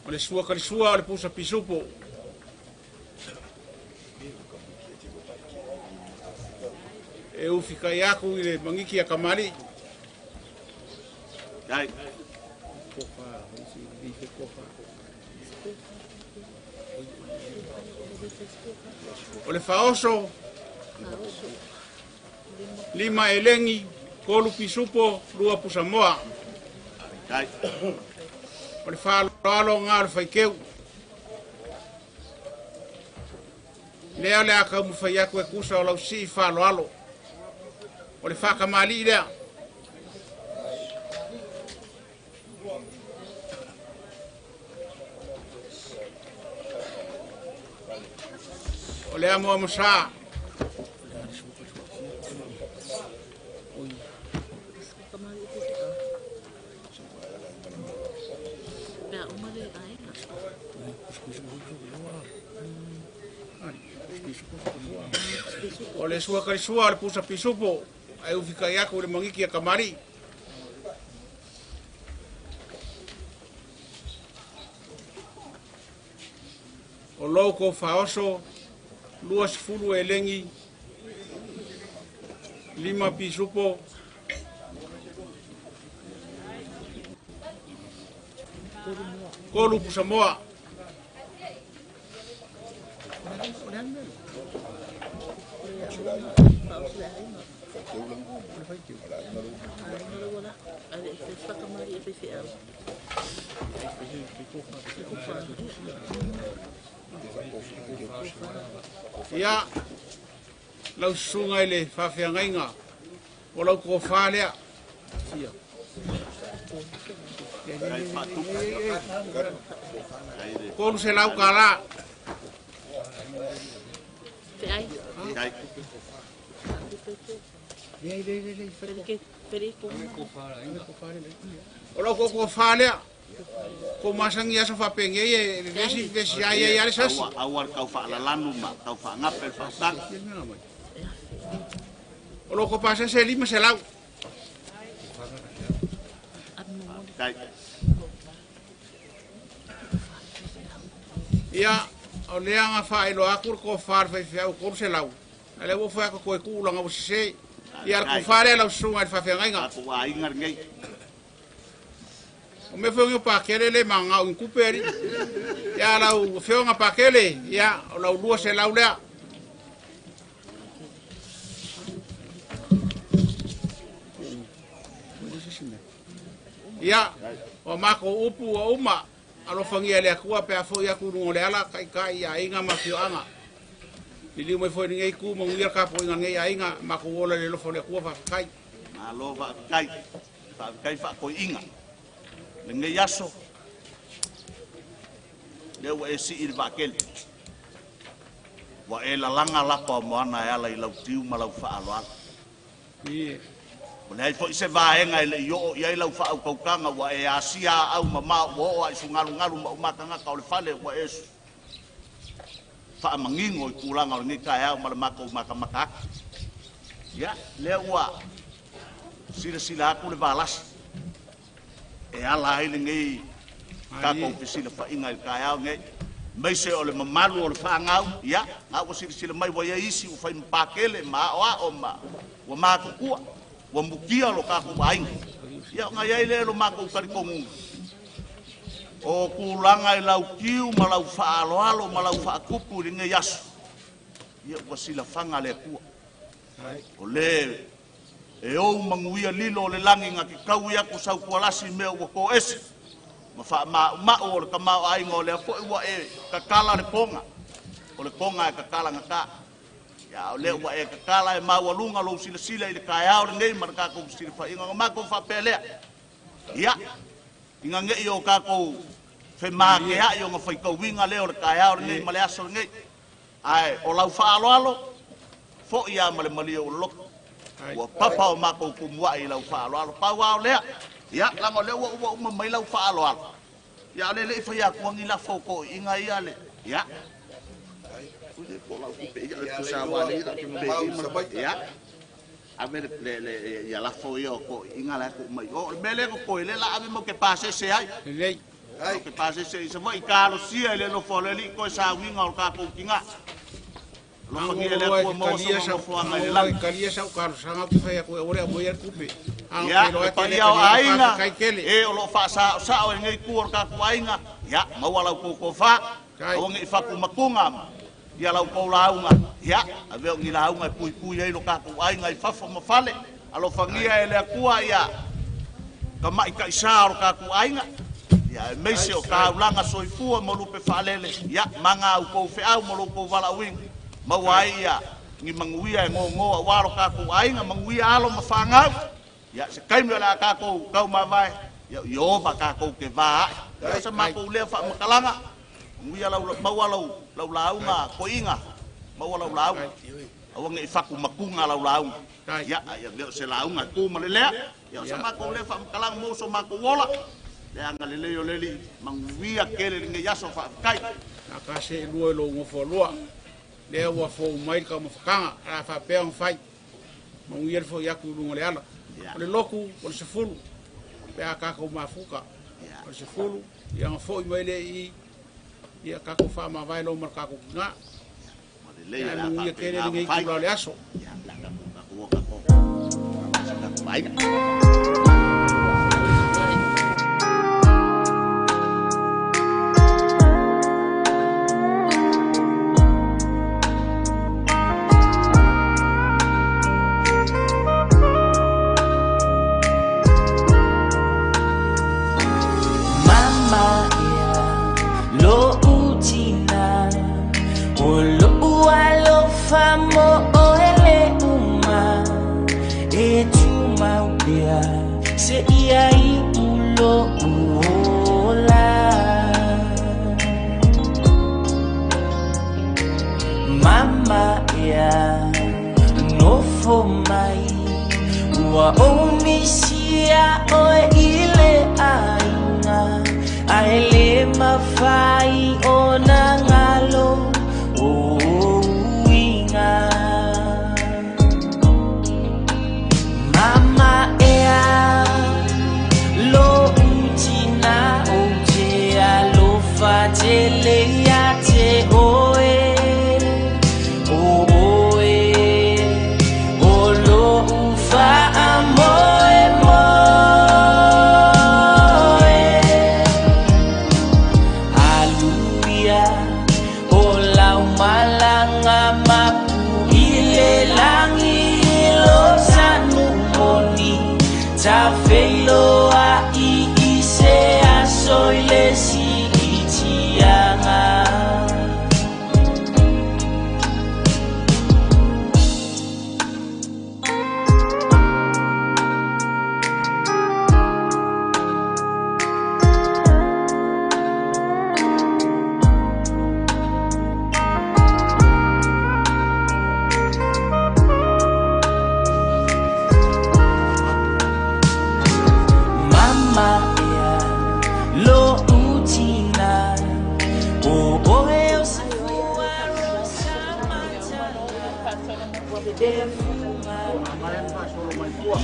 O le sua kalisua o le pusa pisupo. E ufi kai aku i le mangiki a kamali. Kai. O le faoso 5 elegi, 3 pisupo, 2 pusamoa. O le faaaloalo lena o le faiteu. Lea o le a taumafai atu e tusa o lau sii faaaloalo. O le faatamalii lea. O le amoamosa. O le sua kalisua o le pusa pisupo, ai ufikai aku le mangiki a kamari. O lou ko faoso, 20 elegi, 5 pisupo, 3 pusamoa. Ia, lau susuga i le faafeagaiga o lau tofa lea. Sia. $300 tala. O lau tofa lea. Ko masangi aso faapegei e vevesi vevesi ai ai ale sasi. Aua le tau faalalanu ma tau faagape le faautaga. O lou kopasese e 500. Ia, o lea na faailoa atu le tofa le faifeau 300. A lea ua fai atu toe tuu laga ua sese. Ia, le tofa lea lau susuga i le faafeagaiga. O mea foi o pakele le mangau i kupe ali. Ia lau afioga pakele, ia o lau 200 lea. Ia, o makou upu ua uma, alofagia e le Atua pe a foi atu i luga o le ala, taitai i aiga ma afioaga. Liliu mai foi i lenei itu, manuia le tapuaiga o lenei aiga, matou ola i le alofa o le Atua, faafetai. Malo faafetai, faafetai faatoiiga. Lenei aso, lea ua e sii le vaatele. Ua e lalaga lapa o moana e ala i lau tiu ma lau faaaloalo. O leai foi se vaega e le i oo i ai lau faautautaga, ua e asia aau mamao, ua oo a i sugalugalu ma umatagata o le fale, ua e faamanino i tulaga o lenei taeao ma le matou matamata atu. Ia, lea ua silasila atu le valasi e ala ai lenei tatou fesilafaiga i le taeao nei. Maise o le mamalu o le faagau, ia, a ua silasila mai ua i ai isi ua fai ma pakele ma aoao ma ua matutua, ua mutia lo tatou aiga. Ia, ona i ai lea lo matou talitonuga. O tulaga i lau tiu ma lau faaaloalo ma lau faatupu i lenei aso, ia ua silafaga le Atua. O le E ou manuia lilo o le lagi ga ke kaui aku saufualasi mea ua toese ma faamaumau o le tamaoaiga o lea foʻi ua e kakala le koga o le koga e kakala gatā ia o lea ua e kakala e maualuga lou silasila i le taeao lenei ma le tatou fesilafaiga ona matou faapea lea ia ina neʻi o tatou femakeaʻi ona faitauiga lea o le taeao lenei ma le aso lenei ae o lau faaaloalo foʻi a ma le malie o loto ua papa o matou tumuaʻi i lau faaaloalo pau a o lea ia laga o lea ua uma uma mai lau faaaloalo ia o le leʻi fai atuagi lafo o toʻiiga ia le ia ia ave le le ia lafo ia o toʻiiga la tuu mai o le mea lea totoe le la ave mau ke pasese ai Lelei. Ke pasese i savaʻi kalosia i le nofo a le alii toe sauiga o le tatou tigā alofagia le Atua maua sona nofoaga i le lagi. Talia sau talosaga ou te fai atu e aua le aumaia le tupe. A Ia, ou te iloa le e tele paia o talia aiga, faafetai tele. e o loo faasaosao e lenei itu o le tatou aiga, ia, maua lau tou tofā, aua neʻi fatumatuga ma ia lau tou lauga, ia, ave o ni lauga e puipui ai lo tatou aiga i fafo ma fale, alofagia e le Atua ia tamaʻitaʻisā o lo tatou aiga, ia aemaise o taulaga soifua ma lupe faalele, ia, maga autou feau ma loutou valaauina, maua ai ia ni manuia e gogō auā lo tatou aiga, manuia alo ma fāgau, ia se taimi o le a tatou taumavae, ia Ieova tatou te vā aʻe. Ia o se matou lea faamatalaga, manuia lau maua lau lau lauga toeaina, maua lau lauga. Aua neʻi fatumatuga lau lauga. Ia, ia lea o se lauga e tu ma le lea, ia o se matou lea faamatalaga mo so matou ola. Le agalelei o le Alii, manuia tele lenei aso faafetai. A ka seelua i lou gofoalua lea ua fou mai le taumafataga a faapea ona fai manuia le foʻi atu i luga o le ala o le lotu o le 10 pe a tatou mafuta o le 10 ia ona foʻi mai lea i ia tatou faamavae loa ma le tatou tigā Lelei ia o le a manuia tele faapena ona lenei fai. itula o le aso. Ia, o le a tatou o tatou se tatou aiga. Mama ia lo utina O lo alofa mo oele uma E tumau pea se ia i ulo uola Mama ia nofo mai Ua omisia oe i le aiga Ae le mafai ona galo o uiga Mama ea lo utina ou te alofa tele ia te oe O oe o lo ufaamoemoe Aluia o lau malaga mapu i le lagi lo sanumoni Tafeiloai i se aso i le siitiaga. Mama ea lo utina O oe o se fuaro sa matala E fuga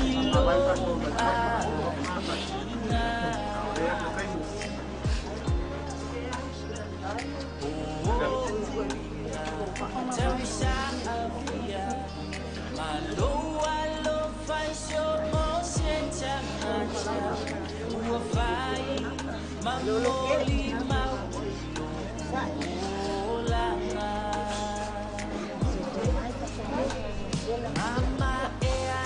i lo aiga Tausa afia Malo alofa i so o se tagata Ua fai mamoli mau olaga Mama ea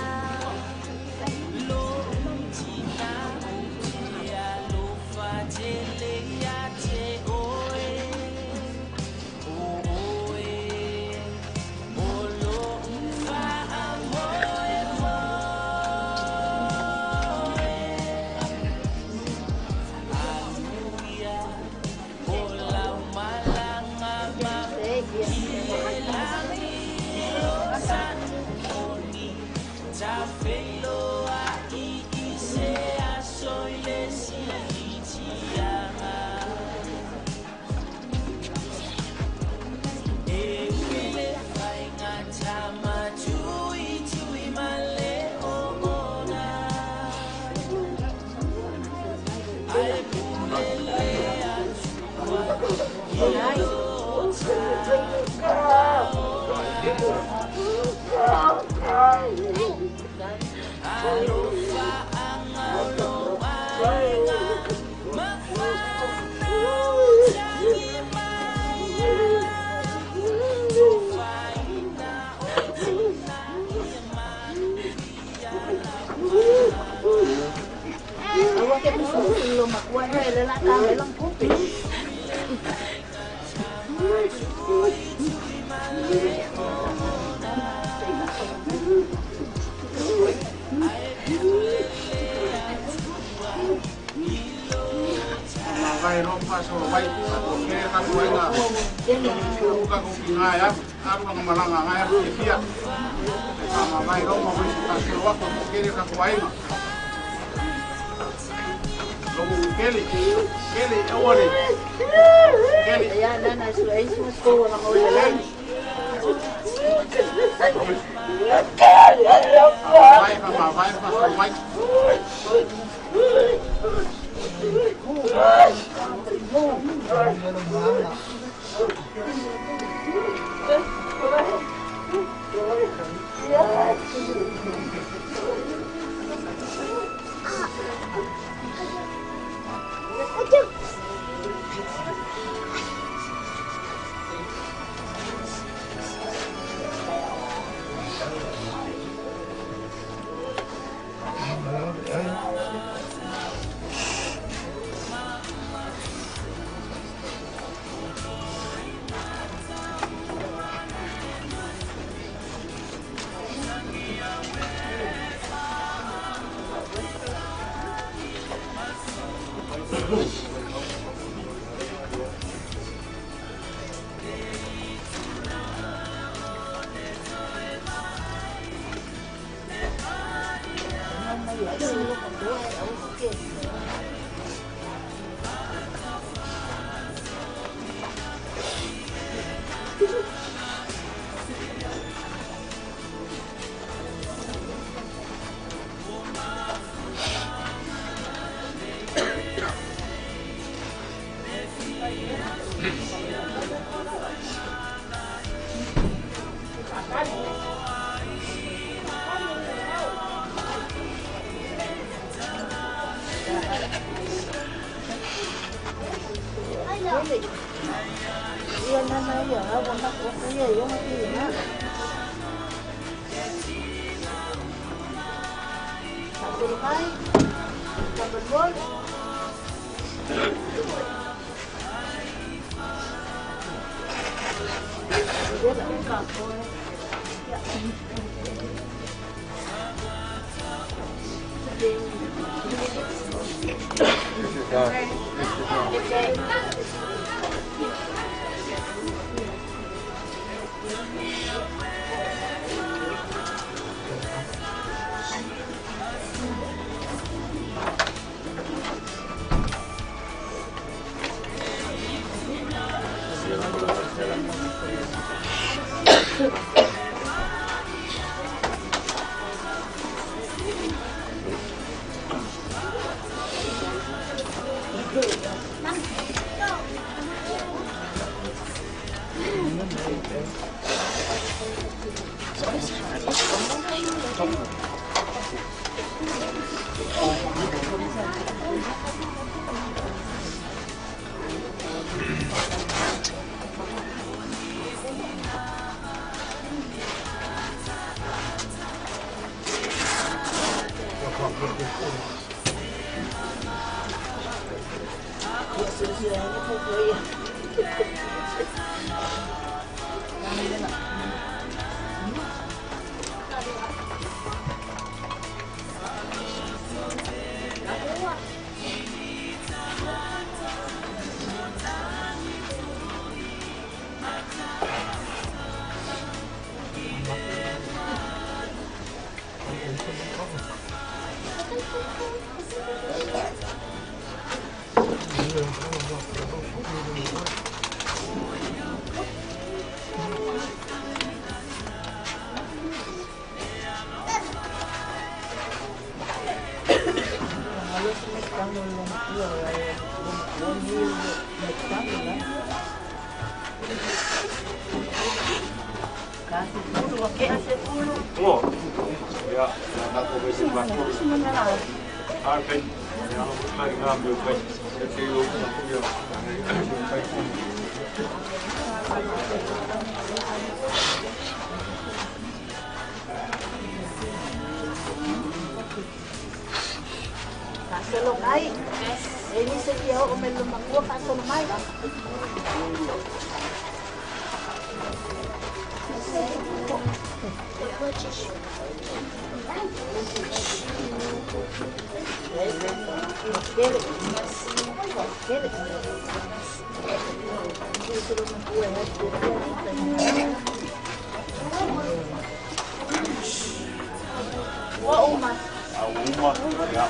Yes. E ni se fia oo mai le matua faasolo mai. Ua uma. Ua uma, ia.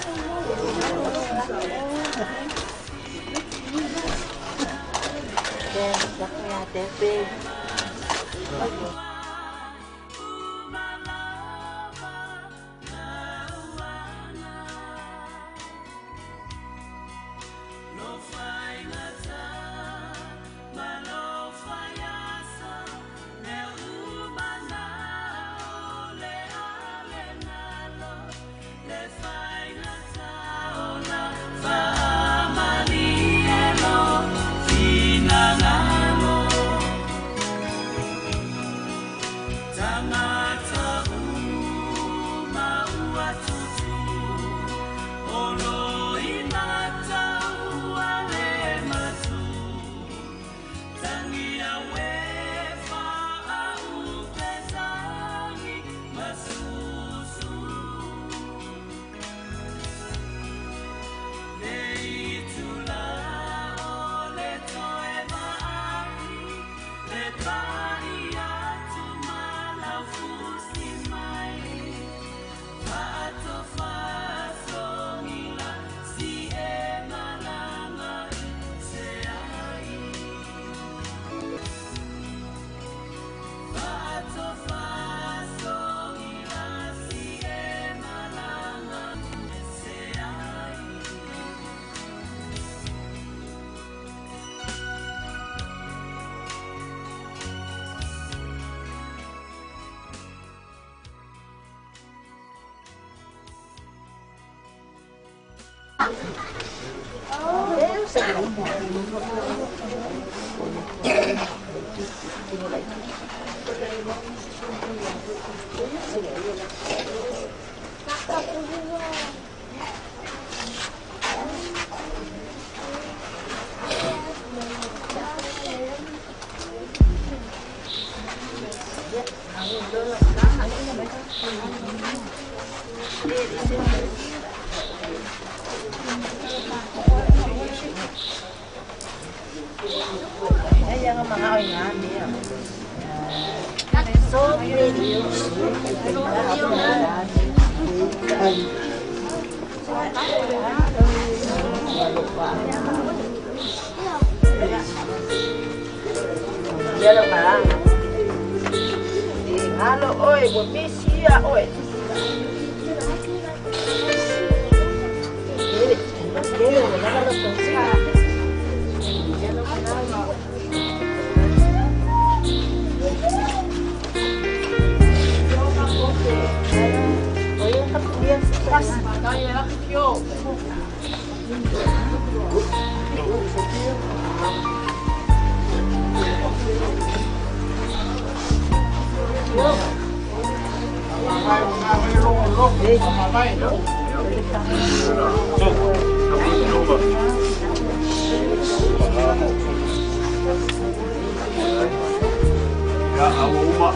Ya, au uma.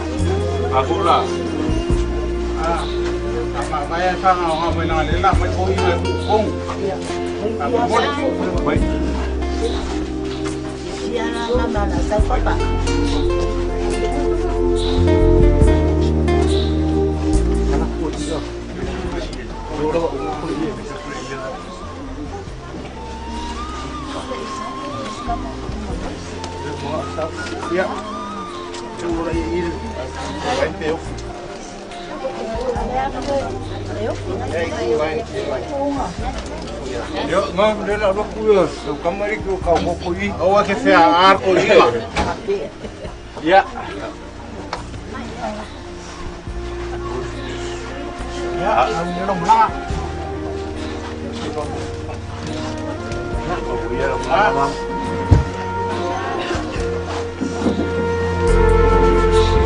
Aku la. Ah, apa mai sa nga nga mai na le la mai ko i mai ku kong. Apa mo Mai. Ya. Tu la i ai pe o. Yo, nga le la lo ku yo, so kamari ku ka mo ko i. Awa ke fea ar ko i la. Ya. Ya, au ne lo mla. Ya, lo mla.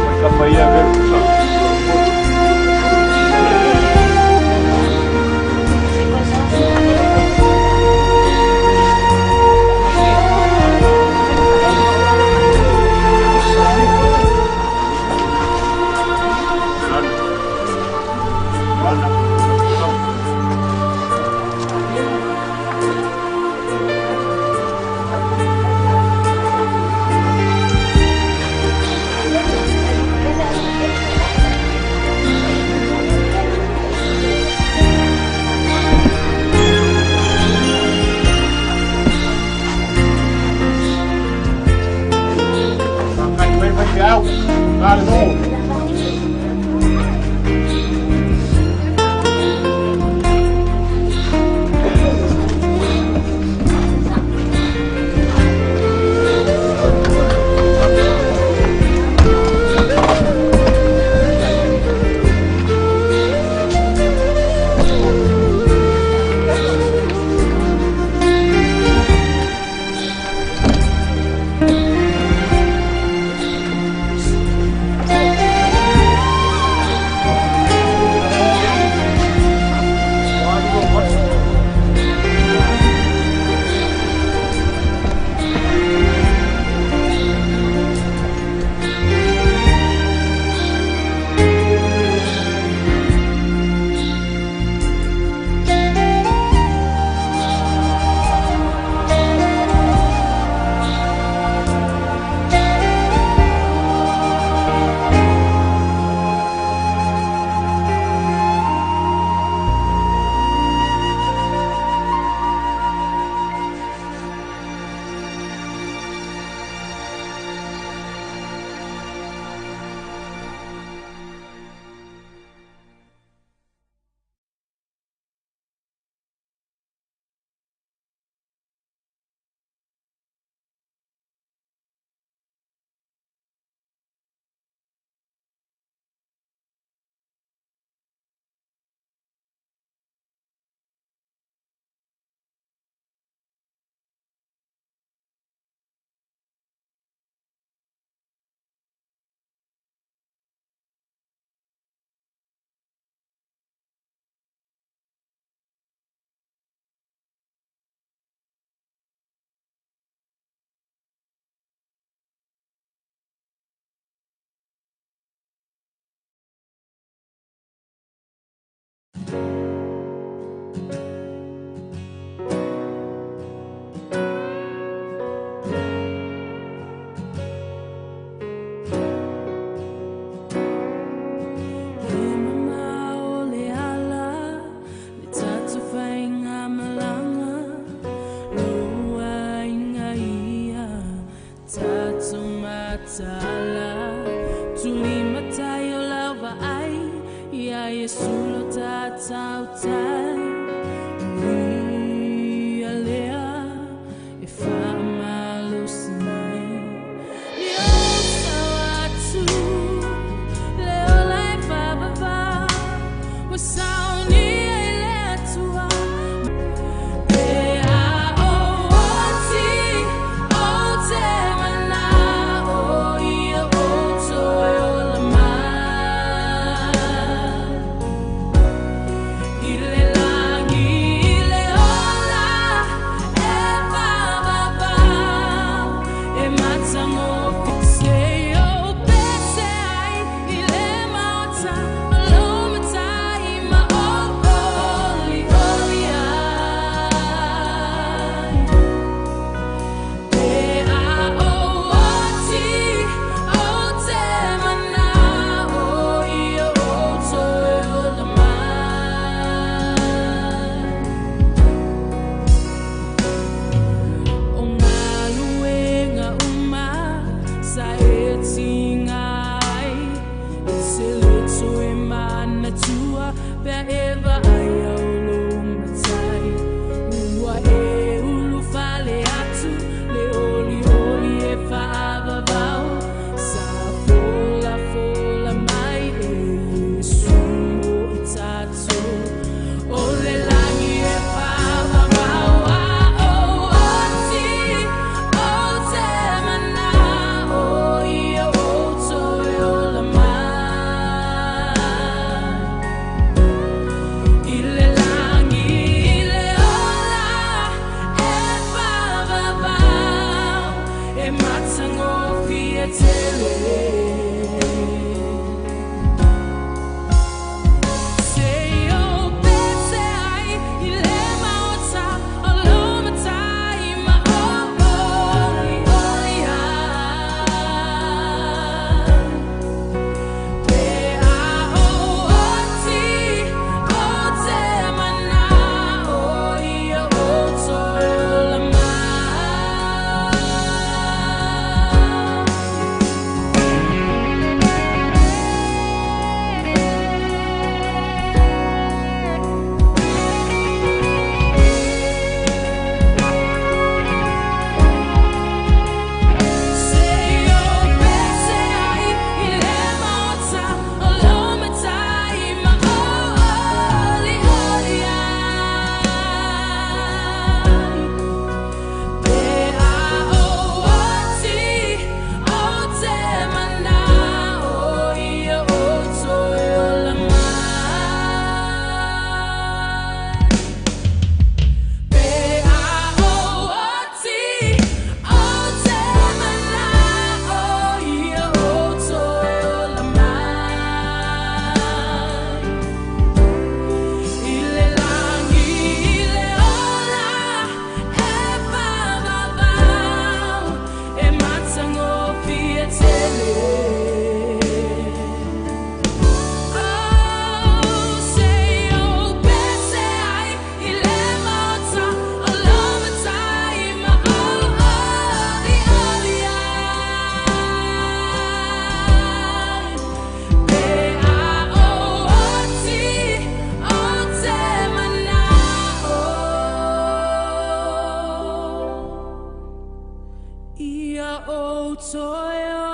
Mai ka mai ya Feau, malo.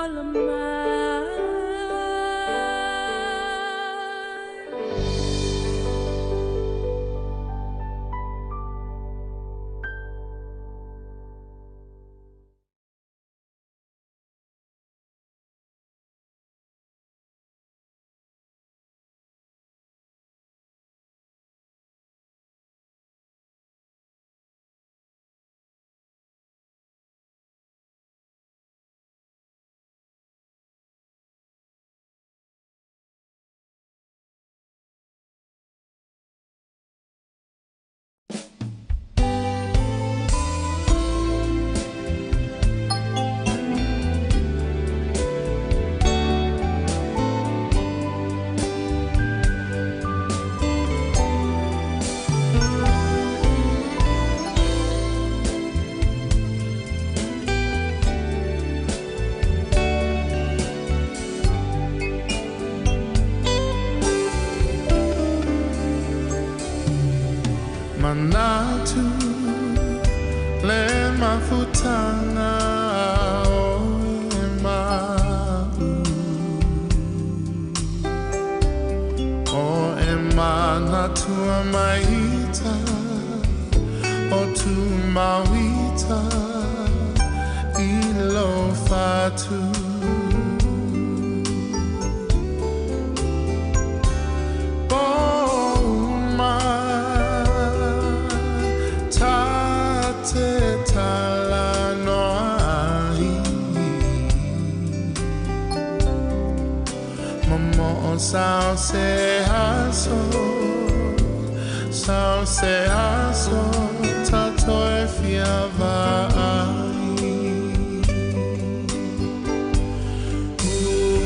ola mai. Manatu le mafutanga o e mau O e manatua maita o tu mauita i lo fatu. Sao se aso, sao se aso, tato e fia vai.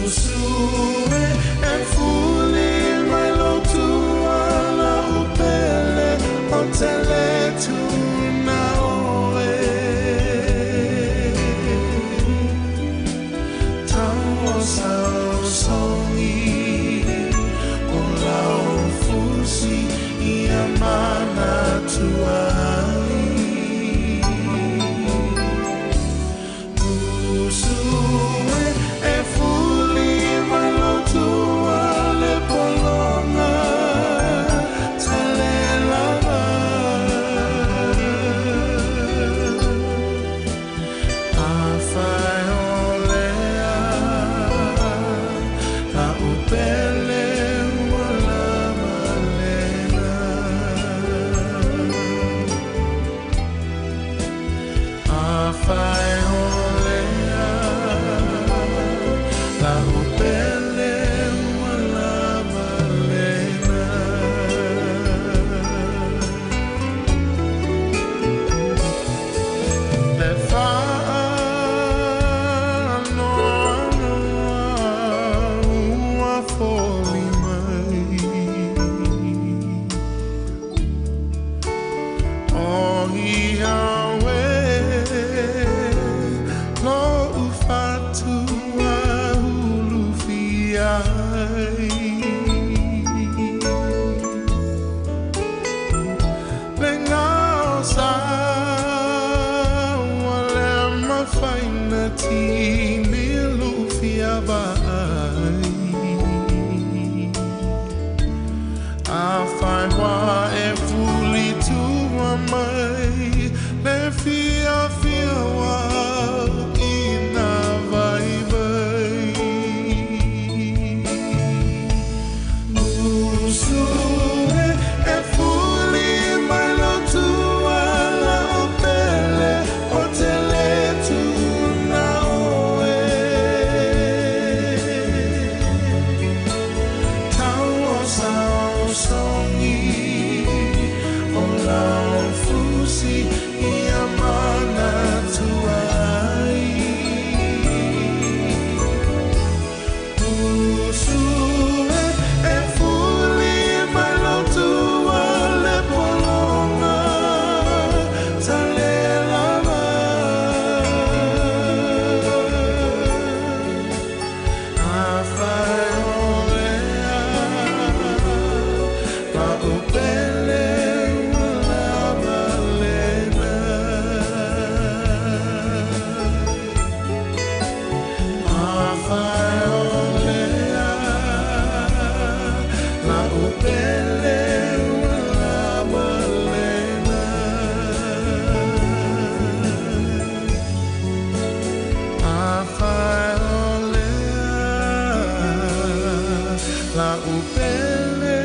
Usue e fuli mai lo tua la upele o tele tuna oe. Tau sao songi o lau fusi ia mana tuai. Usue e fuli mai lo tua le polonga tele lava. Afai o lea la upele ua lava lena. Afai o lea la upele ua lava lena. Le whaanoanoa ua foli mai. O ia we lo ufatua ulu. la'u pele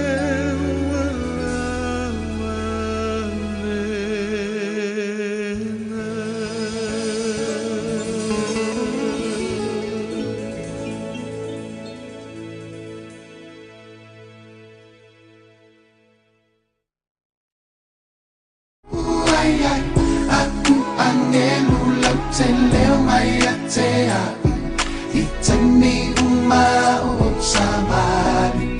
ua lava lena. Ai ai a'u agelu laute leo mai ia te a'u i taimi uma o ou savali.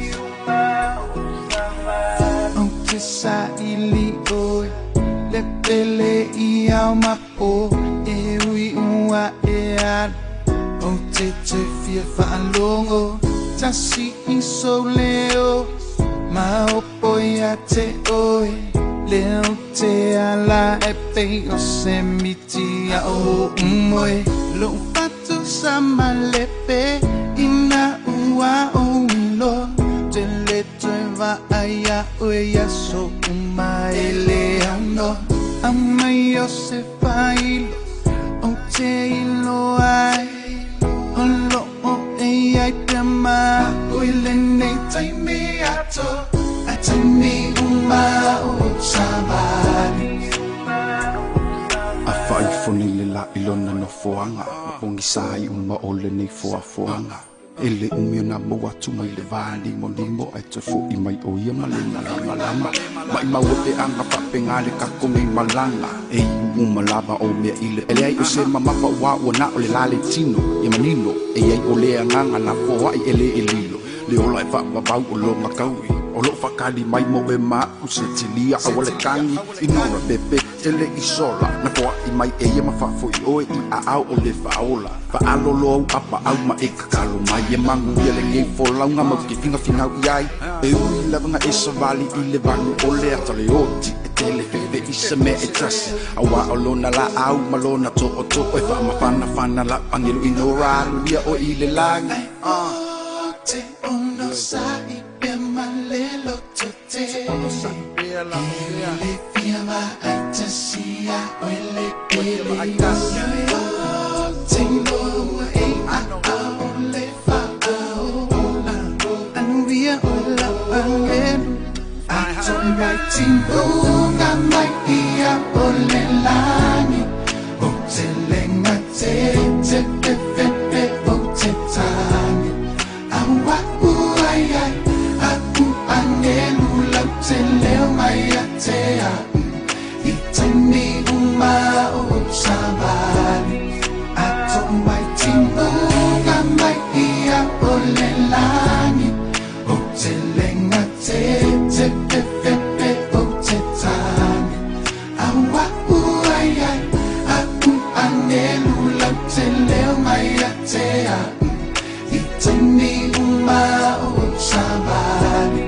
Ou te saili oe le pele i ao ma po e ui ua e alu. Ou te toe fia faalogo tasi i sou leo maopo ia te oe. Lea ou te ala e pei o se miti a o umoe. Lo'u fatu sa malepe ina ua ou iloa. Te le toe vaai ia oe i aso uma e le aunoa. Aumai o se faailo ou te iloa ai o loo e iai pea ma a'u i lenei taimi atoa. Taimi uma o ou savali. A faaifo nei le la'i lona nofoaga ma pogisa ai uma o lenei foafoaga. E lē umi ona maua atu mai le valimonimo ae toe fo'i mai o ia ma le malamalama. Maʻimau e peaga faapega le kako nei malaga. E iu uma lava o mea i le e leai o se mamafa uā ua na o le la le tino. Ia manino e iai o le agaga lafoaʻi e lē e lilo. Le ola e faavavau o loga kaui. O loo faakali mai mo e maʻu se tilia aua le tagi inora pepe e le i sola. Na foaʻi mai e ia ma faafo'i oe i aao o le faaola. Faalolo au apaau ma e kakalo mai e maguia lenei folauga mau ke figafigau i ai. E ui lavaga e savali i le vanu o le ata le oti e tele fefe i se mea e tasi. Auā o lona laau ma lona toʻotoʻo e faamafanafana la'u agelu inora alulia oe i le lagi. Ou te onosaʻi pea ma le loto tele. E le fia vaai tasi ia oe le pele. Ou te iloa e a'ao le faaola. Anuia oe la'u agelu ato mai timuga mai ia o le lagi. Ou te le gatete pefefe ou te tagi. Aua'u ai ai a'u agelu laute leo mai ia te a'u i taimi uma o ou savali. Ato mai timuga mai ia o le lagi. Ou te le gatete pefefe ou te tagi. Aua'u ai ai a'u agelu laute leo mai ia te a'u i taimi uma o ou savali.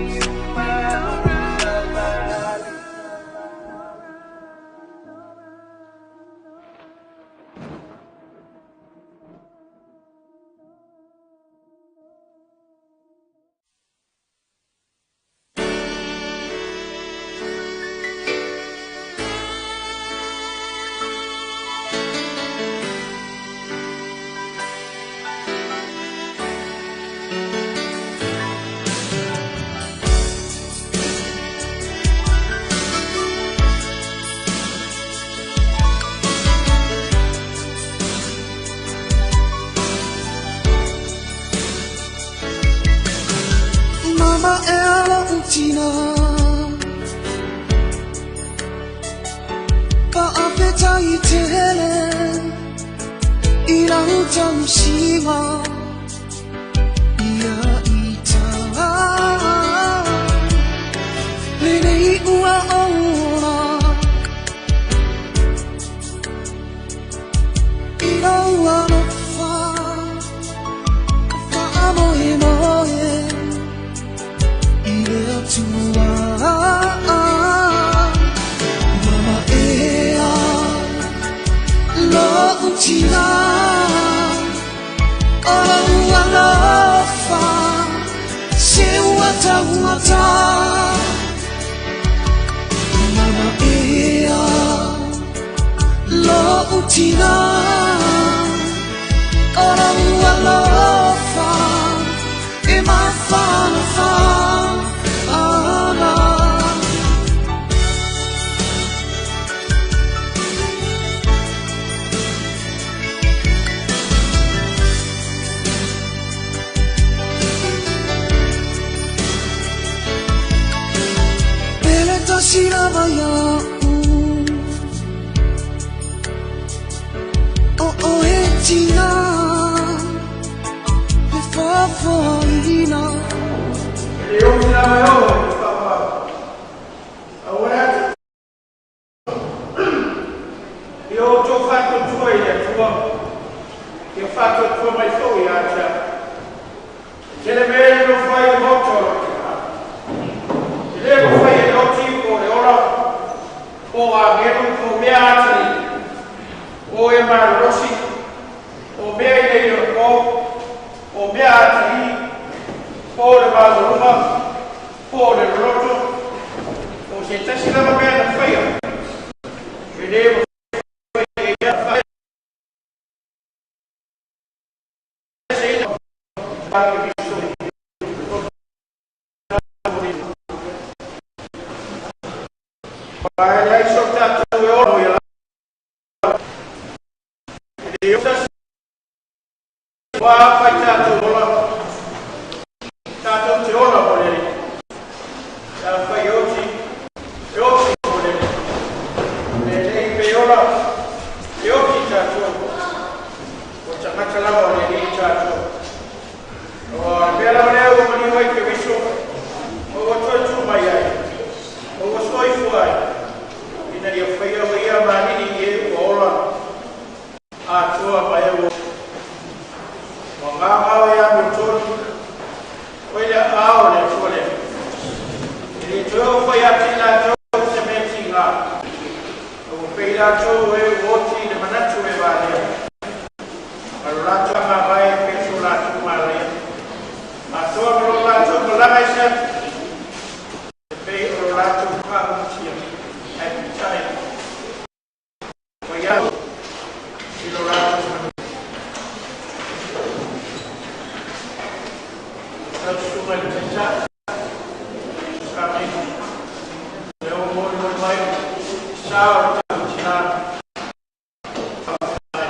Mama e alo utina Pa a i tele I lau tausiga Ia ita Lenei ua ola I lau alofa Faamoemoe i le Atua. Mama ea lo'u tina o lou alofa se ua taugata. Mama ea lo'u tina o lou alofa e mafanafana. tasi lava iaʻu. O oe tinā e faafoaina. E le oti lava e oo i le faamau. Aua e atu. Ia outou faatuatua i le Atua, ia faatuatua mai foi ia te au. E tele mea e nofo ai i le maota o lou Tina. E le mafai e le oti po o le ola, po o agelu, po o mea atalii, po o e malolosi, po o mea i le ilo po, po o mea atalii, po o le maualuga, po o le loloto, po o se tasi lava mea na faia, e le mafai e ia faeseina a Keriso i lo Aua e leai so tatou e ola ia lava. E le o tasi wā whai tātou ola, tātou te ola mo le Alii. E a whai e oti, e oti mo le Alii. Le lei pe ola, e oti tātou. O tagata lava o le Alii tātou. O le mea lava lea ua maliu ai Keriso, ma ua toe tū mai ai, ma ua soifua ai, ina ia whaia o ia manini i e ua ola, atoa ma e ua ua ngāngao e amiotonu, o i le ao le Atua lea. E le toe o whai atu i latou se mea tīngā. A ua pei latou e ua oti i le manatu e valea. Ma lo latou mavae e pei so latou malaia. Atoa ma lo latou malaga i se atu. E pei o lo latou pāumutia. Ae peitai. Ua ia i lo latou manu. Lau susuga i le Taitai, Amene. Lea ua molimoli mai sa o le tatou tina. Faafetai.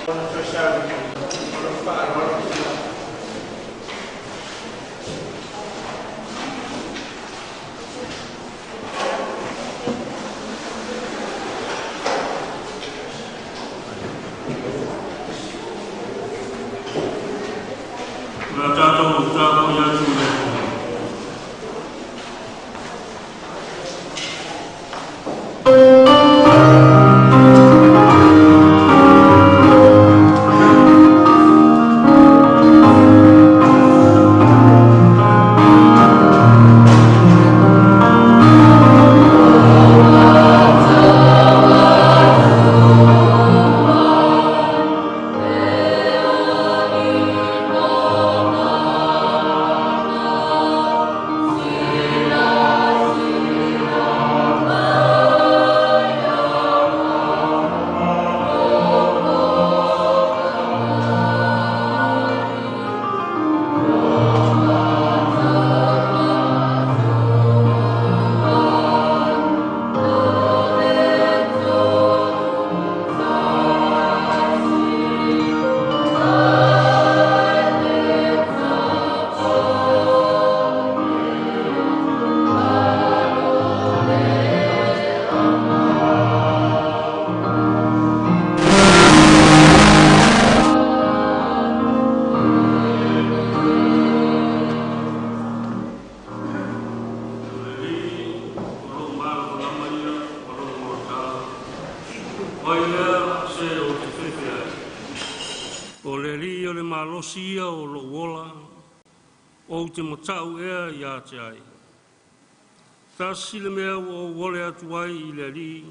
Ona toe sauni o lou faaaloalo tina. O le a tatou tapuai atu i le Atua. O le Alii o lou malamalama ia ma lou olatā, o ai lea se ou te fefe ai? O le Alii o le malosi ia o lou ola, ou te mata'u ea ia te ai. Tasi le mea ua ou ole atu ai i le Alii,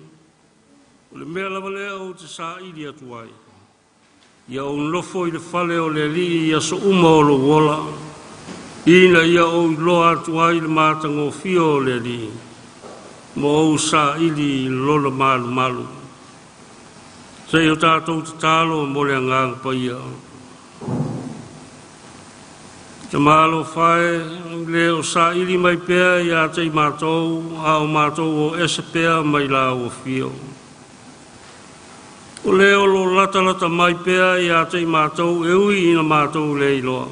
o le mea lava lea ou te saili atu ai. Ia ou nofo i le fale o le Alii i aso uma o lou ola, ina ia ou iloa atu ai le matagofie o le Alii, ma ou saili i lona malumalu. Se i o tatou tatalo mo le Agaga Paia. Te malo fae, le o saili mai pea ia te i matou, a o matou o ese pea mai la ua fio. O le o lo latalata mai pea ia te i matou e ui ina matou le iloa.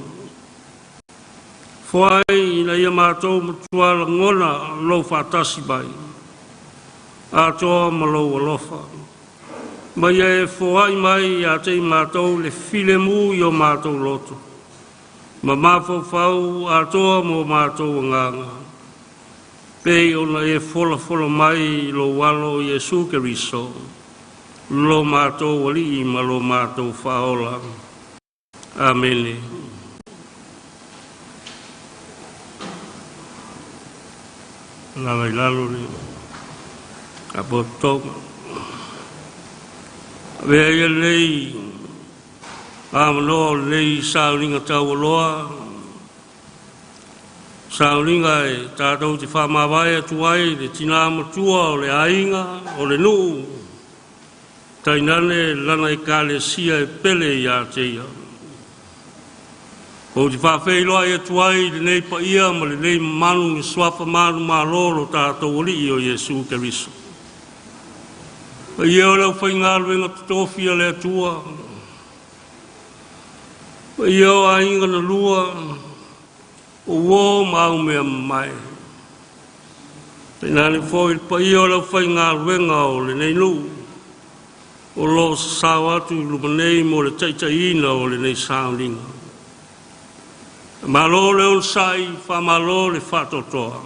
Foai ina ia matou matuā lagona lou faatasi mai, atoa ma lou alofa. Ma ia e foai mai ia te i matou le filemu i o matou loto, ma mafaufau atoa mo matou agaga, pei ona e folafola mai i lou alo Iesu Keriso, lo matou Alii ma lo matou Faaola. Amene. Alaga i lalo le tapotoga. Avea ia lenei avanoa o lenei sauniga taualoa, sauniga e tatou te faamavae atu ai le tinā matua o le aiga, o le nuu, tainane lana ekalesia e pele ia te ia. Ou te faafeiloai atu ai i lenei paia ma lenei mamalu i suafa manumalo o lo tatou Alii o Iesu Keriso. Paia o le aufaigaluega totofi a le Atua, paia o aiga na lua, o uo ma aumea mamae. Tainane foi le paia o le aufaigaluega o lenei nuu o lo o sasao atu i luma nei mo le taitaiina o lenei sauniga. Malo le onosai, faamalo le faatoatoa.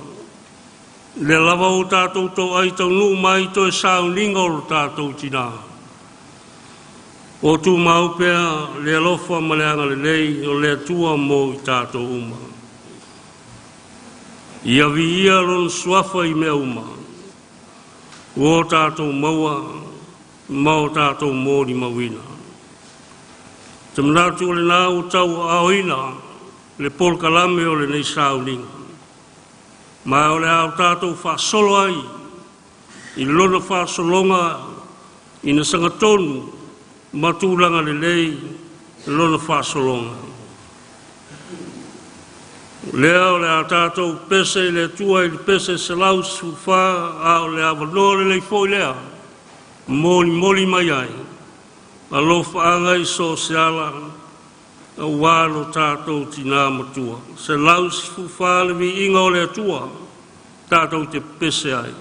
Lea lava ua tatou toai taunuu mai toe sauniga o lo tatou tinā. O tumau pea le alofa ma le agalelei o le Atua mo i tatou uma. Ia viia lona suafa i mea uma, ua o tatou maua ma o tatou molimauina. Te manatu o lena ua tauaaoina le polokalame o lenei sauniga, ma o le a o tatou faasolo ai i lona faasologa ina sagatonu ma tulaga lelei lona faasologa. O lea o le a tatou pese i le Atua i le pese 114, a o le avanoa lelei foi lea molimoli mai ai alofaaga i so o se ala aua lo tatou tinā matua. 114 le viiga o le Atua tatou te pese ai.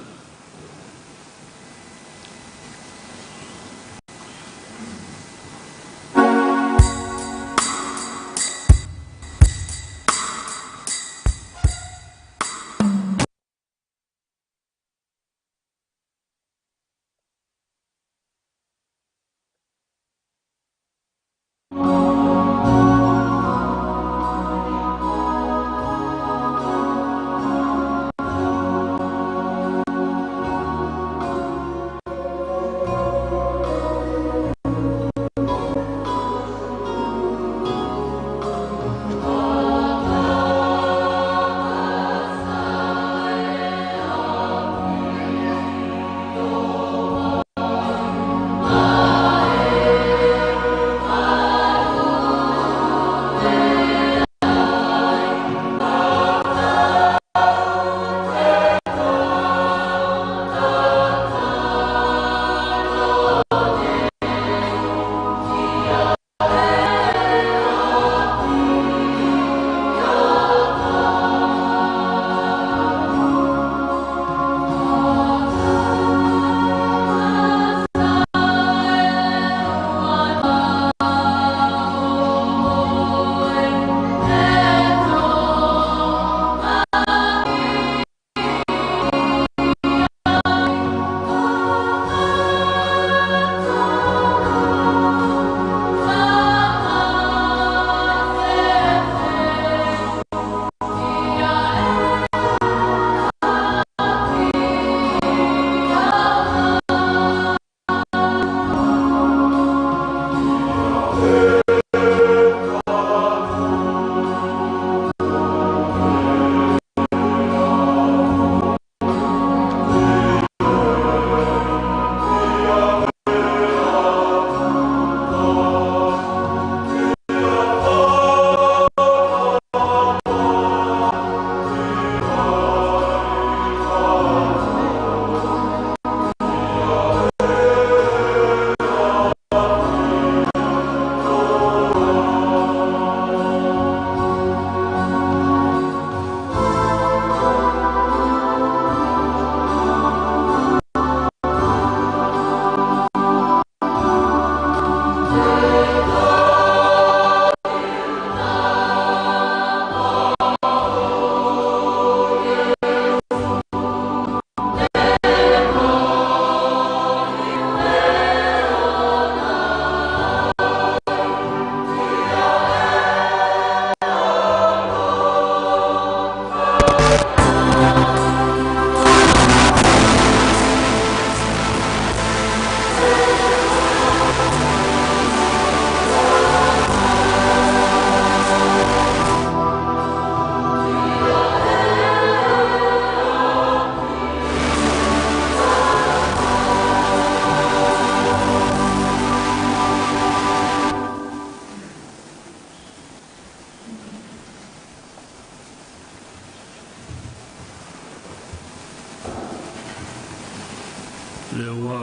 Lea ua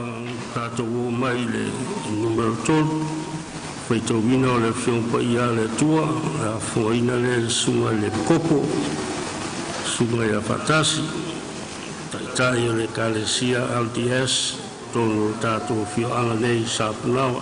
tatou oo mai i le numera 3, faitauina o le Afioga Paia a le Atua, le afogaina lea e le Susuga i le Epikopo, Susuga ia Faatasi, Taitai o le Ekalesia LDS, totonu o le tatou afioaga nei i Sapunaoa.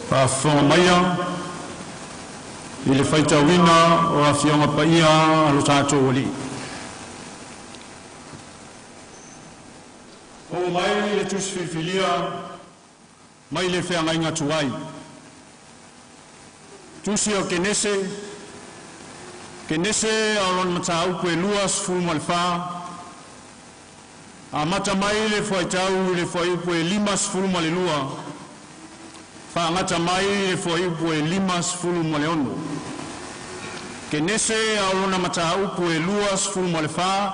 Faafofoga maia i le faitauina o Afioga Paia a lo tatou Alii. Oo mai le tusi filifilia mai le feagaiga tuai. Tusi o Kenese, Kenese a o lona mataupu e 24, amata mai le fuaitau i le fuaiupu e 52, faagata mai le fuaiupu e 56. Kenese a o lona mataupu e 24,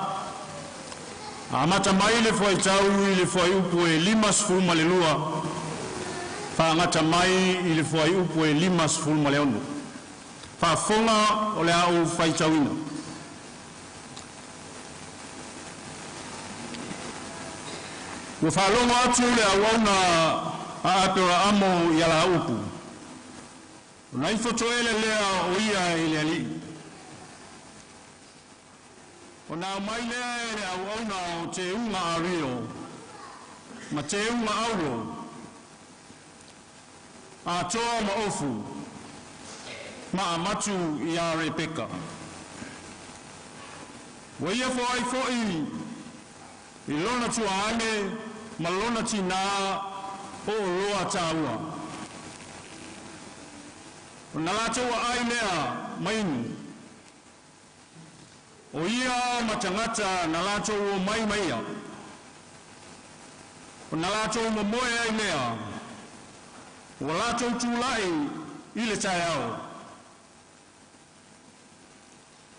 amata mai le fuaitau i le fuaiupu e 52, faagata mai i le fuaiupu e 56. Faafofoga o le a ou faitauina. Ua faalogo atu le auauna a Aperaamo i ala upu. Ona ifo toele lea o ia i le alii. Ona aumai lea e le auauna o teuga ario ma teuga auro, atoa ma ofu, ma amatu iā Rebeka. Ua ia foai foʻi i lona tuaage ma lona tinā o oloa taua. Ona latou aai lea ma inu. O ia ma tagata na latou omai ma ia. Ona latou momoe ai lea, ua latou tulaʻi i le taeao.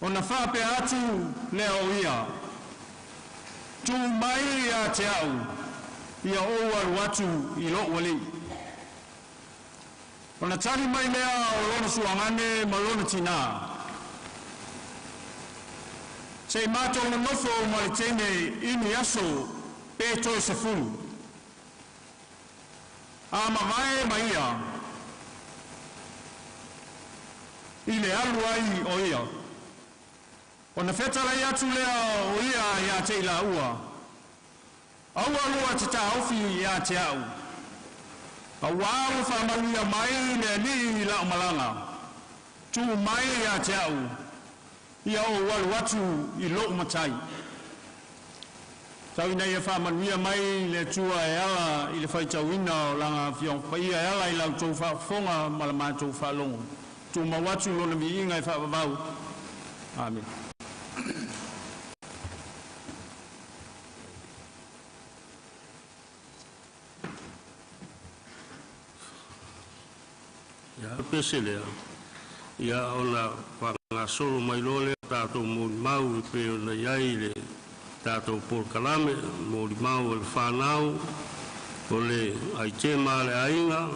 Ona faapea atu lea o ia, Tuu mai ia te a'u, ia ou alu atu i lo'u alii. Ona tali mai lea o lona suagane ma lona tinā, Se i matou nonofo ma le teine i ni aso pe toe 10. A mavae ma ia i le alu ai o ia. Ona fetalai atu lea o ia iā te i laua, Aua lua te taofi iā te a'u, auā ua faamanuia mai le Alii i la'u malaga, tuu mai iā te a'u, ia ou alu atu i lo'u matai. Tau ina ia faamanuia mai le Atua e ala i le faitauina o Lana Afioga Paia e ala i la outou faafofoga ma la matou faalogo. Tumau atu Lona viiga e faavavau. Amene. Ia pese lea, ia ona faagasolo mai loa lea o tatou molimau e pei ona i ai le tatou polokalame, molimau a le fanau, o le aitema a le aiga,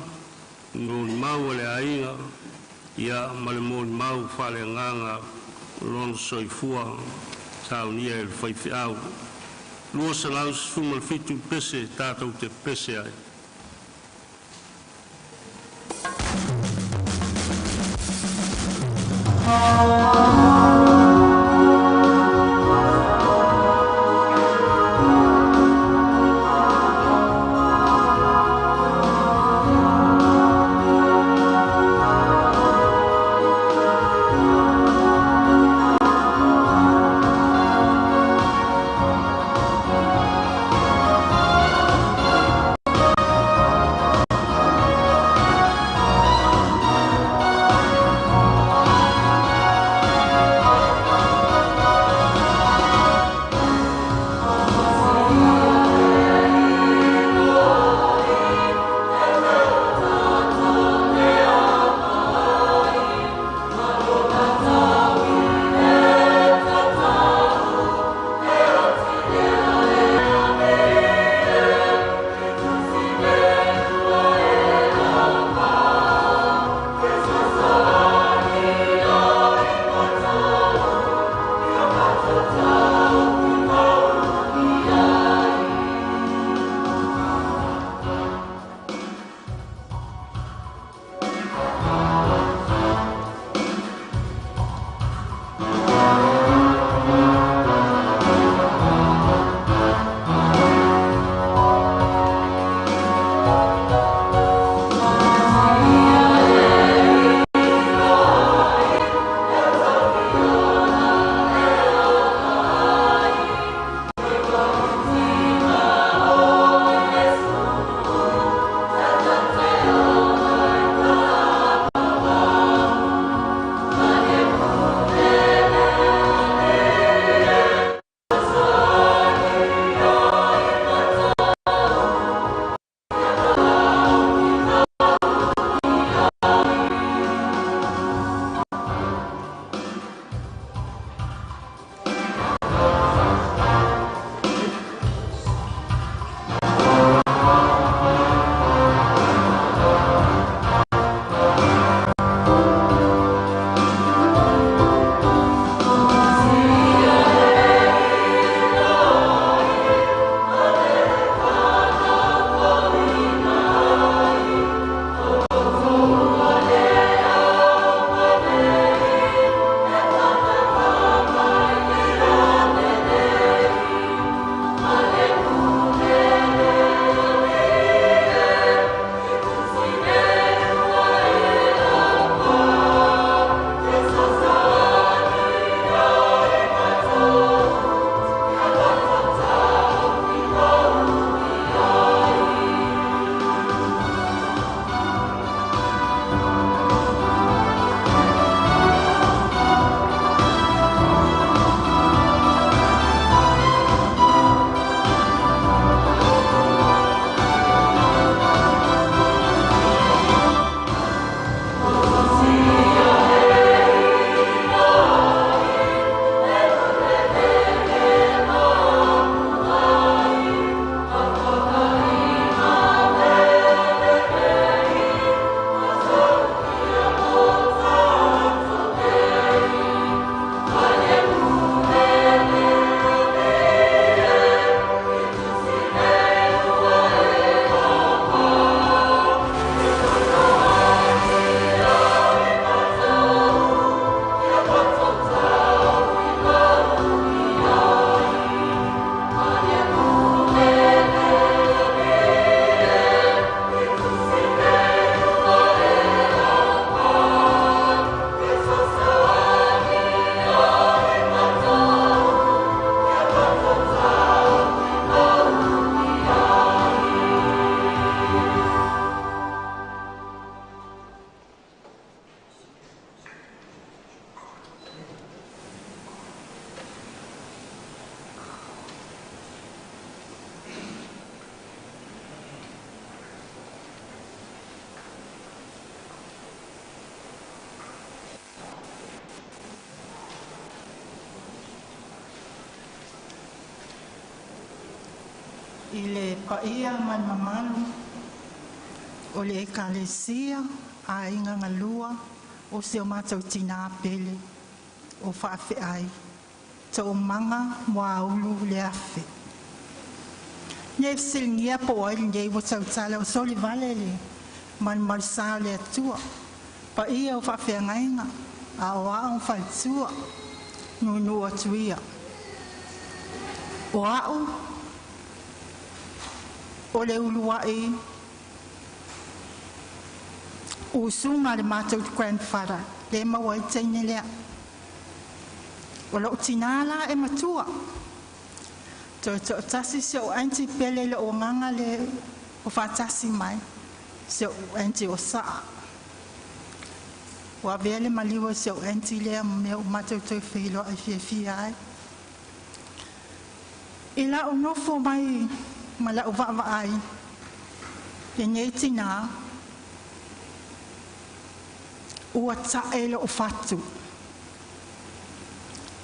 molimau a le aiga, ia ma le molimau faaleagaga lona soifua saunia e le faifeau. 217 pese tatou te pese ai. I le paia ma le mamalu o le Ekalesia Aiga Galua o si o matou tinā pele o faafeai Toomaga Muaulu Leafe. Nei fesiligia po o ai lenei ua tautala o solivale le malumalusā o le Atua, paia o faafeagaiga aoao ma faletua, nuunuu atu ia. O a'u o le uluai usuga a le matou grandfather lea e maua ai le teine lea. O lou tinā la e matua, toe toatasi si ou aunty pele i lou agaga le o faatasi mai, si ou aunty o Saa. Ua avea le maliu o si ou aunty lea ma mea ua matou toe feiloai fiafia ai. I la'u nofo mai ma la'u vaavaai lenei tinā, ua ta'e lo'u fatu,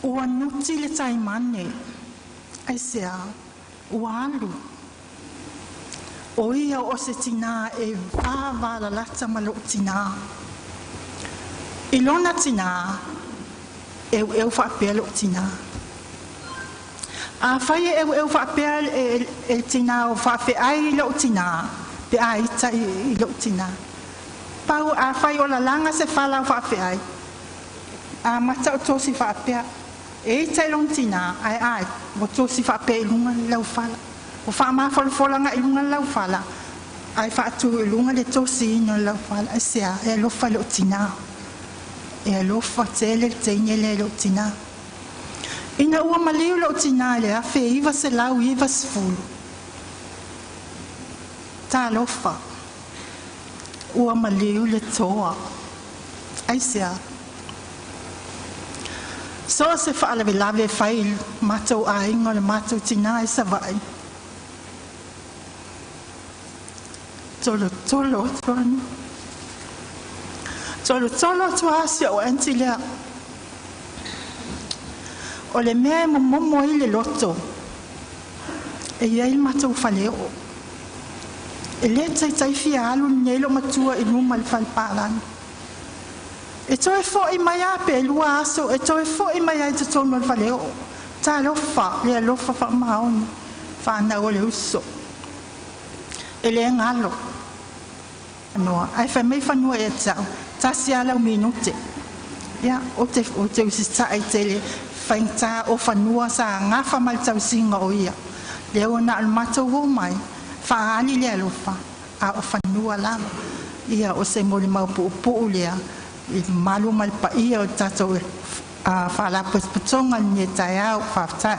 ua nuti le taimane, aisea ua alu? O ia o se tinā e vavalalata ma lo'u tinā. I lona tinā, eueu faapea lo'u tinā. Afai e eueu faapea e le tinā o faafeai i lo'u tinā, pe a ita i lo'u tinā. Pau afai o lalaga se fala o faafeai, amata o tosi faapea, e ita i lona tinā, ae a ua tosi faapea i luga le laufala. Ua faamafolafola agai i luga le laufala, ae faatu i luga le tosiina o le laufala. Aisea? E alofa i lou tinā. E alofa tele le teine lea i lou tinā. Ina ua maliu lou tinā i le 1990, talofa, ua maliu le toa. Aisea? So o se faalavelave e fai i matou aiga o le matou tinā i Savaii, tolotolo atu ana. Tolotolo atu lava si ou aunty lea. O le mea e momomo ai le loto, e i ai le matou faleoo. E le taitai fia alu lenei loo matua i luma i le fale palagi. E toe fo'i mai lava pe 2 aso, e toe fo'i mai lava i totonu o le faleoo. Talofa, le alofa faamaoni, fanau o le uso. E le galo. Noa, ae fai mai fanua ia te au, tasi lava lau minute. Ia, ou te, ou te usitai tele, faigata o fanua sa gafa ma le tausiga o ia. Lea ua na o le matou o mai, faaali le alofa, a o fanua lava. Ia, o se molimau puupuu lea, i le mamalu ma le paia o le tatou Faalapotopotoga i lenei taeao. Faafetai.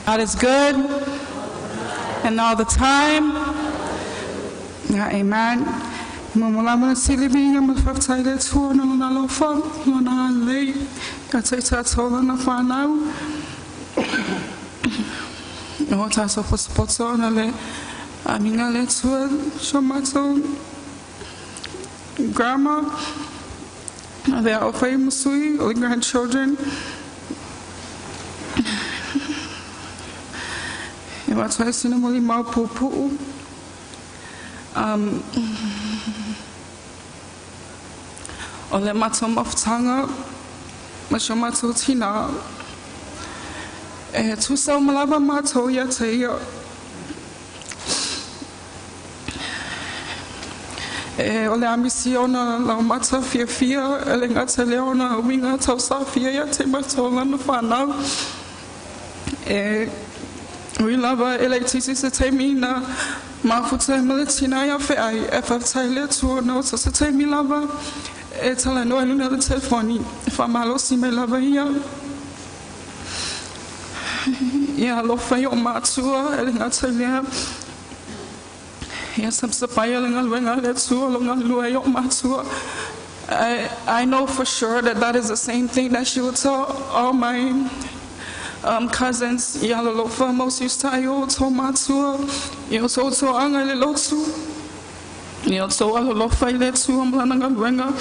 God is good and all the time. Yeah, amen. Mo lama na sili minga ma whaftai le tua na lona alofa, lona lei, ka te tātou lana whanau. O tātou potopoto na le aminga le tua, so mātou grandma, na le ao whai musui, all the grandchildren. E wātua e sina moli mau pūpuu. O le mātou mafutanga, ma so mātou tina. E tūsau malava mātou ia te ia. E o le amisi ona lau mata fia fia, e le ngata le ona winga tau sa fia ia te mātou lana whanau. E ui lava e le tisi se te mina Mafuta e ma le tina ia feai e faafetai le Atua ona o se taimi lava e talanoa i luna o le telefoni e faamalosi mai lava ia. Ia alofa i o matua e le gata i lea. Ia sapasapaia le galuega a le Atua o lo galulue ai o matua. I know for sure that that is the same thing that she would tell all my cousins. Ia alolofa ma usiusitai o outou matua. Ia outou toaga i le lotu. Ia outou alolofa i le Atua ma lana galuega.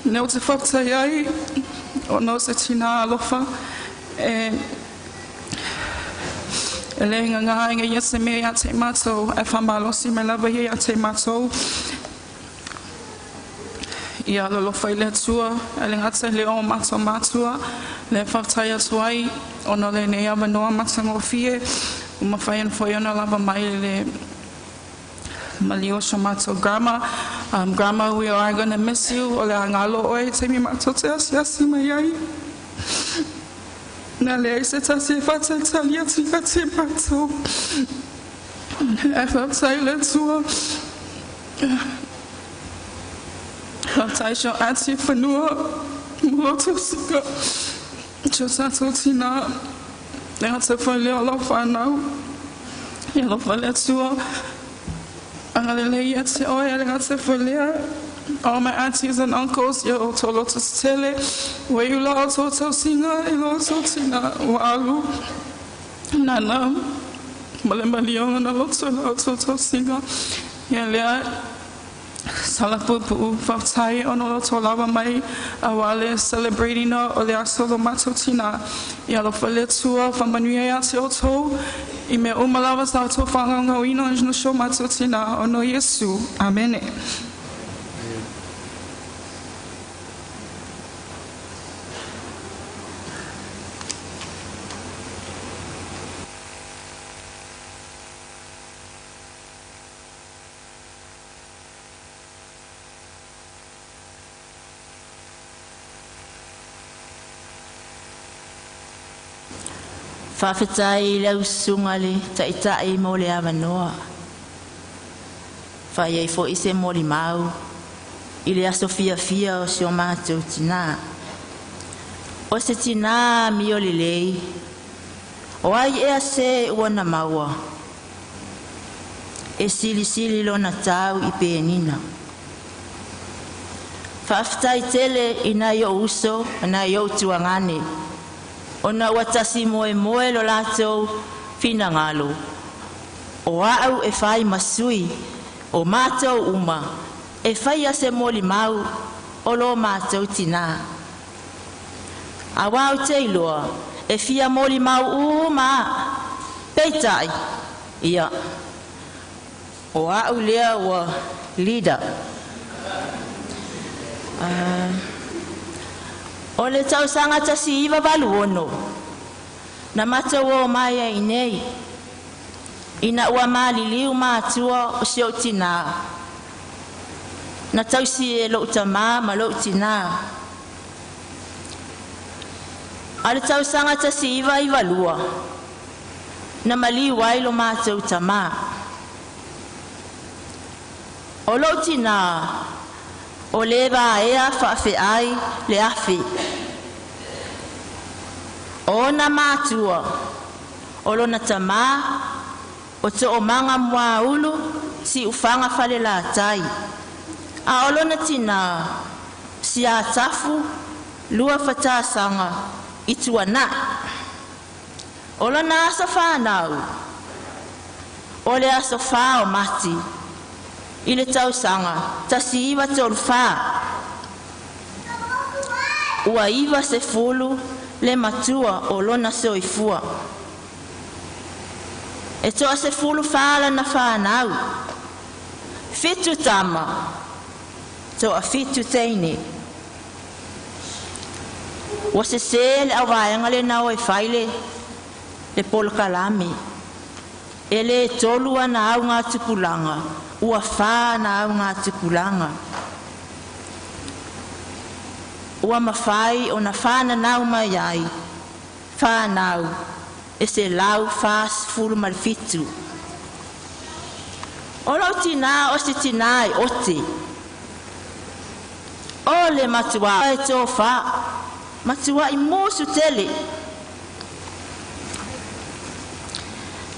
Lea ou te faafetai ai ona o se tinā alofa e e le gagā ina ia se mea ia te matou ae faamalosi mai lava ia ia te matou. Ia alolofa i le Atua e le gata i lea o matou matua lea e faafetai atu ai ona o lenei avanoa matagofie ua mafai ona foi ona lava mai le maliu o so matou grandma. Grandma, we are gonna miss you. O le a galo oe i taimi matou te asiasi mai ai. Na leai se tasi e faatalitali atu ia te matou. Ae faafetai i le Atua. Faafetai si o aunty fanua mo lo tausiga. Si o tatou tinā. Le gata foi lea o lau whānau. Ia alofa le Atua. Agalelei ia te oe e le gata foi lea. All my aunties and uncles, ia outou loto tetele. Ua iu la outou tausiga i lo outou tinā ua alu. Nana ma le malioga na loto i la outou tausiga. Ia lea sala puupuu faafetai ona o lo outou lava mai auā le celebrate ina o le aso o lo matou tinā. Ia alofa le Atua faamanuia ia te outou i mea uma lava sa outou faagaogāina ona o si o matou tinā ona o Iesu. Amene. Faafetai i lau susuga le Taitai mo le avanoa. Fai ai foi se molimau i le aso fiafia o si o matou tinā. O se tinā amio lelei, o ai ea se ua na maua, e silisili lona tau i penina. Faafetai tele i nai ou uso ma nai ou tuagane, ona ua tasi moemoe lo latou finagalo, o a'u e fai ma sui o matou uma e faia se molimau o lo matou tinā. Auā ou te iloa e fia molimau uma a, peitai, ia, o a'u lea ua leader. O le tausaga 1986 na matou o mai ai nei, ina ua maliliu matua o si ou tinā, na tausi e lo'u tamā ma lo'u tinā. A le tausaga 1992 na maliu ai lo matou tamā. O lo'u tinā o lē vaea faafeai le afe. O ona matua o lona tamā o Toomaga Muaulu Siufaga Falelatai, a o lona tinā Siatafu Luafatasaga i Tuanai. O lona aso whānau, o le aso 4 o Mati, i le tausaga 1934. Ua 90 le matua o lona soifua. E toasefulo lana whānau. 7 tama, 7 teine. Ua sesē le auvaega lena o e fai le polokalame. E lē 3 ana augatupulaga, ua 4 ana augatupulaga. Ua mafai ona whānanau mai ai, whānau, e 147. O lou tinā o se tinā e ote. O le matuā e tofā, matua'i musu tele.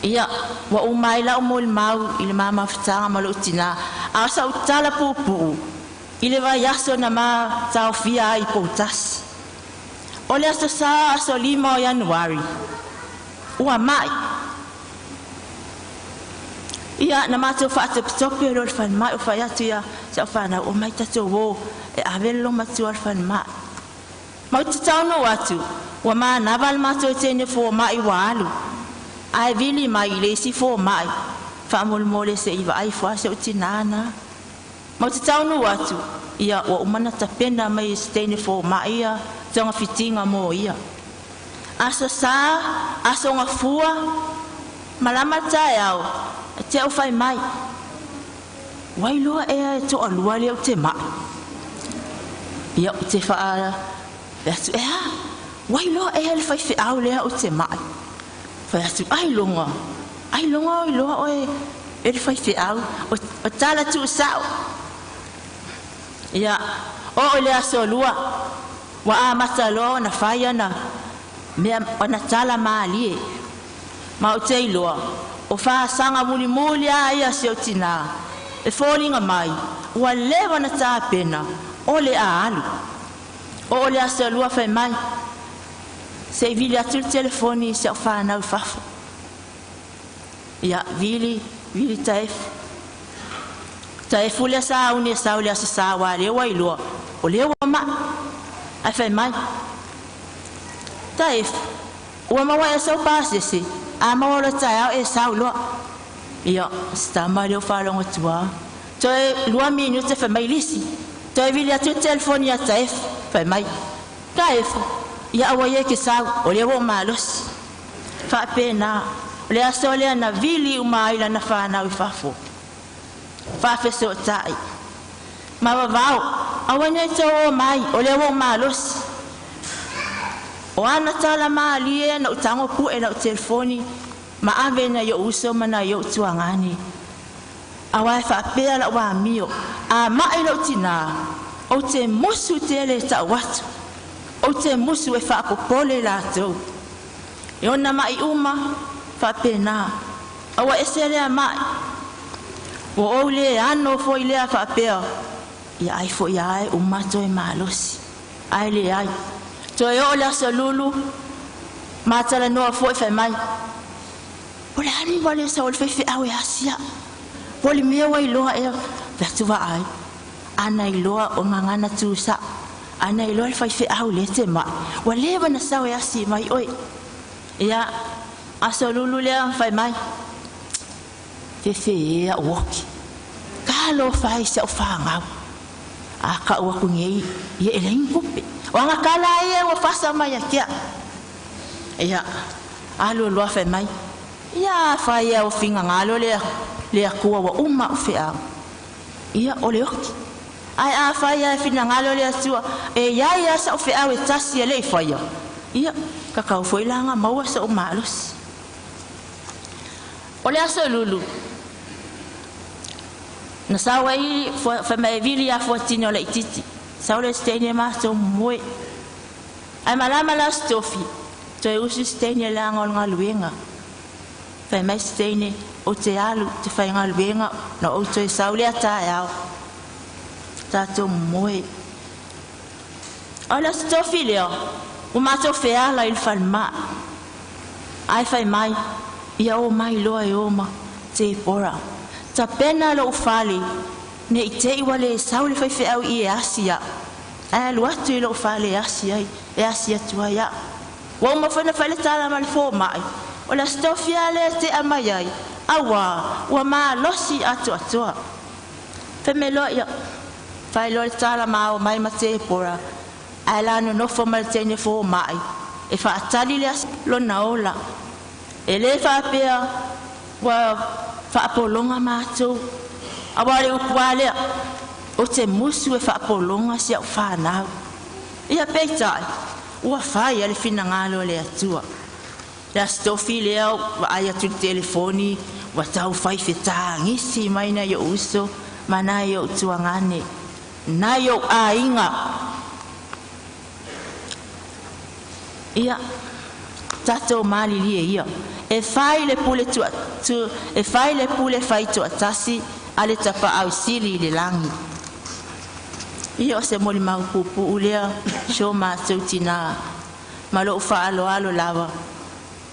Ia, ua uma ai la'u molimau i le ma mafutaga ma lo'u tinā, a o sa'u tala puupuu i le vaiaso na ma taofia ai i Poutasi. O le aso sā aso 5 o Ianuari, ua ma'i. Ia, na matou fa'atopetope o le falemai o fai atu ia sa'u fanau o mai tatou ō e ave le lomatua le falemai. Ma ou te taunuu atu, ua manava le matou teine foma'i ua alu, ae vili mai i le isi foma'i, fa'amolemole se'i vaai ifo a se'u tinā na. Ma ou te taunuu atu, ia ua uma na tapena mai e se teine foma'i ia togafitiga mo ia. Aso sā, aso gafua, malama le taeao, e te'u fai mai. Ua iloa ea e to'alua lea ou te ma'i. Ia ou te fa'a atu e a, ua iloa ea le faife'au lea ou te ma'i. Fai atu ai loga, ai loga o iloa oe e le faife'au, o tala tu'usa'o. Ia, o le aso lua, ua amata loa ona fai ana mea ona tala mālie. Ma ou te iloa, o fa'asaga mulimuli a ia se o tinā, e foliga mai, ua leva na tapena, o le a alu. O le aso lua fai mai, se'i vili atu le telefoni i se'u fanau i fafo. Ia, vili, vili taefu. Taefu lea sauni e sau le aso sā ua lea ua iloa, o lea ua ma'i. Ae fai mai, taefu, ua maua ea sau pasese, a maua loa taeao e sau loa. Ia, se tama lea o faalogo atu. Toe 2 minute fai mai lisi. Toe vili atu le telefoni ia taefu, fai mai, taefu, ia aua ia ke sau, o lea ua o malosi. Fa'apena, o le aso lea na vili uma ai lana fanau i fafo. Fa'afeso'ota'i. Ma vavao, aua nei tou o mai, o lea ua o malosi. O ana tala mālie na utago pu'e la'u telefoni, ma ave na i o'u uso ma na i o'u tuagane. Auā e fa'apea la'u amio, a ma'i la'u tinā, ou te musu tele e ta'u atu, ou te musu e fa'apopole latou. E ona ma'i uma, fa'apena, aua ese lea ma'i. Ua ou lē ano fo'i lea fa'apea, ia ai fo'i ae uma toe malosi. Ae leai. Toe o'o le aso lulu, matalanoa fo'i fai mai. O le ani wa le sa o le faife'au e asia. Po le mea ua iloa ea, fe atu va'ai. Ana iloa o gagana tusa. Ana iloa le faife'au le te ma'i. Ua leva na sau e asi mai oe. Ia, aso lulu lea fai mai. Fefe ea uoki. Kalo fai sa o whangau. A ka ua ku ngei, ia e lein kupe. O anga kala ia ua fasa mai a kia. Ia, alu lua fai mai. Ia fai ia o finga ngalo lea, lea kua wa uma o whiau. Ia o le oki. Ai a fai ia fina ngalo lea tua, e ia ia sa o whiau e tasi e lei whaia. Ia, kakau foi langa maua sa o malosi. O le aso lulu, na sau ai fa mai vili a fuatini o le ititi. Sau le steine matou moe. Ai malama la stofi, toe usu steine langa o le galuega. Fai mai steine o te alu te fai galuega na ou toe sau lea taeao. Tatou moe. O le stofi lea, ua matou feala i le falemai. Ai fai mai, ia o mai loa e oma, te pora. Tapena lou fale, ne i te i wale sau le faife'au i e asi a. Ae alu atu i lou fale e asi ai, e asi atu ai a'u. Ua uma foi na fai le tala ma le foma'i. O le aso tofia lea te'a mai ai, auā, ua malosi atoatoa. Fai mai loa ia, fai loa le tala ma ao mai ma tepora, ae la nonofo ma le teine foma'i, e fa'atali le asi lona ola. E lē fa'apea, ua fa'apologa matou. Auā le upu a lea, o te musu e fa'apologa si a'u fanau. Ia peita'i, ua fai a le finagalo o le Atua. Le aso tofi lea, va'ai atu le telefoni, Ua taufai fetagisi mai nai o'u uso ma nai o'u tuagane, nai o'u aiga. Ia tatou malilie ia e fai le pule tua, tu, e fai le pule fai tuatasi a le tapaau sili i le lagi. Ia o se molimau puupuu lea si o matou tinā ma lo'u faaaloalo lava.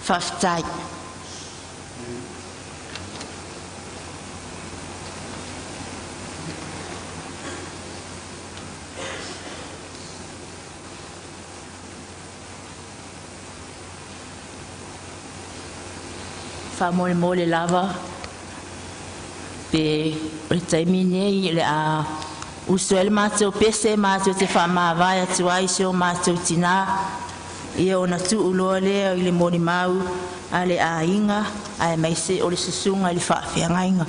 Faafetai. Faamolemole lava pe o le taimi nei le a usu ai le matou pese matou te faamavae atu ai si o matou tinā. Ia ona tuu loa lea i le molimau a le aiga aemaise o le susuga i le faafeagaiga.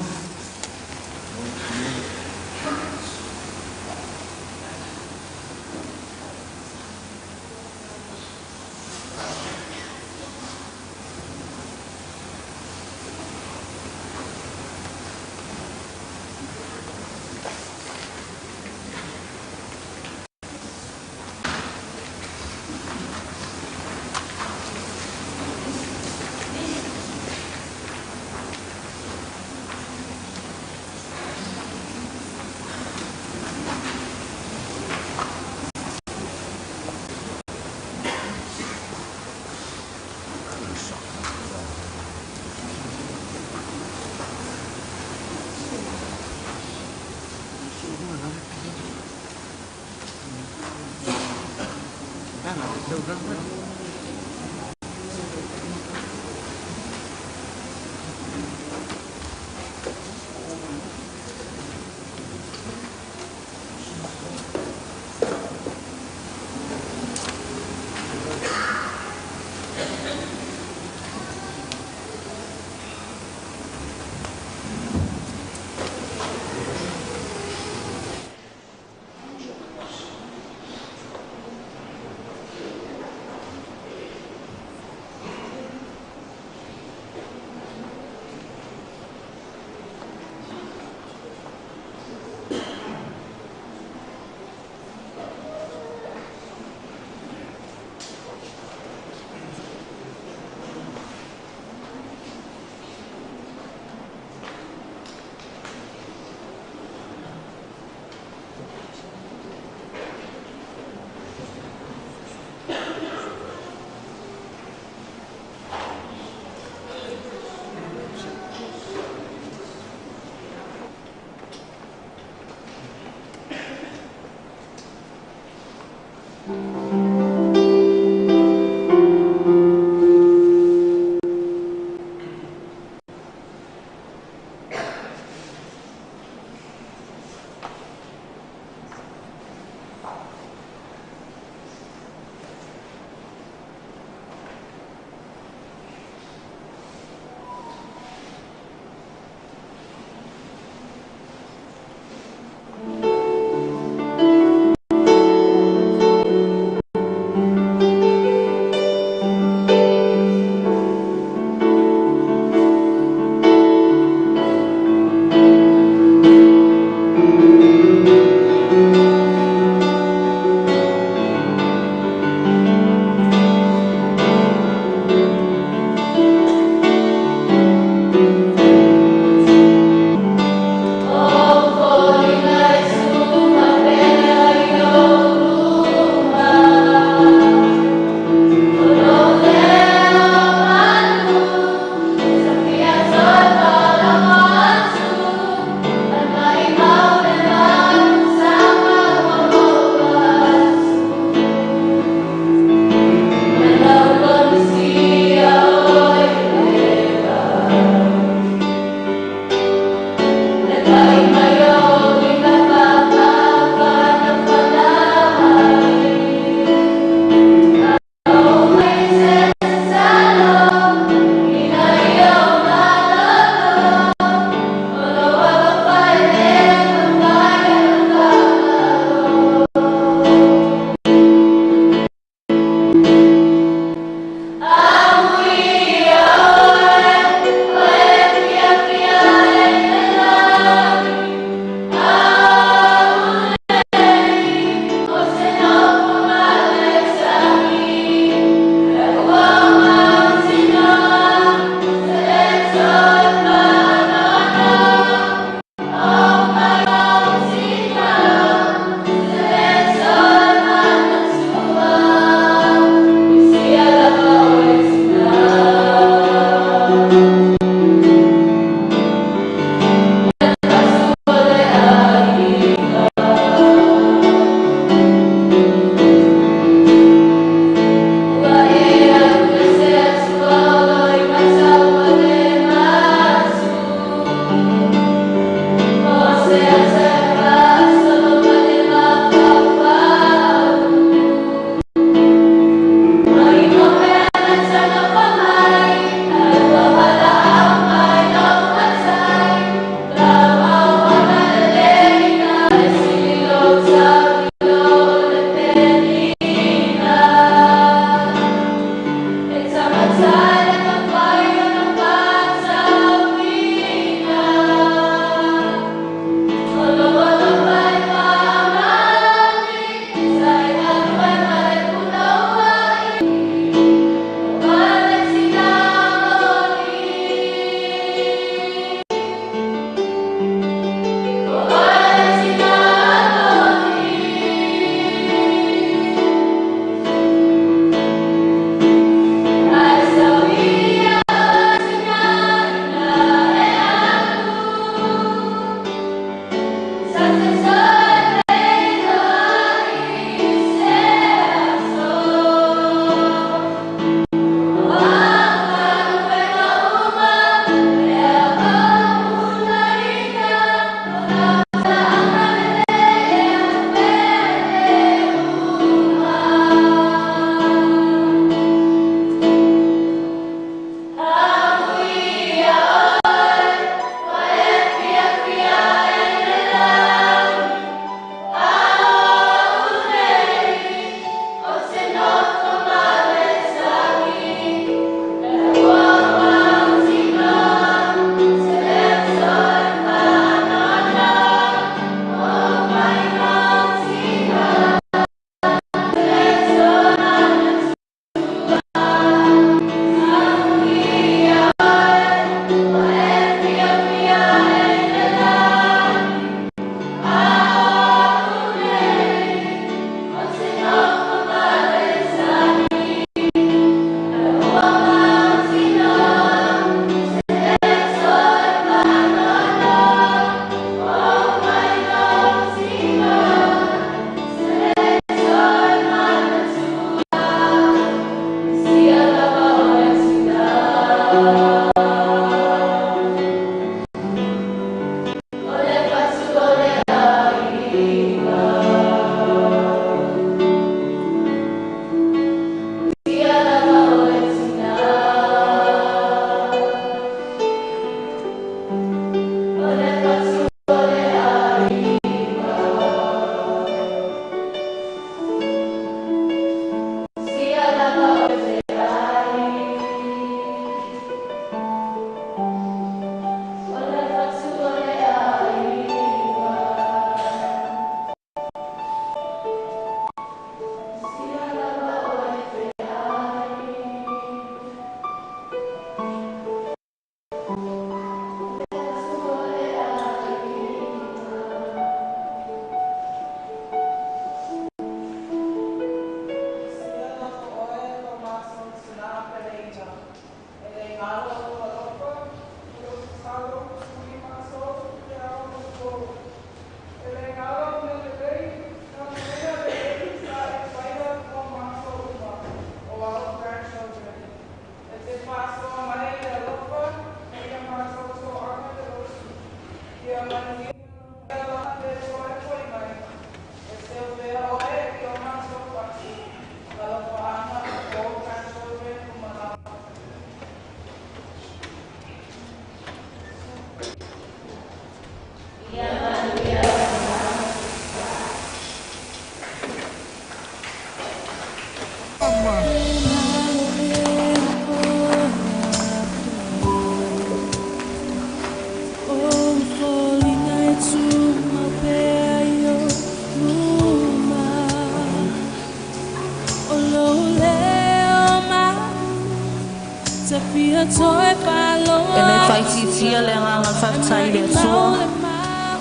E le faitiitia le agaga o le faafetai i le Atua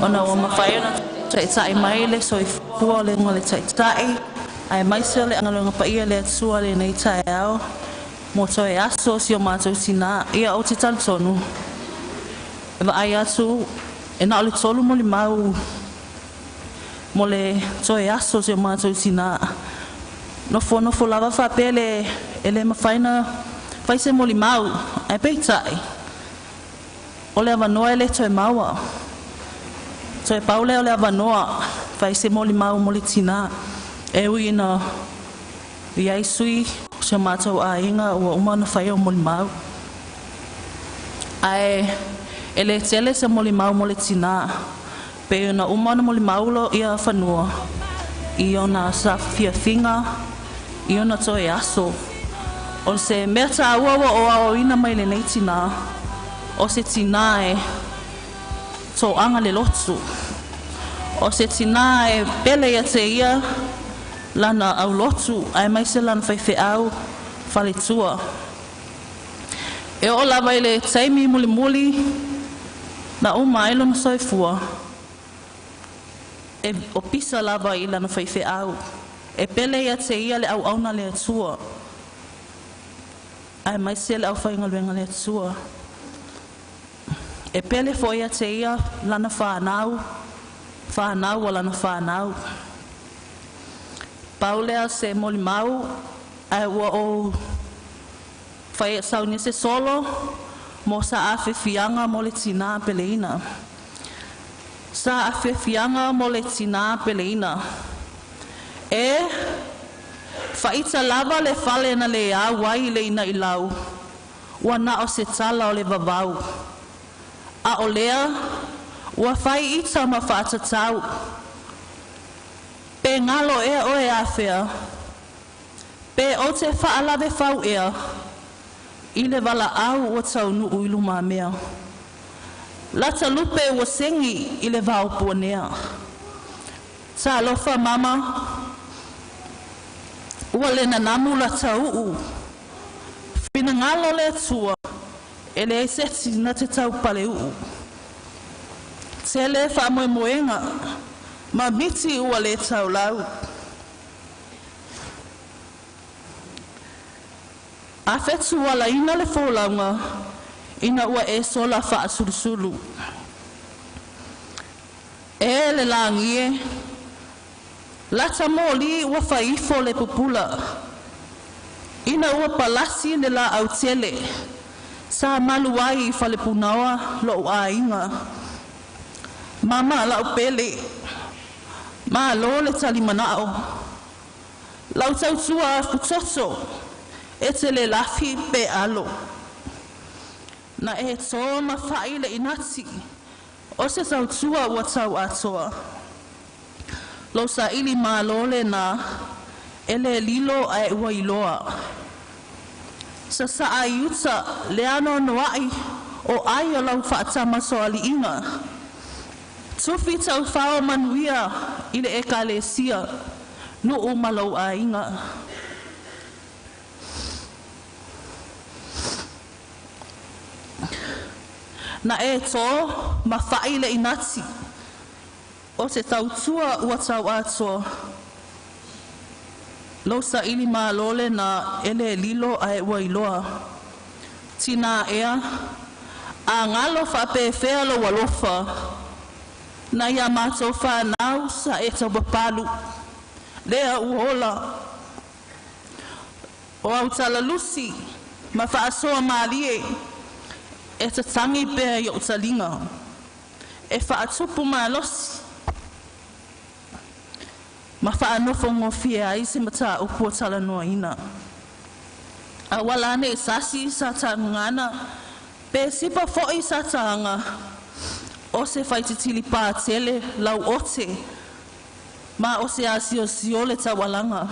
ona ua mafai ona taita'i mai le soifua o le le Taitai aemaise o le galuega paia a le Atua i lenei taeao mo toe aso o si o matou tinā. Ia ou te talitonu e vaai atu e na o le tolu molimau mo le toe aso o si o matou tinā. Nofonofo lava faapea le e le mafai ona fai se molimau ae peitai o le avanoa e le toe maua. Toe pau lea o le avanoa fai se molimau mo le tinā e ui ina i ai sui o si o matou aiga ua uma ona faia o molimau. Ae e le tele se molimau mo le tinā pei ona uma ona molimau lo ia fanua i ona saafiafiga i ona toe aso. O se mea tāua ua o aoaoina mai lenei tinā, o se tinā e toaga le lotu. O se tinā e pele ia te ia lana aulotu aemaise lana faifeau faletua. E oo lava i le taimi mulimuli na uma ai lona soifua, e opisa lava i lana faifeau. E pele ia te ia le auauna a le Atua aemaise le aufaigaluega a le Atua. E pele foi ia te ia lana whānau, whānau o lana whānau. Pau lea se molimau ae ua ou fai saunia se solo mo sa afefiaga mo le tinā peleina. Sa afefiaga mo le tinā peleina. E faita lava le fale na le au ai le ina i lau, ua na o se tala o le vavau. A o lea, ua fai ita ma faatatau. Pe galo ea oe afea, pe o te faalave fau ea, i le valaau ua taunuu i lumamea. Lata lupe ua segi i le vao puanea. Talofa mama, ua le nanamu lata uu. Finagalo le Atua, e leai se isi na te tau paleuu. Tele faamoemoega, ma miti ua le taulau. Afe tualaina le folauga ina ua e sola faasulusulu. E le lagi e, lata moli ua faifo le pupula. Ina ua palasi le laau tele, sa malu ai i falepunaoa lou aiga. Mama lau pele, malo le talimanao. Lau tautua afutoto, e te le lafi pe alo. Na e tō ma whai le inati, o se tautua ua tau atoa. Lou saili malo le na, e le lilo ae ua iloa. Sasaa i uta le anoanoai o ai o lau faatamasoaliiga. Tufi taufao manuia i le ekalesia, nuu ma lou aiga. Na e tō ma whai le inati, o te tautua ua tau atoa. Lou saili malo le na e le lilo ae ua iloa. Tinā ea, a galo faapefea lou alofa, na ia matou whanau sa e taupapalu. Lea ua ola. O au talalusi, ma faasoa malie, e tatangi pea i o taliga. E faatupu malosi ma faanofogofie ai se mataupu o talanoaina. Auala ane i sasi sa tagagana pe sipa fo'i sa taga o se faititili patele lau ote ma o se asiosio le taualaga.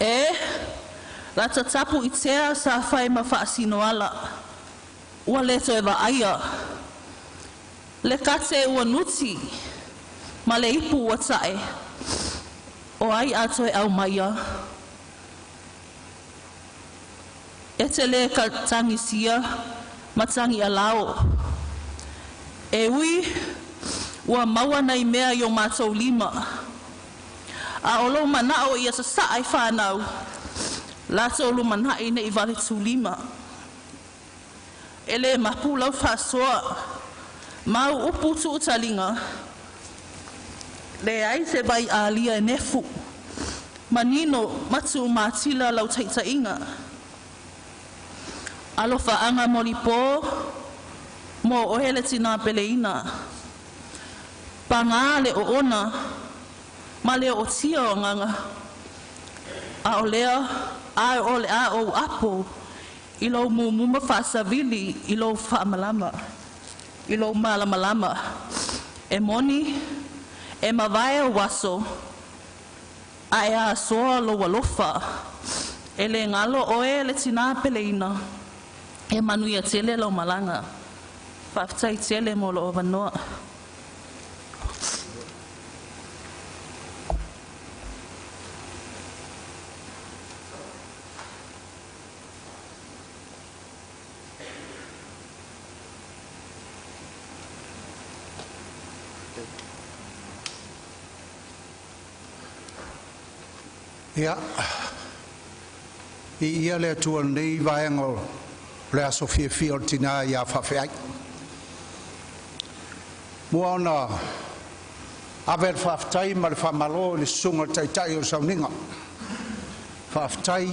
E latatapu i tea sa fai ma faasinoala ua lē toe vaaia le kate ua nuti ma le ipu ua ta'e o ai a toe aumaia. E te lē tagisia ma tagi alao e ui ua maua nai mea i o matou lima a o lou mana'o ia sasa'a i fanau latou lumana'i ne'i vale tulima. E lē mapu lau faasoa mau upu tu'utaliga leai se vai alia e nefu manino ma tu'umatila lau ta'ita'iga alofa'aga molipō mo oe le tinā peleina pagā le oona ma le o'otia o agaga a o lea ae o le a ou apo i lou mumu ma faasavili i lou faamalama i lou malamalama e moni e mavae o aso a e asoa lou alofa e lē galo oe le tinā peleina e manuia tele lau malaga. Faafetai tele mo loo avanoa. Ia, i ia le atua nei vaega o le aso fiafia o le tinā iā faafeai. Mua ona ave le faafetai ma le faamalo i le susuga i le Taitai o le Sauniga. Faafetai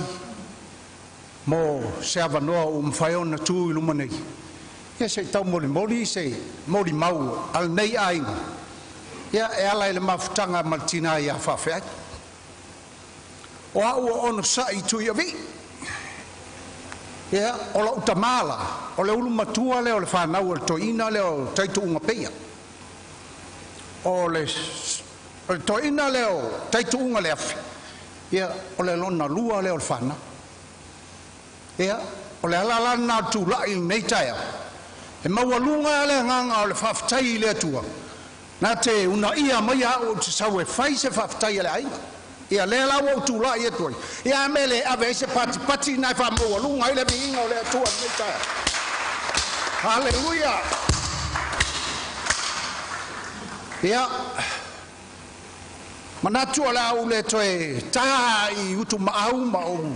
mo se avanoa ua mafai ona tu i luma nei, ia se i taumolimoli se molimau a lenei aiga, ia e ala i le mafutaga ma le tinā ia faafeai. O au o ono sa'i tui avi'i. Ia, o la'u tamā la, o le ulu matua lea o le fanau a le toeaina lea o Taitu'uga Peia. O le, o le toeaina lea o Taitu'uga le Afe, ia, o le lona lua lea o le fanau. Ia, o le ala la lena o le tula'i i lenei taeao, e maualuga le agaga o le faafetai i le Atua, na te unaia mai au ou te sau e fai se faafetai a le aiga. Ia lea la ua ou tulai atu ai, ia a mea e le ave ai se patipati na e faamaualuga ai le viiga o le Atua i lenei taeao. Haleluia! Ia, manatu o le a ou le toe tā i utumaau ma ou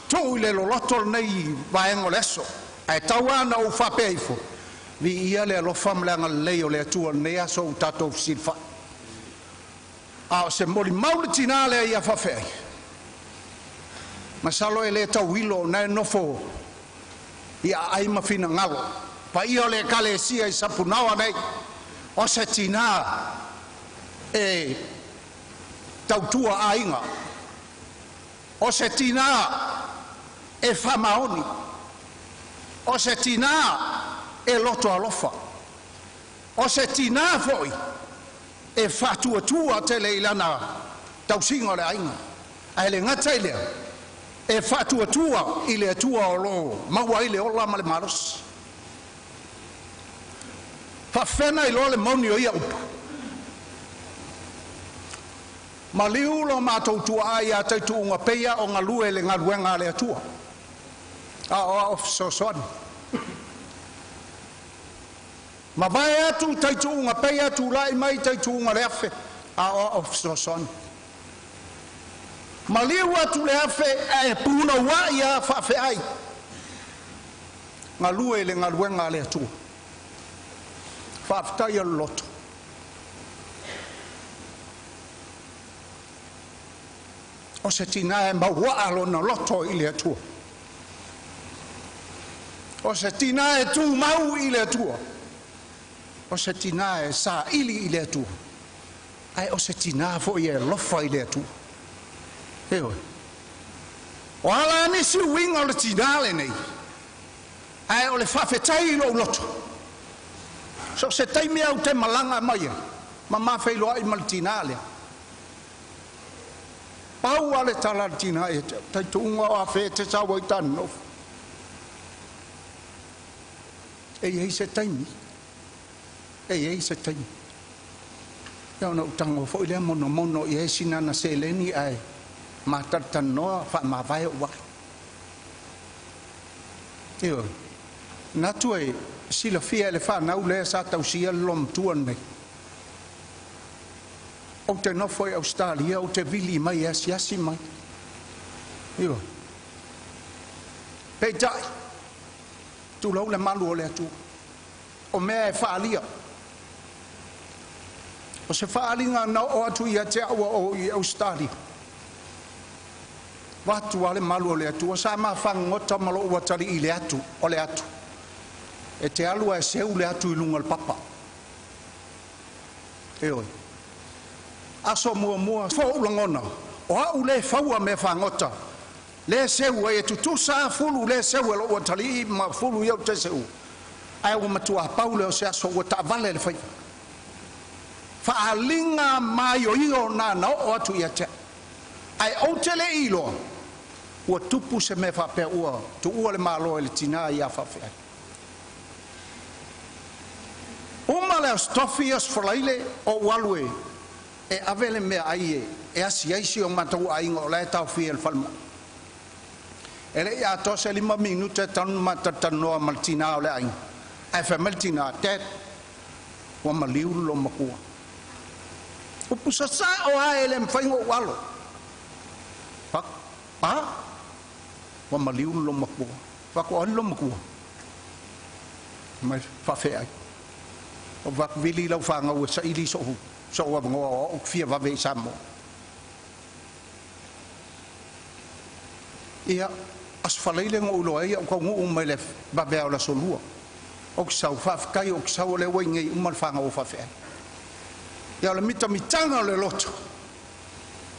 tuu i le loloto lenei vaega o le aso. Ae tau lava ona ou faapea ifo, viia le alofa ma le agalelei o le Atua i lenei aso ua tatou fesilafai. A o se molimau le tinā lea ia faafeai, masalo e le tauilo o na e nofo i aai ma finagalo. Paia o le ekalesia i Sapunaoa nei, o se tinā e tautua aiga, o se tinā e faamaoni, o se tinā e loto alofa, o se tinā foi e faatuatua tele i lana tausiga o le aiga. Ae le gata i lea, e faatuatua i le Atua o loo maua ai le ola ma le malosi. Faafefea iloa le moni o ia upu? Maliu lo matou tuaa ia Taitu'uga Peia o galue le galuega a le Atua. A o ao fesoasoani. Mavae atu Taitu'uga Peia tula'i mai Taitu'uga le Afe a o ao fesoasoani. Maliu atu le Afe ae punoua'i a faafeai galue le galuega a le Atua. Faafetai o le loto. O se tinā e mauaa lona loto i le Atua. O se tinā e tumau i le Atua. O se tinā e saili i le Atua. Ae o se tinā foi e alofa i le Atua. Ioe. O ala nisi uiga o le tinā lenei. Ae o le faafetai i lou loto. So se taimi au te malaga mai ai, ma mafeiloai ma le tinā lea. Pau a le tala a le tinā ia te au, taituuga o afe e te sau ai tāna nofo. E i ai se taimi, e i ai se taimi. Ia ona ou tago foi lea monomono i ai sina ana seleni ae matalatalanoa faamavae ou alu. Ioe, manatu e silafia e le fanau lea sa tausia le loomatua lenei. Ou te nofo i Ausetalia, ou te vili mai e asiasi mai. Ioe. Peitai, tulou le malu o le Atua. O mea e faalia. O se faaliga na oo atu ia te au o i Ausetalia. Vatu a le malu o le Atua sa mafagota ma lou atalii i le atu o le atu. E te alu ae seu le atu i luga o le papa. Ioe. Aso muamua fo'u lagona, o a'u lē faua mea fagota, lē seu ai e tutusa fulu lē seu e lo'u atalii ma fulu ia ou te seua. Ae ua matuā pau lea o se aso ua taavale le faiva. Faaliga maioio na na oo atu ia te au. Ae ou te le iloa, ua tupu se mea faapea ua tuua le Malo e le tinā ia faafeai. Uma le Aso Tofi, Aso Faraile, ou alu e e ave le mea ai e e asi ai si o matou aiga o la e taofia i le falemai. E le'i atoa se 5 minute talu ona matalatalanoa ma le tinā o le aiga, ae fai mai le tinā, “Dad, ua maliu le loomatua.” Upu sasao lava e le mafai ona ou alo. Pa, pa, ua maliu le loomatua. Fai atu, o ai le loomatua? Mai faafeai. O fai atu, vili lau fanau e saili so'u avanoa o a'u fia vave i Samoa. Ia, Aso Faraile na ou iloa ai au taunuu mai le vaveao o le aso Lua. Ou te sau, faafetai ou te sau o lea ua i inei uma le fanau o faafeai. Ia o le mitamitaga o le loto,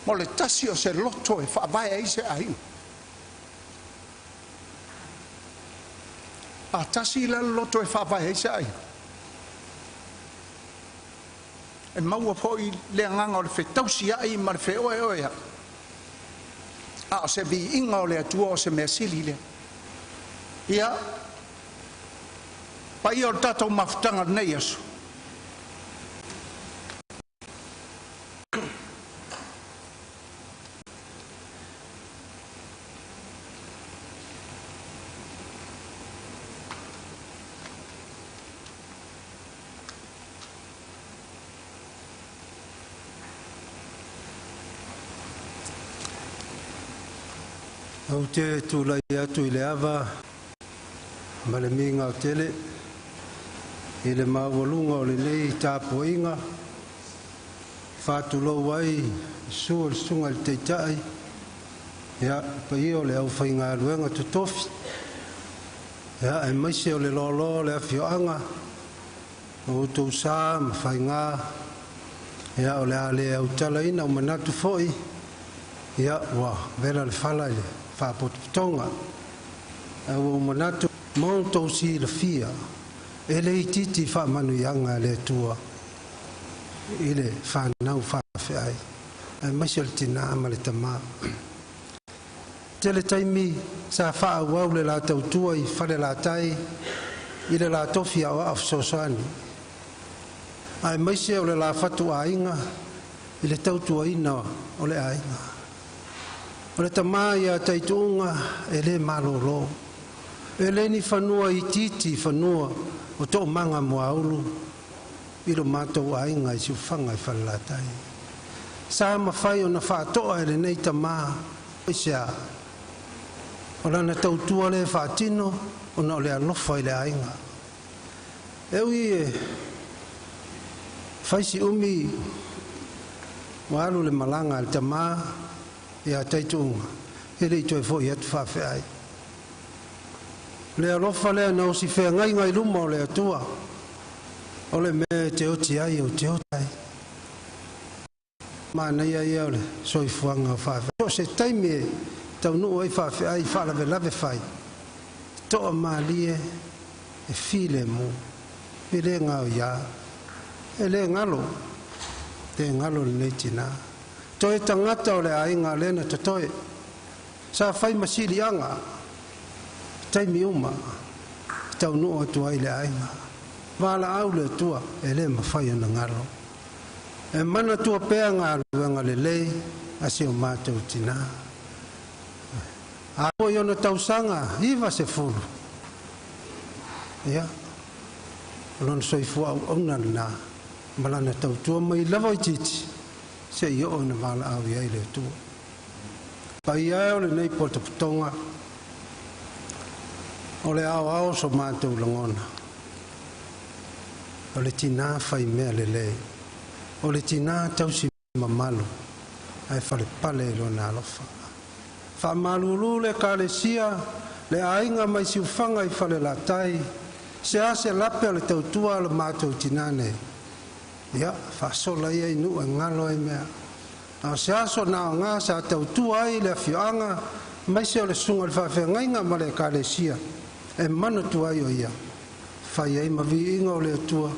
mo le tasi o se loto e faavae ai se aiga. A tasi la le loto e faavae ai se aiga. E maua foi le agaga o le fetausiai ma le feoeoeai. A o se viiga o le Atua o se mea sili lea. Ia, paia o le tatou mafutaga lenei aso. Ou te tulai atu i le ava ma le migao tele i le maualuga o lenei tapuaiga, faatulou ai susu o le susuga i le Taitai, ia paia o le aufaigaluega totofi, ia aemaise o le loaloa o le afioaga o outou sa ma faiga. Ia o le a le autalaina o manatu foi, ia ua vela le fala i le faapotopotoga. Ae ua ou manatu ma outou silafia, e le itiiti faamanuiaga a le Atua i le fanau faafeai, aemaise o le tinā ma le tamā. Tele taimi sa faaauau le la tautua i Falelatai i le la tofi aoao fesoasoani, aemaise o le la fatuaiga i le tautuaina o le aiga. O le tamā ia Taituuga e le malōlō. E le ni fanua itiiti fanua o Toomaga Moaulu i lo matou aiga i Siufaga i Falelatai. Sa mafai ona faatoa e lenei tamā aisea o lana tautua lea faatino ona o le alofa i le aiga. E ui e fai si umi ua alu le malaga a le tamā ia Taituuga, e le i toe fo'i atu faafeai. Le alofa lea na osi feagaiga i luma o le Atua. O le mea e te oti ai ou te oti ai. Manaia ia o le soifuaga o faafeai. So o se taimi e taunuu ai faafeai i faalavelave fai, toamalie e filemu, e le gaoiā, e le galo, le galo lenei tinā. Toe tagata o le aiga lea na totoe. Sa fai ma siliaga, taimi uma, taunuu atu ai le aiga. Valaau le Atua e le mafai ona galo. E manatua pea galuega lelei a si o matou tinā. A foi ona tausaga 90, ia, o lona soifua auauna lenā, ma lana tautua mai lava itiiti, seia oo ina valaau i ai le Atua. Paia e o lenei potopotoga, o le aoao so matou lagona, o le tinā faimea lelei, o le tinā tausi mamalu, ae falepale i lona alofa. Faamalulu le Ekalesia, le aiga mai Siufaga i Falelatai, se a se lape o le tautua a lo matou tinā nei, ia, faasola ia i nuu e galo ai mea. A o se aso na aoga sa tautua ai le afioaga, aemaise o le susuga i le faafeagaiga ma le Ekalesia, e manatua ai o ia, fai ai ma viiga o le Atua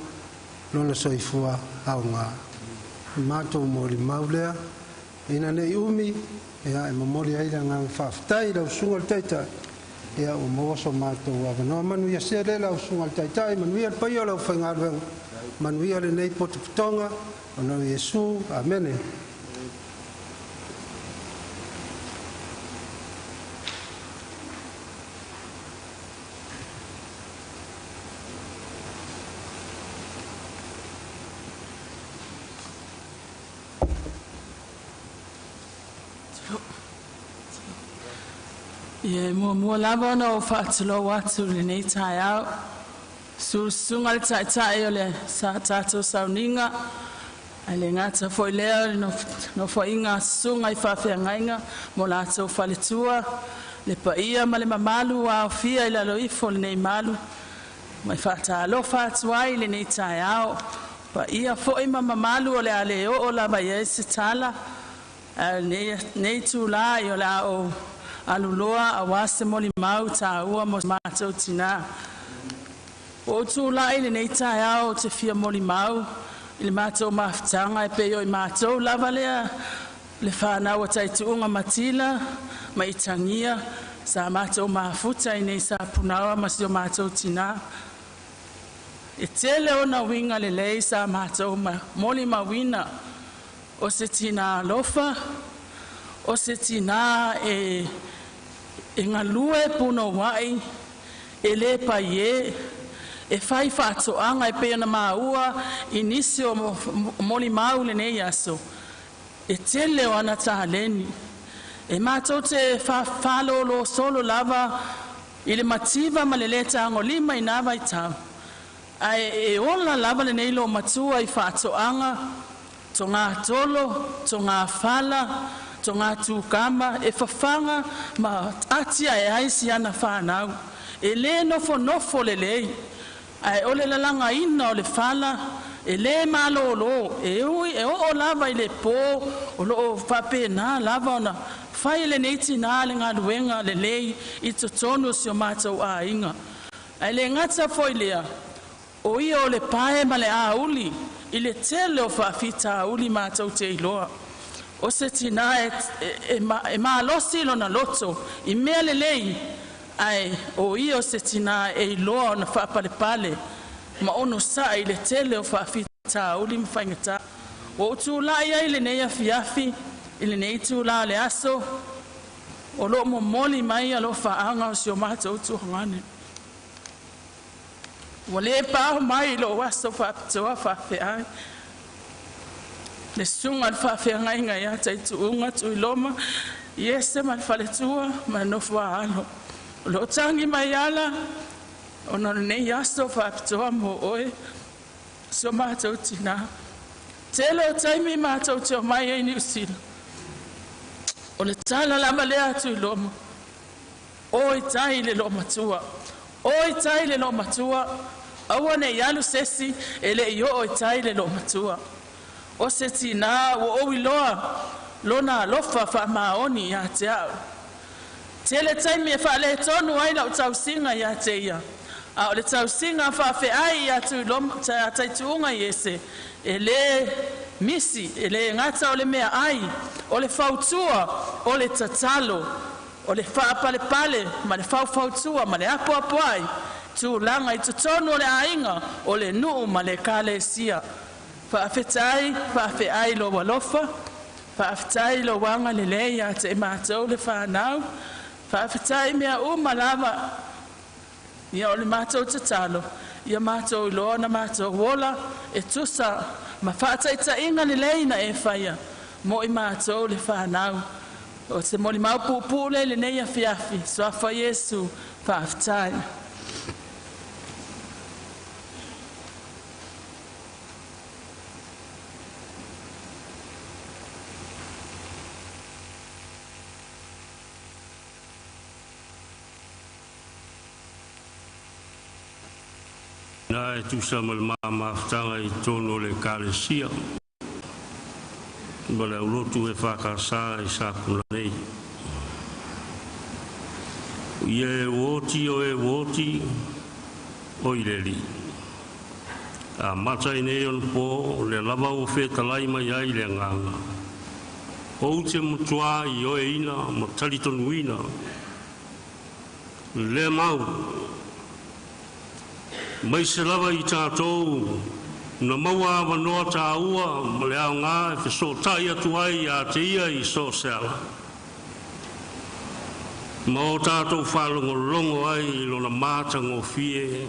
lona soifua aoga. O matou molimau lea, ina nei umi, ia, e momoli ai le agaga faafetai i lau susuga i le Taitai, ia, ua maua so matou avanoa. Manuia sele lau susuga i le Taitai, manuia le paia o le aufaigaluega, manuia lenei potopotoga, ona o Iesu. Amene. Ia e muamua lava ona ou faatulou atu i lenei taeao, susuga i le Taitai o le tatou sauniga, ae le gata foi i lea o le nofoaiga a susuga i faafeagaiga ma o latou faletua, le paia ma le mamalu ua aofia i lalo ifo o lenei malu. Ma e faatalofa atu ai i lenei taeao, paia foi ma mamalu o le a le oo lava i ai se tala, ae o lenei itula o le a ou aluloa aua se molimau taua mo si o matou tina. Ua ou tulai i lenei taeao ou te fia molimau i le matou mafutaga e pei o i matou lava lea le fanau a Taituuga Matila ma Itagia sa matou mafuta i nei Sapunaoa ma si o matou tina. E tele ona uiga lelei sa matou molimauina o se tina alofa, o se tina e galue punouai, e le paie, e fai faatoaga e pei ona maua i nisi o molimau i lenei aso, e tele o ana taleni. E matou te faalōlō solo lava i le mativa ma le lē tagolima i na vaitau, ae e ola lava lenei loomatua i faatoaga, togatolo, togafala, togatukama, e fafaga ma ati ae ai si ana fanau. E lē nofonofo lelei, ae o le lalagaina o le fala e lē malōlō, e ui e oo lava i le pō o loo faapenā lava ona fai lenei tinā le galuega lelei i totonu o si o matou aiga. Ae le gata foi lea, o ia o le pae ma le auli i le tele o faafitauli matou te iloa. O se tinā e malosi lona loto i mea lelei, ae o ia o se tinā e iloa ona faapalepale ma onosaʻi i le tele o faafitauli ma faigatā. Ua ou tulai ai lenei afiafi i lenei itulā o le aso o loo momoli mai alofaaga o si o matou tuagane. Ua lē paoho mai i lou aso faapitoa faafeai le susuga i le faafeagaiga ia Taituuga Tuiloma Iese ma le faletua ma le nofo a alo o loo tagi mai ala ona o lenei aso faapitoa mo oe si o matou tinā. Tele o taimi matou te omai ai Niu Sila, o le tala lava lea a Tuiloma, o i tai i le loomatua, O i tai le loomatua, aua nei alu sesi e le i oo i tai le loomatua. O se tinā ua ou iloa lona alofa faamaoni ia te au. Tele taimi e faaletonu ai lau tausiga iā te ia, a o le tausiga faafeai ia Taituuga Iese, e lē misi, e lē gata o le meaai, o le fautua, o le tatalo, o le faapalepale ma le faufautua ma le apoapoai tulaga i totonu o le aiga, o le nuu ma le ekalesia. Faafetai, faafeai lou alofa, faafetai lou agalelei ia te i matou le fanau, faafetai mea uma lava. Ia o le matou tatalo, ia matou iloa na matou ola e tusa ma faataitaiga lelei na e faia mo i matou le fanau. O se molimau puupuu lea i lenei afiafi, suafa Iesu, faafetai. Na e tusa ma le mamafutaga i totonu o le Ekalesia ma le aulotu EFKS i Sapuna nei. O ia e oti o e oti o i le Alii. Amata i nei ona po lea lava ua fetalai mai ai le agaga. Ou te matua ioeina ma talitonuina lea mau, mai se lava i tatou na maua avanoa tāua ma le aoga e fesootai atu ai ia te ia i so o se ala, ma o tatou faalogologo ai i lona matagofie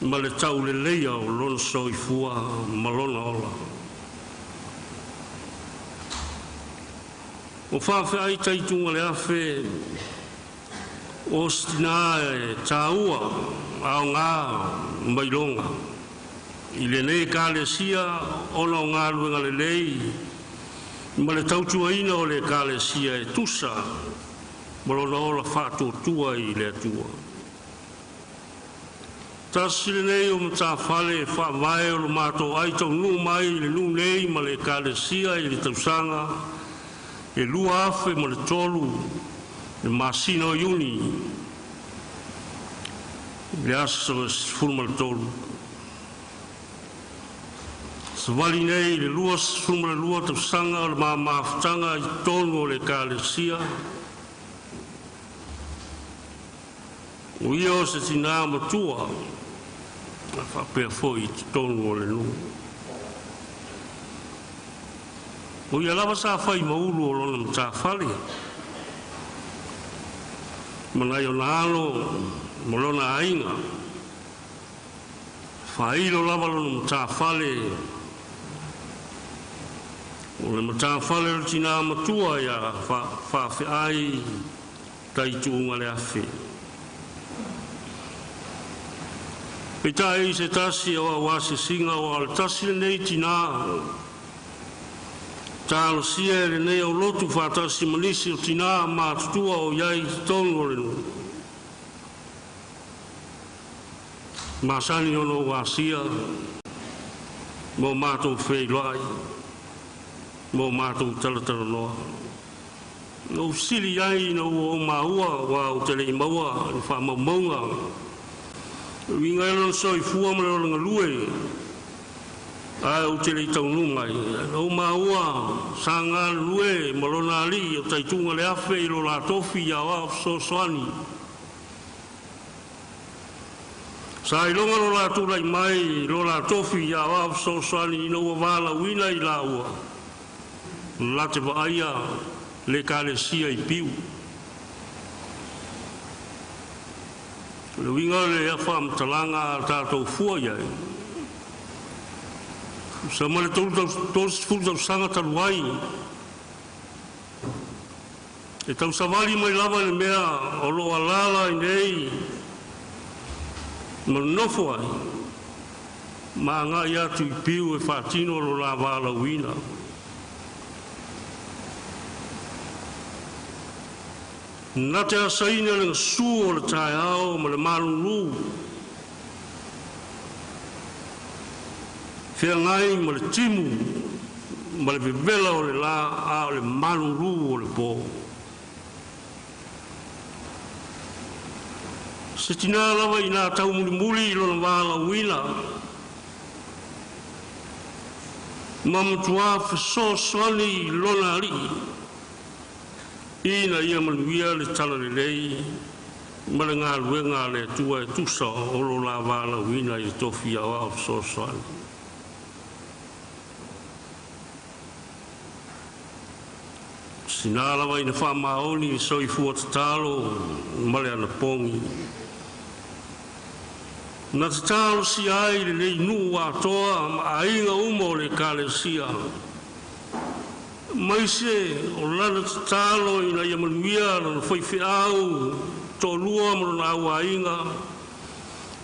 ma le tauleleia o lona soifua ma lona ola. O faafeai Taituga-le-Afe o se tinā e tāua aoga ma iloga i lenei Ekalesia ona o galuega lelei ma le tautuaina o le Ekalesia e tusa ma lona ola faatuatua i le Atua. Tasi lenei o matafale e faavae o lo matou ai taunuu mai i le nuu nei ma le Ekalesia i le tausaga e 2003 le masina o Iuni le aso 13. Savali nei le 22 tausaga o le mamafutaga i totonu o le Ekalesia. O ia o se tinā matua a faapea foi i totonu o le nuu. O ia lava sa fai ma ulu o lona matafale, ma nai ona alo ma lona aiga. Faailo lava lona matafale, o le matafale o le tinā matua ia faafeai Taituuga-le-Afe. Peitai i se tasi o au asiasiga ua o le tasi lenei tinā talosia e lenei aulotu faatasi ma nisi o tinā matutua o i ai i totonu o le nuu. Masani ona ou asia ma o matou feiloai ma o matou talatalanoa. Na ou fesili ai ina ua ou maua aua ou te le i maua ni faamaumauga e uiga ai lona soifua ma le ola galue, ae ou te le i taunuu mai. Na ou maua sa galulue ma lona alii o Taituga-le-Afe i lo la tofi aoao fesoasoani. Sa iloga lo la tulai mai i lo la tofi aoao fesoasoani ina ua valaauina i laua la te vaaia le Ekalesia i Piu. O le uiga o le faamatalaga a tatou fua i ai, tusa ma le 30 tausaga talu ai, e tausavali mai lava le mea o lo o alaala ai nei ma nonofo ai, ma agai atu i Piu e faatino lo la valaauina. Na te asaina le gasu o le taeao ma le malulu. Feagai ma le timu ma le vevela o le la a o le malulu o le po. Se tinā lava i nā taumulimuli i lona valaauina ma matuā fesoasoani i lona alii ina ia manuia le talalelei ma le galuega a le Atua e tusa o lo la valaauina i le tofi aoao fesoasoani. Sinā lava ina faamaoni i soifua tatalo ma le anapogi. Na tatalosia ai lenei nuu atoa ma aiga uma o le Ekalesia. Maise o lana tatalo ina ia manuia lona faifeau toalua ma lona auaiga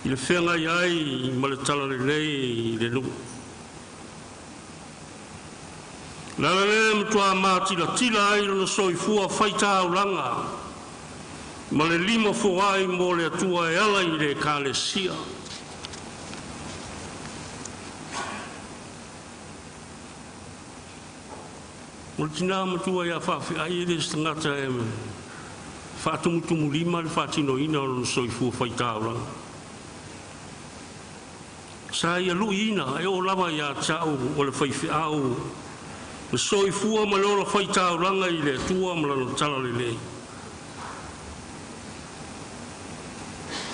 i le feagai ai ma le talalelei i le nuu. Le ala lea e matuā matilatila ai lona soifua faitaulaga ma le lima foai mo le Atua e ala i le Ekalesia. O le tinā matua ia faafeai e le se tagata e faatumutumulima le faatinoina o lona soifua faitaulaga. Sa ia luiina e oo lava iā te au o le faifeau le soifua ma le ola faitaulaga i le Atua ma lana talalelei.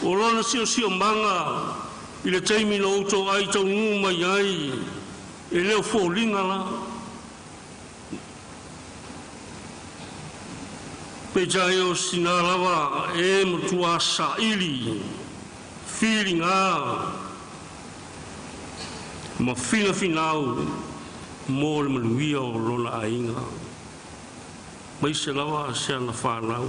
O lona siosiomaga i le taimi na ou toai taunuu mai ai e le o foliga la. Peitai o se tinā lava e matuā saili filiga ma finafinau mo le manuia o lona aiga maise lava se ana fanau.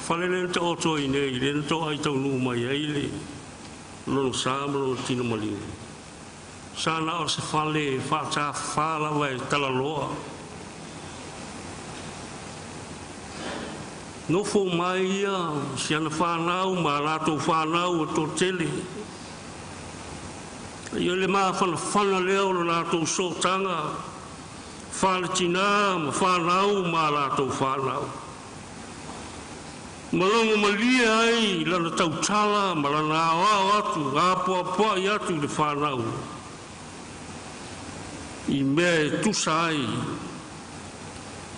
Fale le na taoto ai nei, le na toai taunuu mai ai le lona sa ma lona tino maliu. Sa na o se fale faatafafā lava e talaloa. Nofo mai ia si ana fanau ma latou fanau e toatele. Ia le mafanafana lea o le latou sootaga faaletinā ma fanau ma latou fanau. Ma logo malie ai lana tautala ma lana aoao atu apoapoai atu i le fanau i mea e tusa ai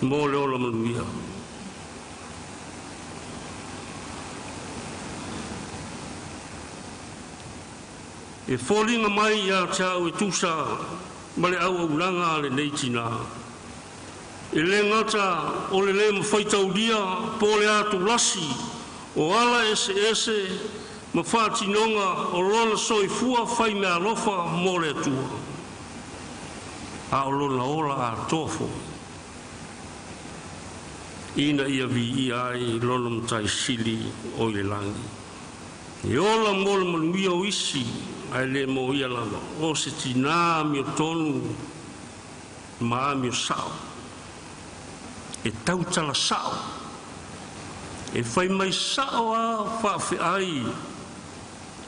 mo le ola manuia. E foliga mai iā te au e tusa ma le auaunaga a lenei tinā. E le gata o le lē mafaitaulia po o le atulasi o ala eseese ma faatinoga o lona soifua faimeaalofa mo le Atua, a o lona ola atoa foi ina ia viia ai lona Matai Sili o i le lagi. E ola mo le manuia o isi, ae le mo ia lava, o se tinā amiotonu ma amio sao, e tautala sao, e fai mai sao a faafeai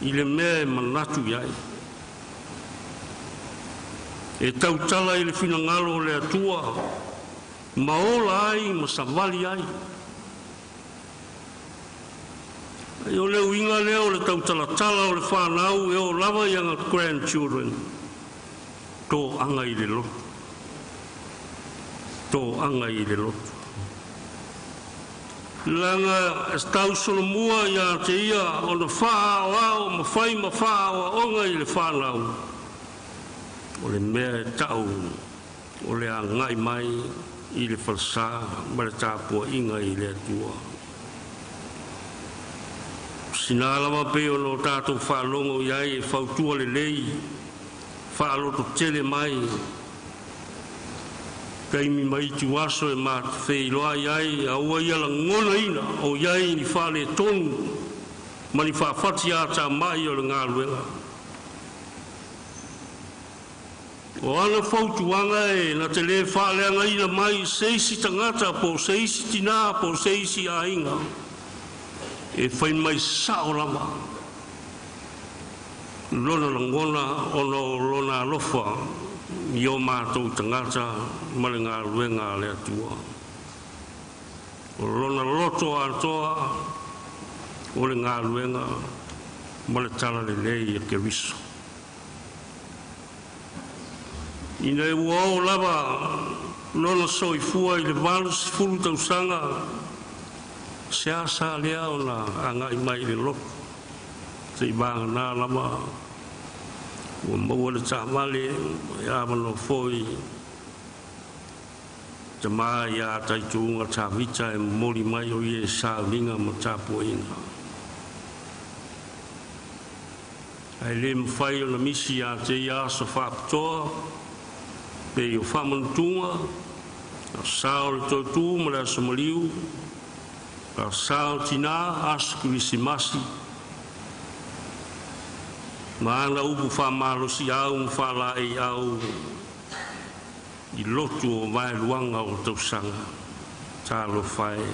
i le mea e manatu i ai. E tautala i le finagalo o le Atua, ma ola ai ma savali ai. Ai o le uiga lea o le tautalatala o le fanau e oo lava i aga grandchildren, toaga i le loto, toaga i le loto. Leaga e tausolomua iā te ia ona faaaoao ma fai ma faaaoaoga i le fanau, o le mea e tau o le agai mai i le falesā ma le tapuaiga i le Atua. Sinā lava pei ona o tatou faalogo i ai e fautua lelei, faalototele mai, taimi ma ituaso e matafeiloai ai, a ua ia lagonaina o i ai ni faaletonu ma ni faafati atamai o le galuega. O ana fautuaga e na te lē faaleagaina mai se isi tagata po o se isi tinā po o se isi aiga e fai mai sa'o lava lona lagona ona o lona alofa i o matou tagata ma le galuega a le Atua. O lona loto atoa o le galuega ma le talalelei e Keriso. Ina e ua oo lava lona soifua i le 80 tausaga se asa lea ona aga'i mai i le loto se'i vaganā lava ua maua le taavale e avanoa fo'i tamā iā Taituuga Tavita e momoli mai o ia e sauniga ma tapuaiga. Ae lē mafai ona misi iā te ia aso faapitoa pei o faamanutuga, sa o le toetū ma le aso maliu, sa o tinā, aso kerisimasi, ma ana upu faamalosiau ma faalaeiau i lotu o vaeluaga o tausaga. Talofa e.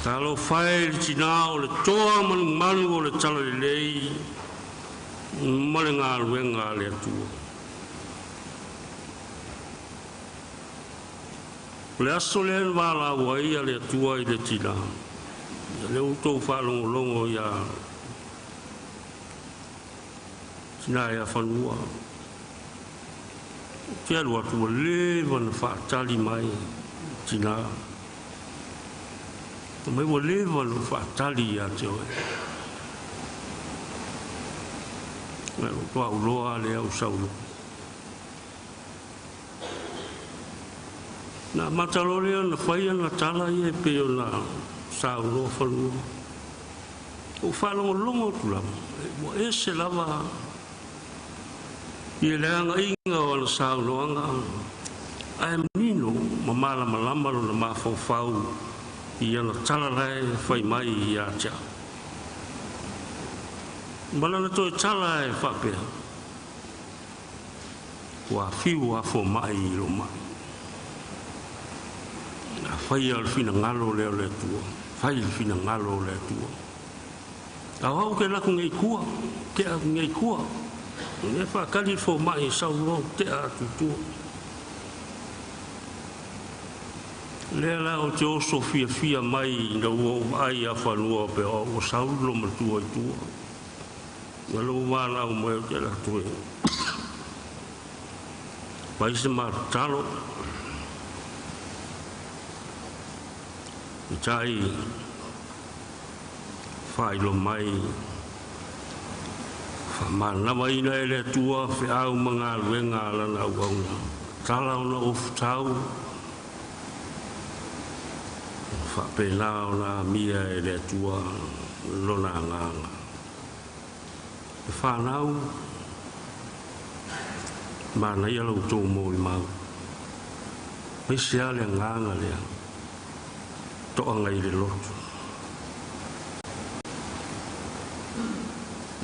Talofa e le tinā o le toa manumanu o le talalelei ma le galuega a le Atua. O le aso lea na valaau ai a le Atua i le tinā. Ia lea ua outou faalogologo iā tinā ia fanua. Ou te alu atu ua leva na faatali mai tinā. Fai mai ua leva na ou faatali ia te oe. Ae ua tuauloa lea ou sau loa. Na amata loa lea ona fai ana tala ia e pei ona saunoa fanua. Ou faalogologo atu lava, ua ese lava ia le agaiga o ana saunoaga, ae manino ma malamalama lona mafaufau i ana tala la e fai mai ia te au. Ma lana toe tala e faapea, Ua fiu a fomai i lou mai. A faia o le finagalo lea o le Atua, fai le finagalo o le Atua. A o au ke laku nei tua, tea atu nei tua. Lea faatali le fomai e sau loa tea atu i tua. Lea la ou te oso fiafia mai ina ua ou vaai ia fanua pe o au ua sau le matua i tua. Na lou valaau mai ou te alu atu e fai se matatalo. Peitai faailoa mai faamanavaina e le Atua feau ma galuega a lana auauna. Tala ona ofutau faapena ona amia e le Atua lona agaga. E fanau, manaia la outou molimau. Aemaise lava le agaga lea, toaga i le loto.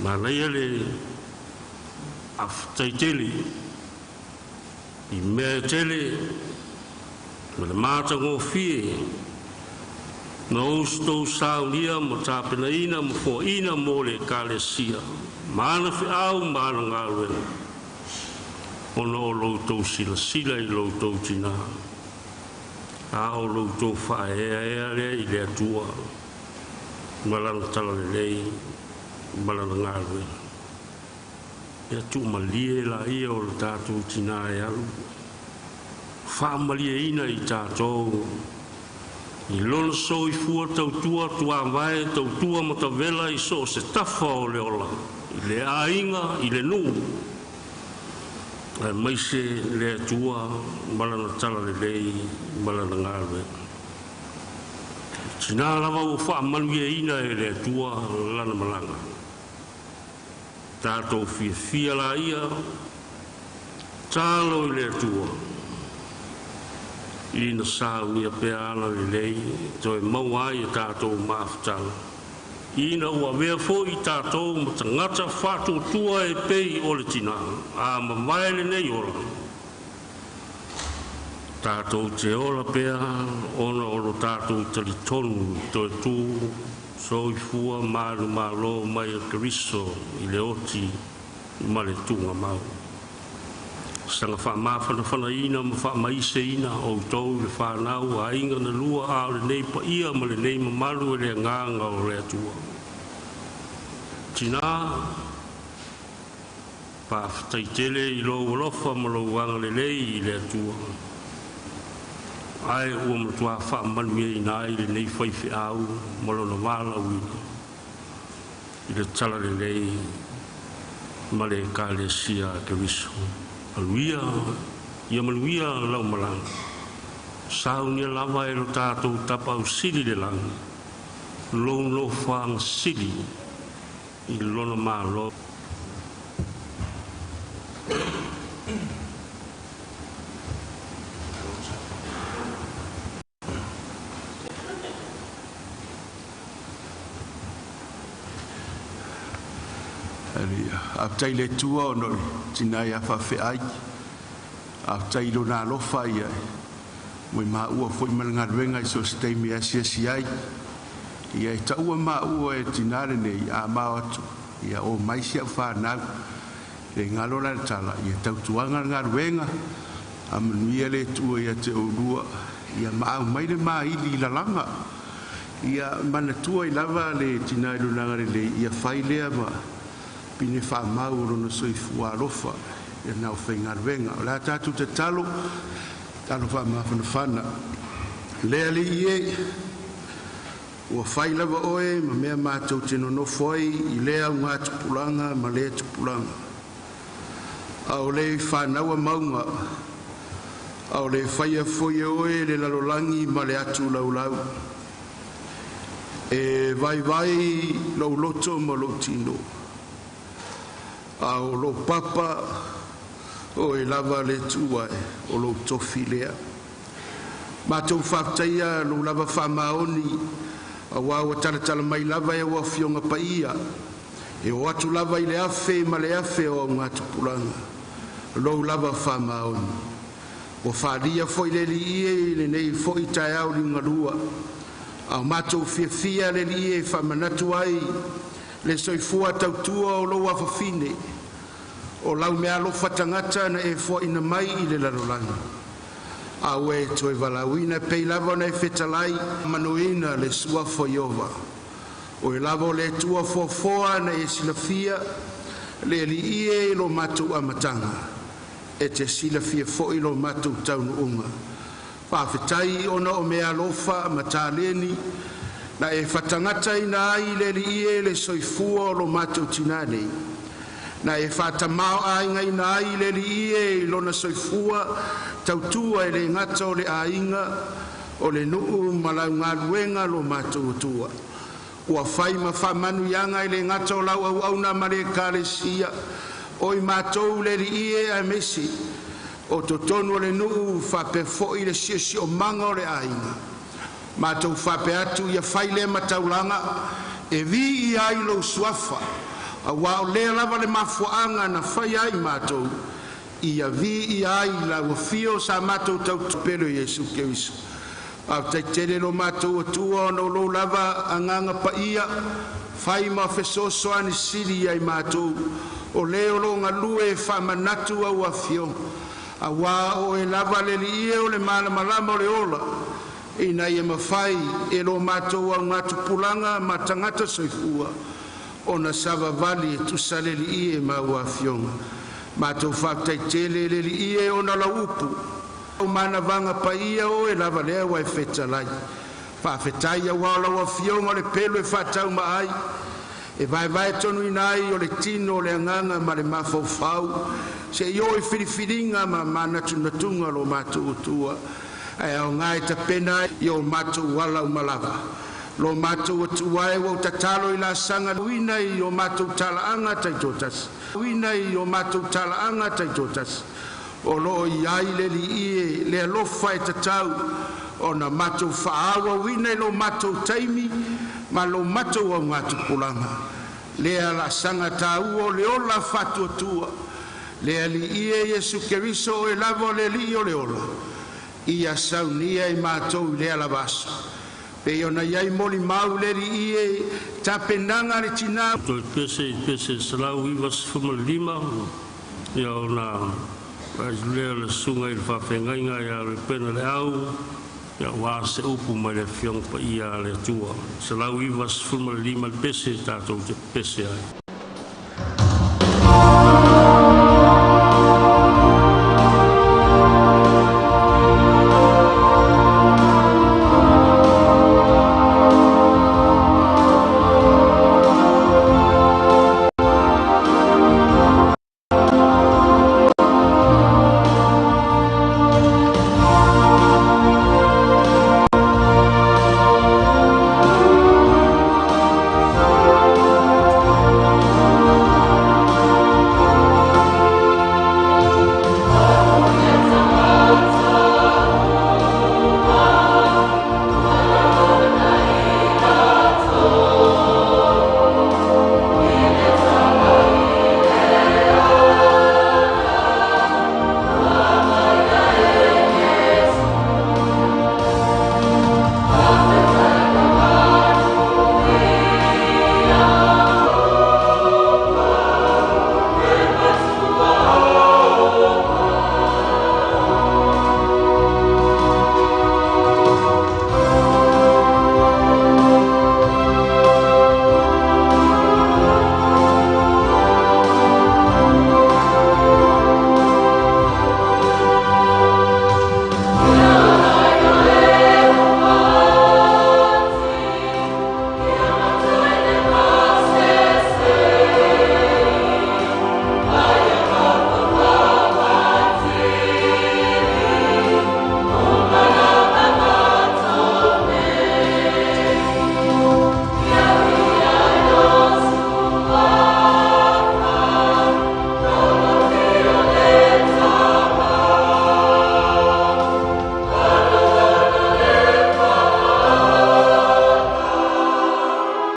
Manaia le faafetai tele i mea e tele ma le matagofie na outou saunia ma tapenaina ma foaina mo le Ekalesia ma ana feau ma ana galuega, ona o lo outou silasila i lo outou tinā, a o lo outou faaeaea lea i le Atua ma lana talalelei ma lana galuega. Ia tuumalie laia o le tatou tinā e alu, faamalieina i tatou i lona soifua tautua tuavae tautua matavela i so o se tafa o le ola, i le aiga, i le nuu, aemaise le Atua ma lana talalelei ma lana galuega. Tinā lava ua faamanuiaina e le Atua lana malaga. Tatou fiafia laia, talo i le Atua, ina saunia pea ala lelei e toe maua ai a tatou mafutaga. Ina ua avea fo'i tatou ma tagata fa'atuatua e pei o le tinā a mamae lenei ola, tatou te ola pea ona o lo tatou talitonu i toe tū soifua malumālō mai o Keriso i le oti ma le tugamau. Saga faamafanafanaina ma faamaiseina outou i le fanau aiga na lua a o lenei paia ma lenei mamalu e le agaga o le Atua. Tinā, faafetai i lou alofa ma lou agalelei i le Atua. Ae ua matuā faamanuiaina ai lenei faifeau ma lona valaauina i le talalelei ma le Ekalesia a Keriso. Manuia, ia manuia lau malaga. Saunia lava e lo tatou Tapaau Sili i le lagi, lou nofoaga sili i lona Malo. Faafetai i le Atua ona o le tina ia faafeai. Faafetai i lona alofa ia mo i maua foi ma le galuega i so o se taimi e asiasi ai. Ia e taua maua e le tina lenei a mao atu ia o mai si au fanau. Le galo la le tala ia tautuana le galuega amanuia le Atua ia te oulua ia maau mai le maili i lalaga. Ia manatua ai lava le tina i lona agalelei ia fai lea ma pine faamau o lona soifua alofa ia na o faigaluega. O le a tatou tatalo, talo faamafanafana. Le Alii e, ua fai lava oe ma mea matou te nonofo ai i lea augatupulaga ma lea tupulaga. A o le fanaua mauga, a o le faia foi e oe le lalolagi ma le atu laulau. E vaivai lou loto ma lou tino, a o lou papa o e lava le Atua e o lou tofi lea. Matou faafetaia lou lava faamaoni auā ua talatala mai lava e ua afioga paia e oo atu lava i le afe ma le afe o augatupulaga lou lava faamaoni. Ua faalia foi le Alii e i lenei foi taeao liugalua a o matou fiafia le Alii e faamanatu ai le soifua tautua o lou afafine o lau meaalofa tagata na e foaina mai i le lalolagi a ua e toe valaauina pei lava ona e fetalai manuina le suafa o Ieova. O e lava o le Atua foafoa na e silafia le Alii e i lo matou amataga e te silafia foi lo matou taunuuga. Faafetai ona o meaalofa ma taleni na e faatagataina ai le Alii e le soifua o lo matou tinā nei, na e faatamāo'aigaina ai le Alii e i lona soifua tautua e le gata o le aiga, o le nuu ma lau galuega lo matou Atua. Ua fai ma faamanuiaga e le gata o lau auauna ma le Ekalesia, o i matou le Alii e aemaise o totonu o le nuu faapea foi le siosiomaga o le aiga. Matou faapea atu ia fai lea ma taulaga e viia ai lou suafa, auā o lea lava le mafuaaga na faia ai matou, ia viia ai lau afio sa matou tautupelo Iesu Keriso. Faafetai tele lo matou Atua ona o lou lava agaga paia fai ma fesoasoani sili ia i matou o le o loo galue e faamanatu au afioga, auā o oe lava le Alii e o le malamalama o le ola, ina ia mafai e lo matou augatupulaga ma tagata soifua ona savavali e tusa le Alii e ma ua afioga. Matou faafetai tele le Alii e ona lau upu o manavaga paia o e lava lea ua e fetalai. Faafetai auā o lau afioga o le pelu e faataumaai e vaevae tonuina ai o le tino o le agaga ma le mafaufau seia oo i filifiliga ma manatunatuga o lo matou Atua, ae aoga e tapena ai i o matou ala uma lava. Lo matou Atua e, ua ou tatalo i laasaga uina i o matou talaaga taitoatasi, uina i o matou talaaga taitoatasi o loo i ai le Alii e le alofa e tatau ona matou faaauauina i lo matou taimi Ma lo matou augatupulaga lea laasaga taua o le ola faatuatua le Alii e Iesu Keriso o e lava o le Alii o le ola ia saunia i matou i lea lava aso pei ona i ai molimau le Alii e tapenaga a le tinā. Toe pese i pese 195 ia ona lea le susuga i le faafeagaiga ia Lepena Leau ia ua se upu mai le Afioga Paia a le Atua. 195 le pese tatou te pese ai.